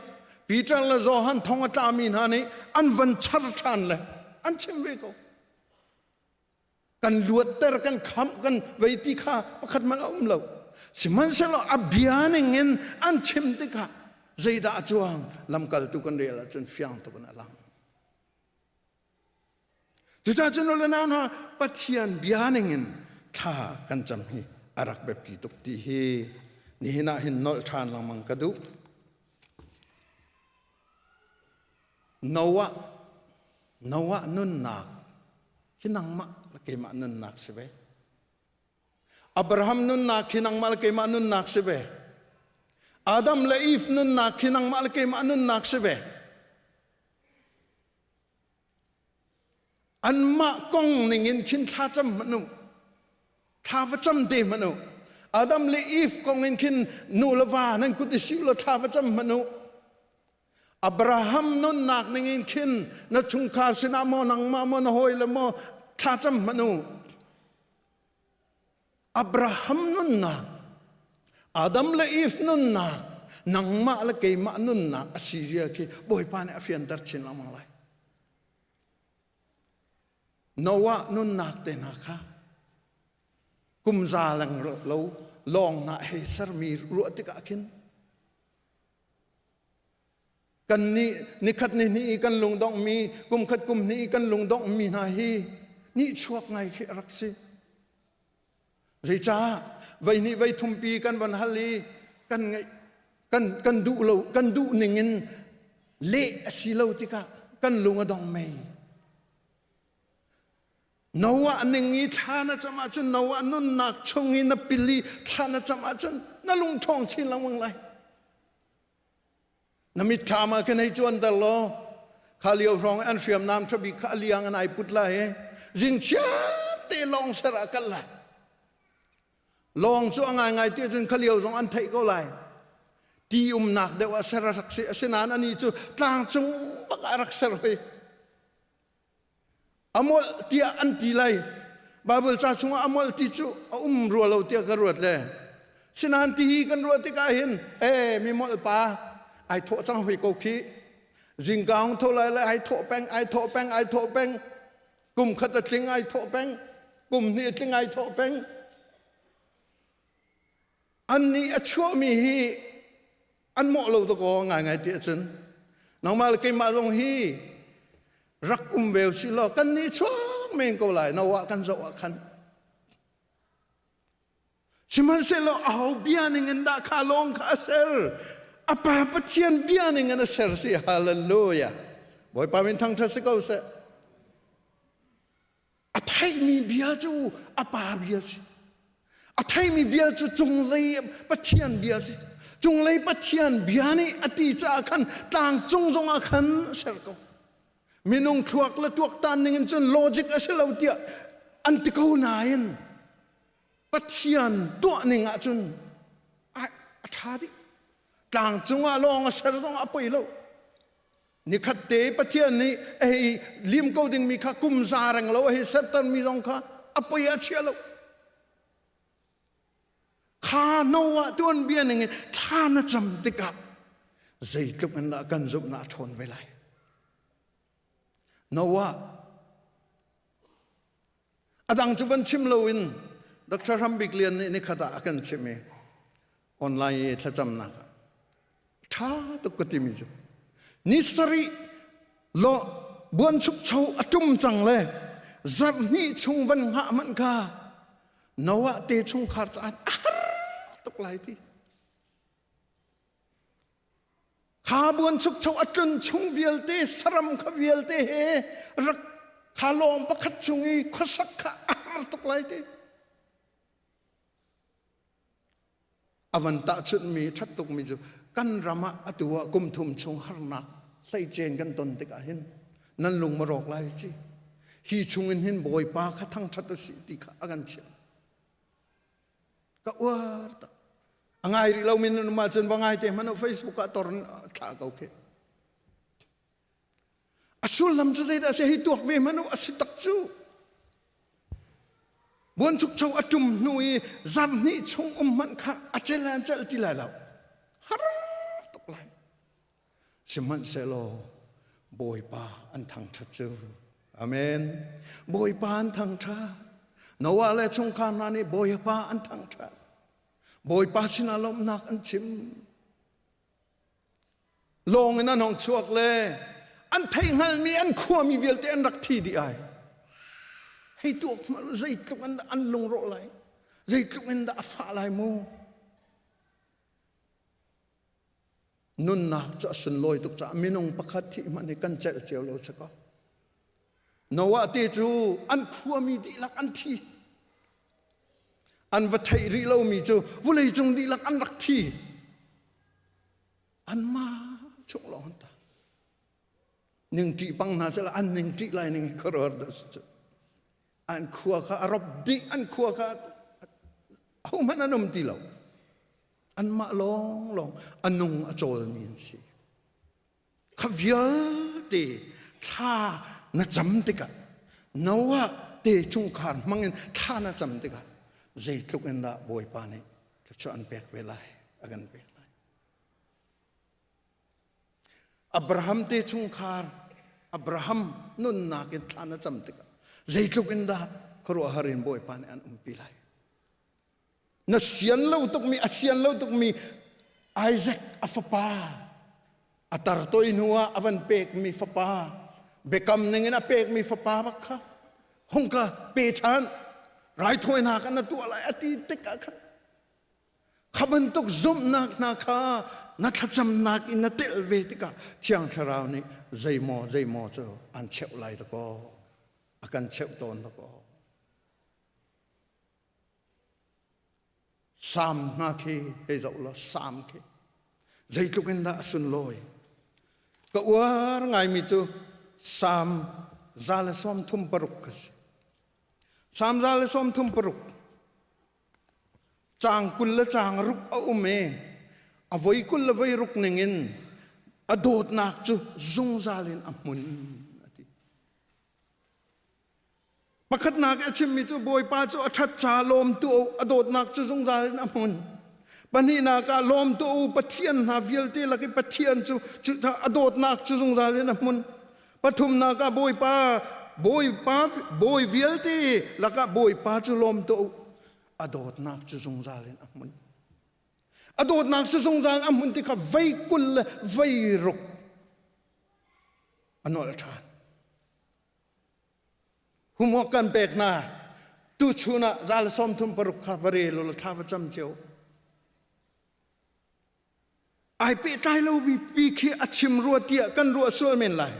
Speaker 8: Peter le Johan thong a tlami hna nih an van char ṭhan le an chim ve ko. Kan luatter kan khamh kan vei ti kha pakhat hmanh a um lo. Sihmanhsehlaw a bia ning in an chim tikah zeidah a cuang lamkaltu kan rel ahcun fiang tuk in a lang. Cucaah cun le nau hna Pathian bia ningin thla kan cam hi a rak biapi tuk ti hi nihin ah hin nolh ṭhan lengmang ka duh. Noah Noah nunnak hi nangmah le keimah nunnak si ve. Abraham nunnak hi nangmah le keimah nunnak si ve. Adam le Eve nunnak hi nangmah le keimah nunnak si ve. Anmah kong ningin khin thla cam hmanh u. Thla va cam te hmanh u. Adam le Eve kong in khin nu le va nan kut i siu law thla va cam hmanh u. Abraham nunnak ningin khin na chungkhar sinah maw nangmah maw na hawi le maw thla cam hmanh u. Abraham nunnak, Adam le Eve nunnak, nangmah le keimah nunnak a si zia khi Bawipa nih a fianter chin lengmang lai. Noah nunnak te hna kha kum za leng lo lawng na hei sermi ruah tikah khin kan nih nikhat ni hnih i kan lungdonghmi kum khat kum hnih i kan lungdonghmi hna hi nihchuak ngai khi a rak si. Zeicah vei hnih vei thumpi kan van hal i kan ngeih kan kan duh lo kan duh ning in leh a si lo tikah kan lung a dong mei. Noah ning i thla na cam ahcun Noah nunnak chung i na pil i thla na cam ahcun na lung ṭhawng chin lengmang lai. Na mitthlam ah khin hei cuanter law kha lio hrawng i an hriamnam ṭhabik kha a liang in ai put lai i zingchiar te lawng ser ah kal lai. Lawng cu a ngaingai ti cun kha lio zong an theih ko lai. Ti umnak deuh ah ser a rak si. Asinain anih cu tlang cung bak ah a rak ser hoi. A molh tiah an ti lai. Bible ca chungah a molh ti cu a um rua lo tiah ka ruat le. Sinain ti hi kan ruah tikah hin eh mi molh pa ai thawh cang hoi ko khi. Zingka hong tho lai le ai thawh peng ai thawh peng ai thawh peng. Kum khat a tling ai thawh peng. Kum hnih a tling ai thawh peng. Annih a chuahmi hi an mawh lo dakaw ngaingai ti ahcun nangmah le keimah zong hi rak um ve usih law kan nih chuak men ko lai Noah kan zoh ah khan sihmanhsehlaw aho bia ning in dah kha lawng kha a ser a pa Pathian bia ning in a ser si hallelujah Bawipa min thangṭhat si ko seh A theihmi bia cu a pa bia si. A theihmi bia cu cunglei Pathian bia si. Cunglei Pathian bia nih a ti caah khan tlang cung zongah khan ser ko. Minung thluak le tuaktan ning in cun logic a si lo tiah an ti ko nain Pathian tuah ning ahcun a ṭha dih. Tlang cungah lawng a ser zong a poi lo. Nikhat te Pathian nih a hei lim ko dingmi kha kum za reng lo a hei sertermi zong kha a poi a chia lo. Kha Noah tuanbia ning in thla na cam tikah zeitluk in dah kan zumhnak a ṭhawn ve lai. Noah a dang cu van chim loin Dr. Ram Bik Lian nih nikhat ah a kan chimh i online i thlacamnak ah ṭha tuk ka timi cu ni sarih lo buanchukcho a ṭum cang le zarh hnih chung van hngah hmanh kha Noah te chungkhar caah a har tuk lai ti kha buanchukcho a tlun chung vialte saram kha vialte he rak. Kha lawng pakhat chung i khuasak kha a har tuk lai ti. A van tahchunhmi ṭhat tukmi cu kan ram ah atu ah kum thum chung harnak hleicen kan ton tikah hin nan lung ma rawk lai ci. Hi chungin hin Bawipa kha thangṭhat u sih ti kha a kan chimh. Ka uar tak. A ngai rih lomi nan um ahcun va ngai te hmanh u Facebook ah tor thlah ko khi. A sullam cu zeidah a si hei tuak ve hmanh u a si tak cu. Buanchukcho a ṭum hnu i zarh hnih chung um hmanh kha a cel an celh ti lai lo. Har tuk lai. Sihmanhsehlaw Bawipa an thangṭhat cu. Amen. Bawipa an thangṭhat. Noah le chungkhar hna nih Bawipa an thangṭhat. Bawipa sinah lawmhnak an chim. Lawng in an hong chuak le an theihhngalhmi an khuami vialte an rak thi dih ai. Hei tuak hmanh zeitluk in dah an lungrawh lai, zeitluk in dah a fah lai mu. Nunnak cu a sunlawi tuk caah minung pakhat thih hmanh hi kan celh cio lo si ko. Noah te cu an khuami dihlak an thi. An va theih rih lomi cu vawleicung dihlak an rak thi. Anmah chung lawng an ta. Ningṭih pang hna sehla an ningṭih lai ning khuaruahhar dah si cu. An khua kha a rop dih, an khua kha ahohmanh an um ti lo. Anmah lawnglawng a nung a cawlmi an si. Kha vialte thla na cam tikah Noah te chungkhar hmangin thla na cam tikah zeitluk in dah Bawipa nih thluachuah an pek ve lai, a kan pek lai. Abraham te chungkhar Abraham nunnak in thla na cam tikah zeitluk in dah khuaruahhar in Bawipa nih an umpi lai. Na sian lo tukmi a sian lo tukmi Isaac a fapa a tar toi hnu ah a van pekmi fapa biakam ning in a pekmi fapa bak kha hung ka pe ṭhan raithawinak na tuah lai a ti tik ah khan kha bantuk zumhnak hna kha na thlacamnak in na telh ve tikah Thiang Thlarau nih zeimaw zeimaw cu an cheuh lai dakaw a kan cheuh tawn dakaw Sam hna khi hei zoh law sam khi zeitluk in dah a sunlawi. Ka uar ngaimi cu Sam 136 ka si. Sam 136 caang 20 le caang ruk a um i a voi 20 le voi ruk ningin a dawtnak cu zungzal in a hmun a ti. Pakhatnak a chimmi cu Bawipa cu a ṭhat ca lawm tu a dawtnak cu zungzal in a hmun. Pahnihnak ah lawm tu u Pathian hna vialte lak i Pathian cu a dawtnak cu zungzal in a hmun. Pathumnak ah Bawipa Bawipa bawi vialte lakah Bawipa cu lawm tu u a dawtnak cu zungzal in a hmun. A dawtnak cu zungzal a hmun ti kha vei 20 le vei ruk a nolh ṭhan. Homework kan pek hna. Tuchun ah zal 36 kha va rel u thla va cam cio. Ai pehtlai lo pi khi a chim rua tiah kan ruah sual men lai.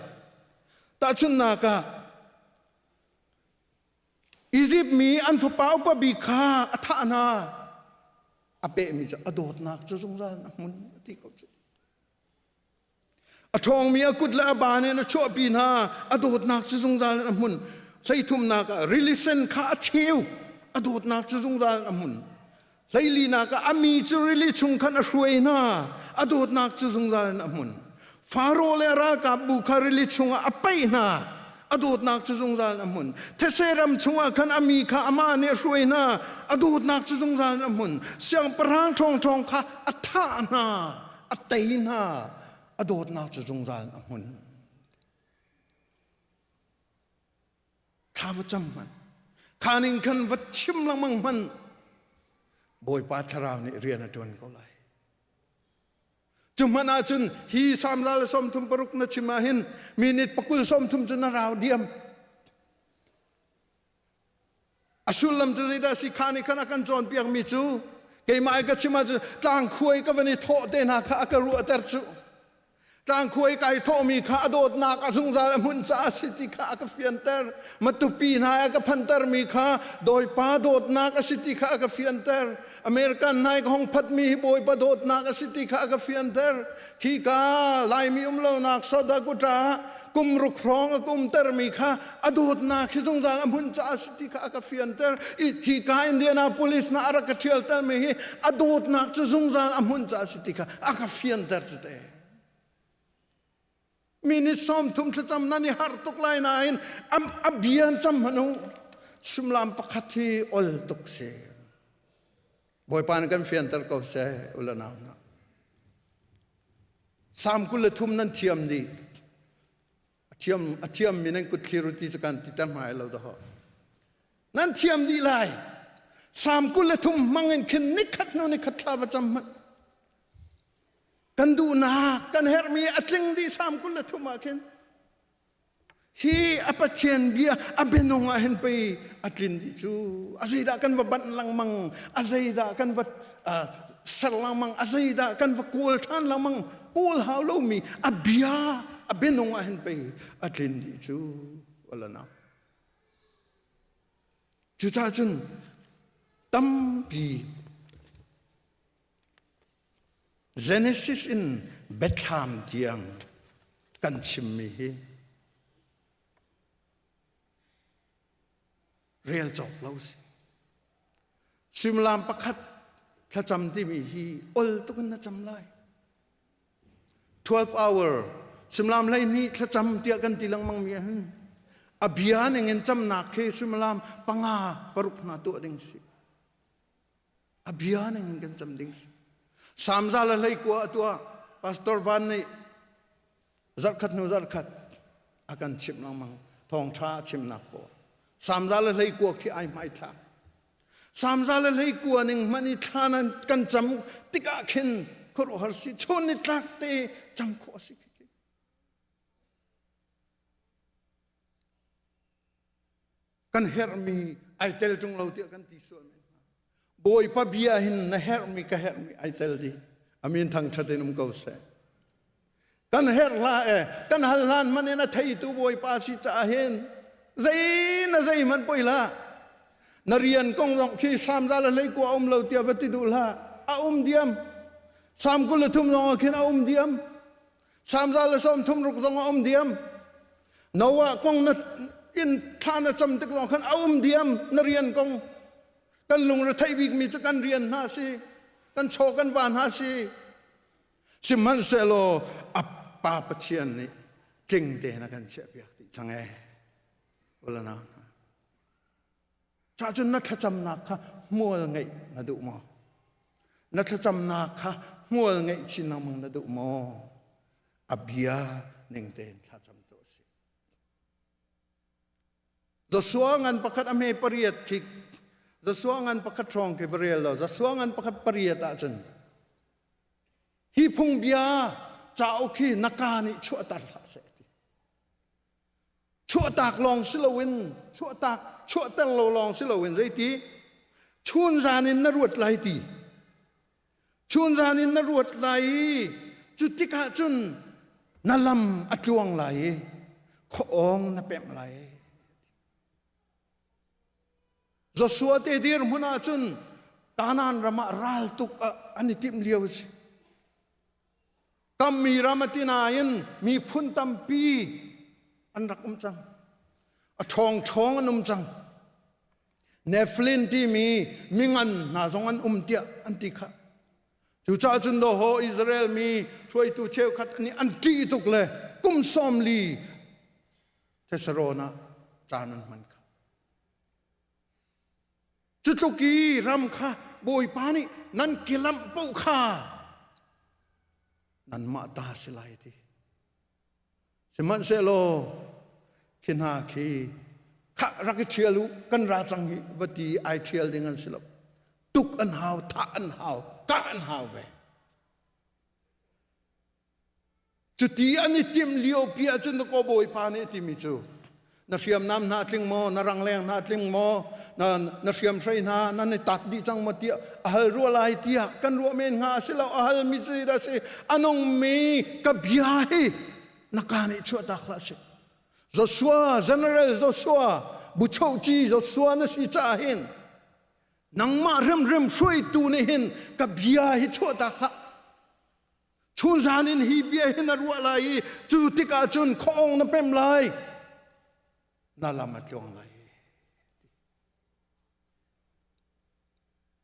Speaker 8: Tahchunhnak ah Egypt mi an fapa upa bik kha a thah hna. A pehmi cu a dawtnak cu zungzal a hmun a ti ko cu. A ṭhawngmi a kut le a baan in a chuahpi hna. A dawtnak cu zungzal in a hmun. Hleithumnak ah rili sen kha a cheu. A dawtnak cu zungzal in a hmun. Hleilinak ah a mi cu rili chung khan a hruai hna. A dawtnak cu zungzal in a hmun. Faro le a ralkapbu kha rili chungah a paih hna. A dawtnak cu zungzal in a hmun. These ram chungah khan a mi kha amah nih a hruai hna. A dawtnak cu zungzal in a hmun. Siangpahrang ṭhawngṭhawng kha a thah hna. A tei hna. A dawtnak cu zungzal in a hmun. Thla va cam hmanh. Kha ning khan va chim lengmang hmanh. Bawipa thlarau nih rian a ṭuan ko lai. Cu hmanh ahcun hi Salm 136 na chim ahhin minute 20 cu na rau diam. A sullam cu zeidah si kha nih khan a kan cawnpiakmi cu keimah i ka chim ahcun tlangkhuai ka van i thawh te hna kha a ka ruahter cu. Tlangkhuai kai thawhmi kha a dawtnak a zungzal a hmun caah a si ti kha a ka fianter. Matupi hna a ka phantermi kha Bawipa dawtnak a si ti kha a ka fianter. American hna i ka hong phatmi hi Bawipa dawtnak a si ti kha a ka fianter. Khi ka Laimi um lonak South Dakota ah kum ruk hrawng a ka umtermi kha a dawtnak hi zungzal a hmun caah a si ti kha a ka fianter. Hi ka Indianapolis na a rak ka ṭhialtermi hi a dawtnak cu zungzal a hmun caah a si ti kha a ka fianter cu te. Minute 30 thlacam nan i harh tuk lai nain a bia cam hmanh u. Sumlam pakhat hi ol tuk si. Bawipa nih kan fianter ko seh u le nau hna. Salm 23 nan thiam dih. A thiam a thiammi nan kut thlir u ti cu kan ti ter hna lo dah. Nan thiam dih lai. Salm 23 hmang in khin nikhat hnu nikhat thla va cam hmanh. Kan duhnak kan herhmi a tling dih Salm 23 ah khin. Hi a Pathian bia a bianung ah hin pei a tlin dih cu. A zeidah kan va banh lengmang, a zeidah kan va ser lengmang, a zeidah kan va kawl ṭhan lengmang, kawl hau lomi a bia a bianung ah hin pei a tlin dih cu. Alana. Cucaah cun tampi Genesis in Bethlehem tiang kan chimmi hi rel cawk lo si. Suimilam pakhat thlacam timi hi ol tuk in na cam lai. 12 hour suimilam 12 thlacam tiah kan ti lengmang mi ahhin a bia ning in camnak khi suimilam panga paruk hna tuah ding si. A bia ning in kan cam ding si. Samza le hlei kua a tuah. Pastor Van nih zarhkhat hnu zarhkhat a kan chimh lengmang. Thawngṭha a chimnak pawl. Samza le hlei kua khi ai hmaithlak. Samza le hlei kua ning hmanh i thla nan kan cam tikah khin khuaruahhar si chun ni tlak te cam khawh a si. Kan herhmi ai tel ṭung lo tiah kan ti sual men hna. Bawipa bia hin na herhmi ka herhmi ai tel dih. Amin thangṭhat in um ko seh. Kan herh hlah e, kan hal hlan hmanh in a theitu Bawipa si caah hin zei na zei hmanh poi hlah. Na rian kong zong khi samza le hlei kua um lo tiah va ti duh hlah. A um diam. Sam 23 zong ah khin a um diam. Samza le 36 zong a um diam. Noah kong na in thla na cam tik zong khan a um diam na rian kong. Kan lungre theih bikmi cu kan rian hna si. Kan chaw kan va hna si. Sihmanhsehlaw a pa Pathian nih tling tein a kan chiahpiak dih cang ee. Ulanau hna. Cah cun na thlacamnak kha hmual ngeih na duh maw? Na thlacamnak kha hmual ngeih chin lengmang na duh maw? A bia ning tein thlacam tu a si. Joshua ngan pakhat a hme pariat khi Joshua ngan pakhat hrawng khi va rel lo Joshua ngan pakhat pariat ahcun hi phungbia cauk hi na ka nih chuahter hlah seh ti. Chuahtak lawng si loin chuahtak chuahter lo lawng si loin zeiti chun zan in na ruat lai ti chun zan in na ruat lai i cu tikah cun na lam a tluang lai i khuaawng na pemh lai. Joshua te dirhmun ah cun Kanaan ram ah raltuk an i timh lio a si. Kammi ram a ti nain miphun tampi an rak um cang. A ṭhawngṭhawng an um cang. Nephilim timi mingan hna zong an um tiah an ti khah. Cucaah cun dawhaw Israel mi hruaitu cheukhat nih an ṭih tuk le kum 40 Thesarawn ah caan an hman kha. Cu tluk i ram kha Bawipa nih nan kelamh paoh kha nanmah ta si lai ti. Sihmanhsehlaw khi hna khi khah rak i ṭhial u kan ra cang hi va ti ai ṭhial ding an si lo. Tuk an hau, thah an hau, kah an hau ve. Cuti an i timh lio pi ahcun kaw Bawipa nih a timi cu. Na hriamnam hna tling maw? Na rangleng hna tling maw? Na, na hriamhrei hna nan i tat dih cang maw tiah a hal rua lai tiah kan ruah men hnga a si lo. A hal mi cu zeidah a si? A nungmi ka bia hi na ka nih chuahtak hlah sih. Joshua, General Joshua, buchohci Joshua na si caah hin nangmah hrimhrim hruaitu nih hin ka bia hi chuahtak hlah. Chunzan in hi bia hi na ruah lai i cu tikah cun khuaawng na pem lai. Na lam a tluang lai.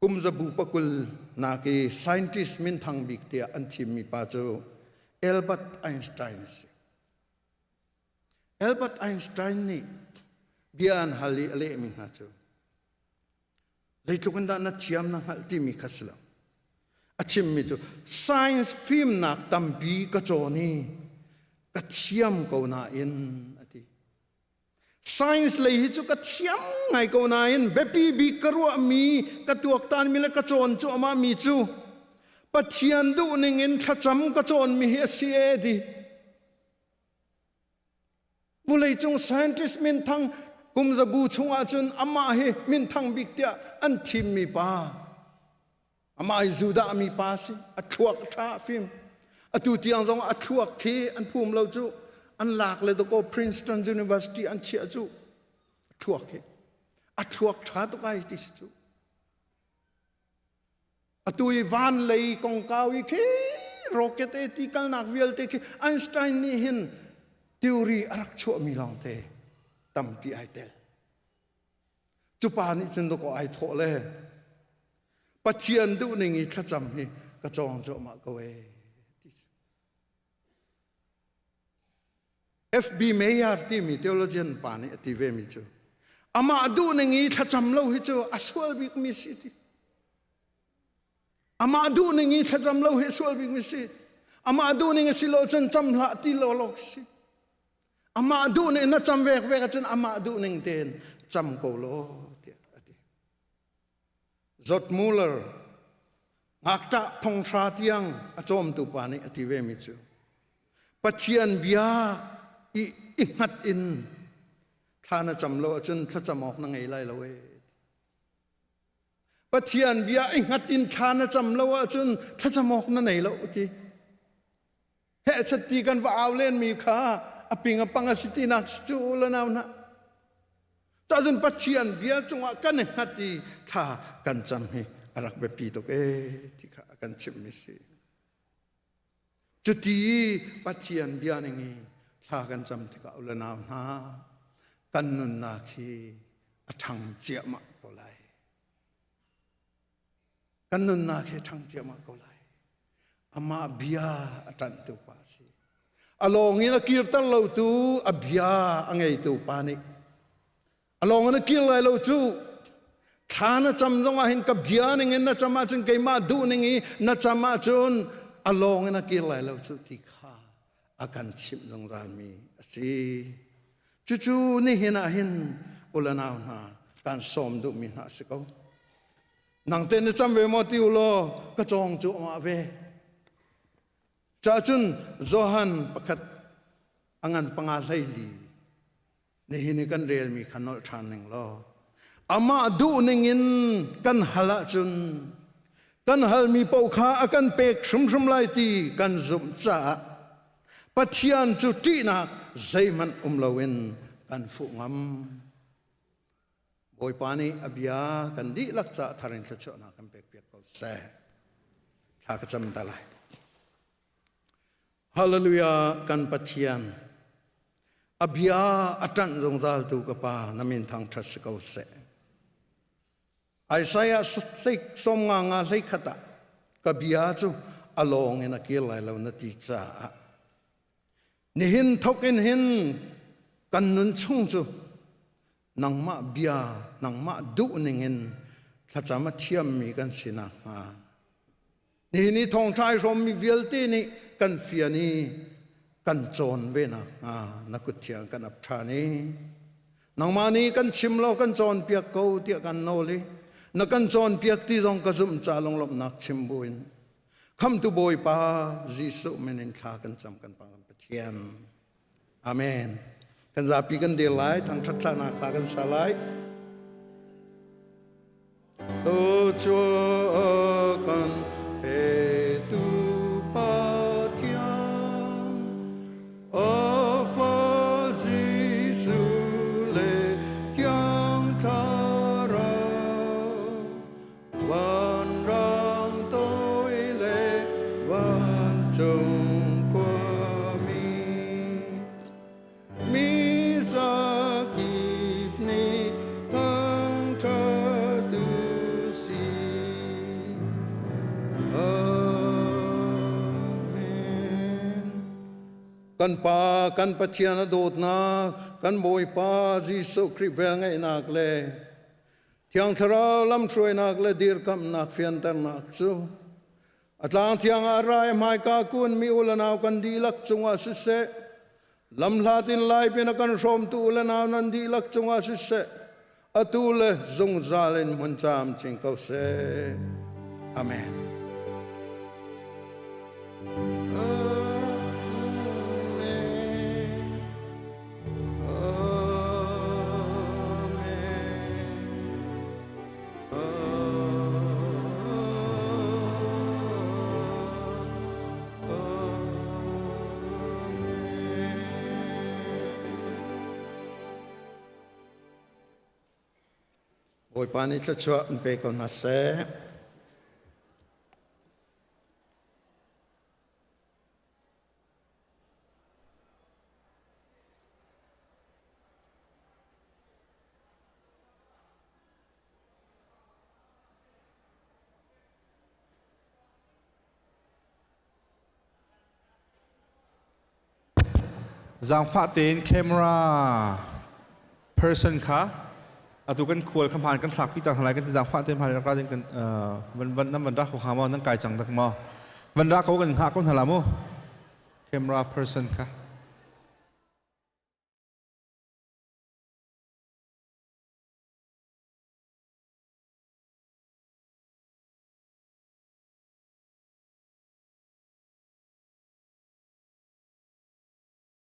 Speaker 8: Kum zabu pakul nak i scientist minthang bik tiah an thimmi pa cu Albert Einstein a si. Albert Einstein nih bia an hal i a lehmi hna cu zeitluk in dah na thiam na hngalh timi kha si lo. A chimmi cu science fimnak tampi ka cawn i ka thiam ko nain a ti. Science lei hi cu ka thiam ngai ko nain biapi bik ka ruahmi ka tuaktanmi le ka cawn cuahmah mi cu Pathian duhning in thlacam ka cawnmi hi a si e ti. Vawleicung scientist minthang kum zabu chungah cun amah hi minthang bik tiah an thimmi pa. Amah hi Judah mi pa si. A thluak tha fim. Atu tiang zong a thluak khi an phum lo cu. An lak le dakaw Princeton University an chiah cu. A thluak hi. A thluak tha tuk ai ti si cu. Atu i van lei kongkau i khi rocket e ti kalnak vialte khi Einstein nih hin theory a rak chuahmi lawngte tampi ai tel. Cu pa nih cun dawkaw ai thawh le Pathian duhning i thlacam hi ka cawng cuahmah ko ee. FB Mayer timi theologian pa nih a ti ve mi cu amah duhning i thlacam lo hi cu a sual bikmi si ti. Amah duhning i thlacam lo hi a sual bikmi si. Amah duhning a si lo cun cam hlah ti lo lo si. Amah duhning na cam vek vek ahcun amah duhning tein cam ko law tiah a ti. Zot Muller ngakṭah thonghra tiang a cawmtu pa nih a ti ve mi cu Pathian bia i i hngat in thla na cam lo ahcun thlacam awk na ngei lai lo ee. Pathian bia i hngat in thla na cam lo ahcun thlacam awk na nei lo ti. Heh chat ti kan va au len mi kha a ping a pang a si tinak si cu la nau na. Cahcun Pathian bia cungah kan i hngat i thla kan cam hi a rak biapi tuk ee ti kha a kan chimh mi si. Cuti Pathian bia ning i thla kan cam tikah u le nau hna kan nunnak hi a ṭhang ciahmah ko lai. Kan nunnak hi ṭhang ciahmah ko lai. Amah bia a ṭanhtu pa a si. A lawng in a kirter lotu a bia a ngeitu pa nih a lawng in a kir lai lo cu thla na cam zong ah hin ka bia ning in na cam ahcun keimah duh ning i na cam ahcun a lawng in a kir lai lo cu ti kha a kan chimh zungzal mi a si. Cucu nihin ah hin ulanau hna kan sawm duhmi hna a si ko. Nang te na cam ve maw ti u law ka cawng cu amah ve. Cahcun Johan pakhat a ngan panga hleili nihin i kan relmi kha nolh ṭhan ning law amah duh ning in kan hal ahcun kan halmi paoh kha a kan pek hrimhrim lai ti kan zumh caah Pathian cu ṭihnak zeihmanh um loin kan fuh ngam. Bawipa nih a bia kan dihlak caah thar in thluachuahnak kan pekpiak ko seh. Thla ka cam ta lai. Hallelujah kan Pathian a bia a ṭanh zungzal tu ka pa na min thangṭhat si ko seh. Isaiah hlei som nga nga hlei khat ah ka bia cu a lawng in a kir lai lo na ti caah Nihin thok in hin kan nun chung cu nangmah bia nangmah duh ning in thlacam a thiammi kan si nakhnga nihin i thawngṭha ai hrawmmi vialte nih kan fian i kan cawn ve nakhnga na kut thiang kan ap ṭhan i nangmah nih kan chim law kan cawnpiak ko tiah kan nawl i na kan cawnpiak ti zong ka zumh ca lunglawmhnak chim buin Khamtu Bawipa Jesuh min in thla kan cam kan Pa kan Pathian. Amen. Kan zapi kan dir lai, thangṭhat thlahnak hla kan sa lai. Thluachuah kan petu Pathian, a fa Jesuh le Thiang Thlarau, vanrang toi le vancung khuami. Mi zakip nih thangṭhat u sih. Amen. Kan Pa, kan Pathian a dawtnak, kan Bawipa Jesuh Khrih velngeihnak le Thiang Thlarau lamhruainak le dirkamhnak fianternak cu A tlang thiang ah rai hmaika kun mi u le nau kan dihlak cungah siseh, lamhlat in lai pin a kan hrawmtu u le nau nan dihlak cungah siseh, atu le zungzal in hmun camcin ko seh. Amen. Bawipa nih thluachuah in pe ko hna seh.
Speaker 9: Zaangfah tein camera person kha atu kan khual kha hmaan kan thlakpi ta hna lai kan ti zaangfah tein hmaan rak ra ding kan van van nan van ra kho hnga maw nan kai cang dak maw van ra ko kan hngah ko hna la mu camera person kha.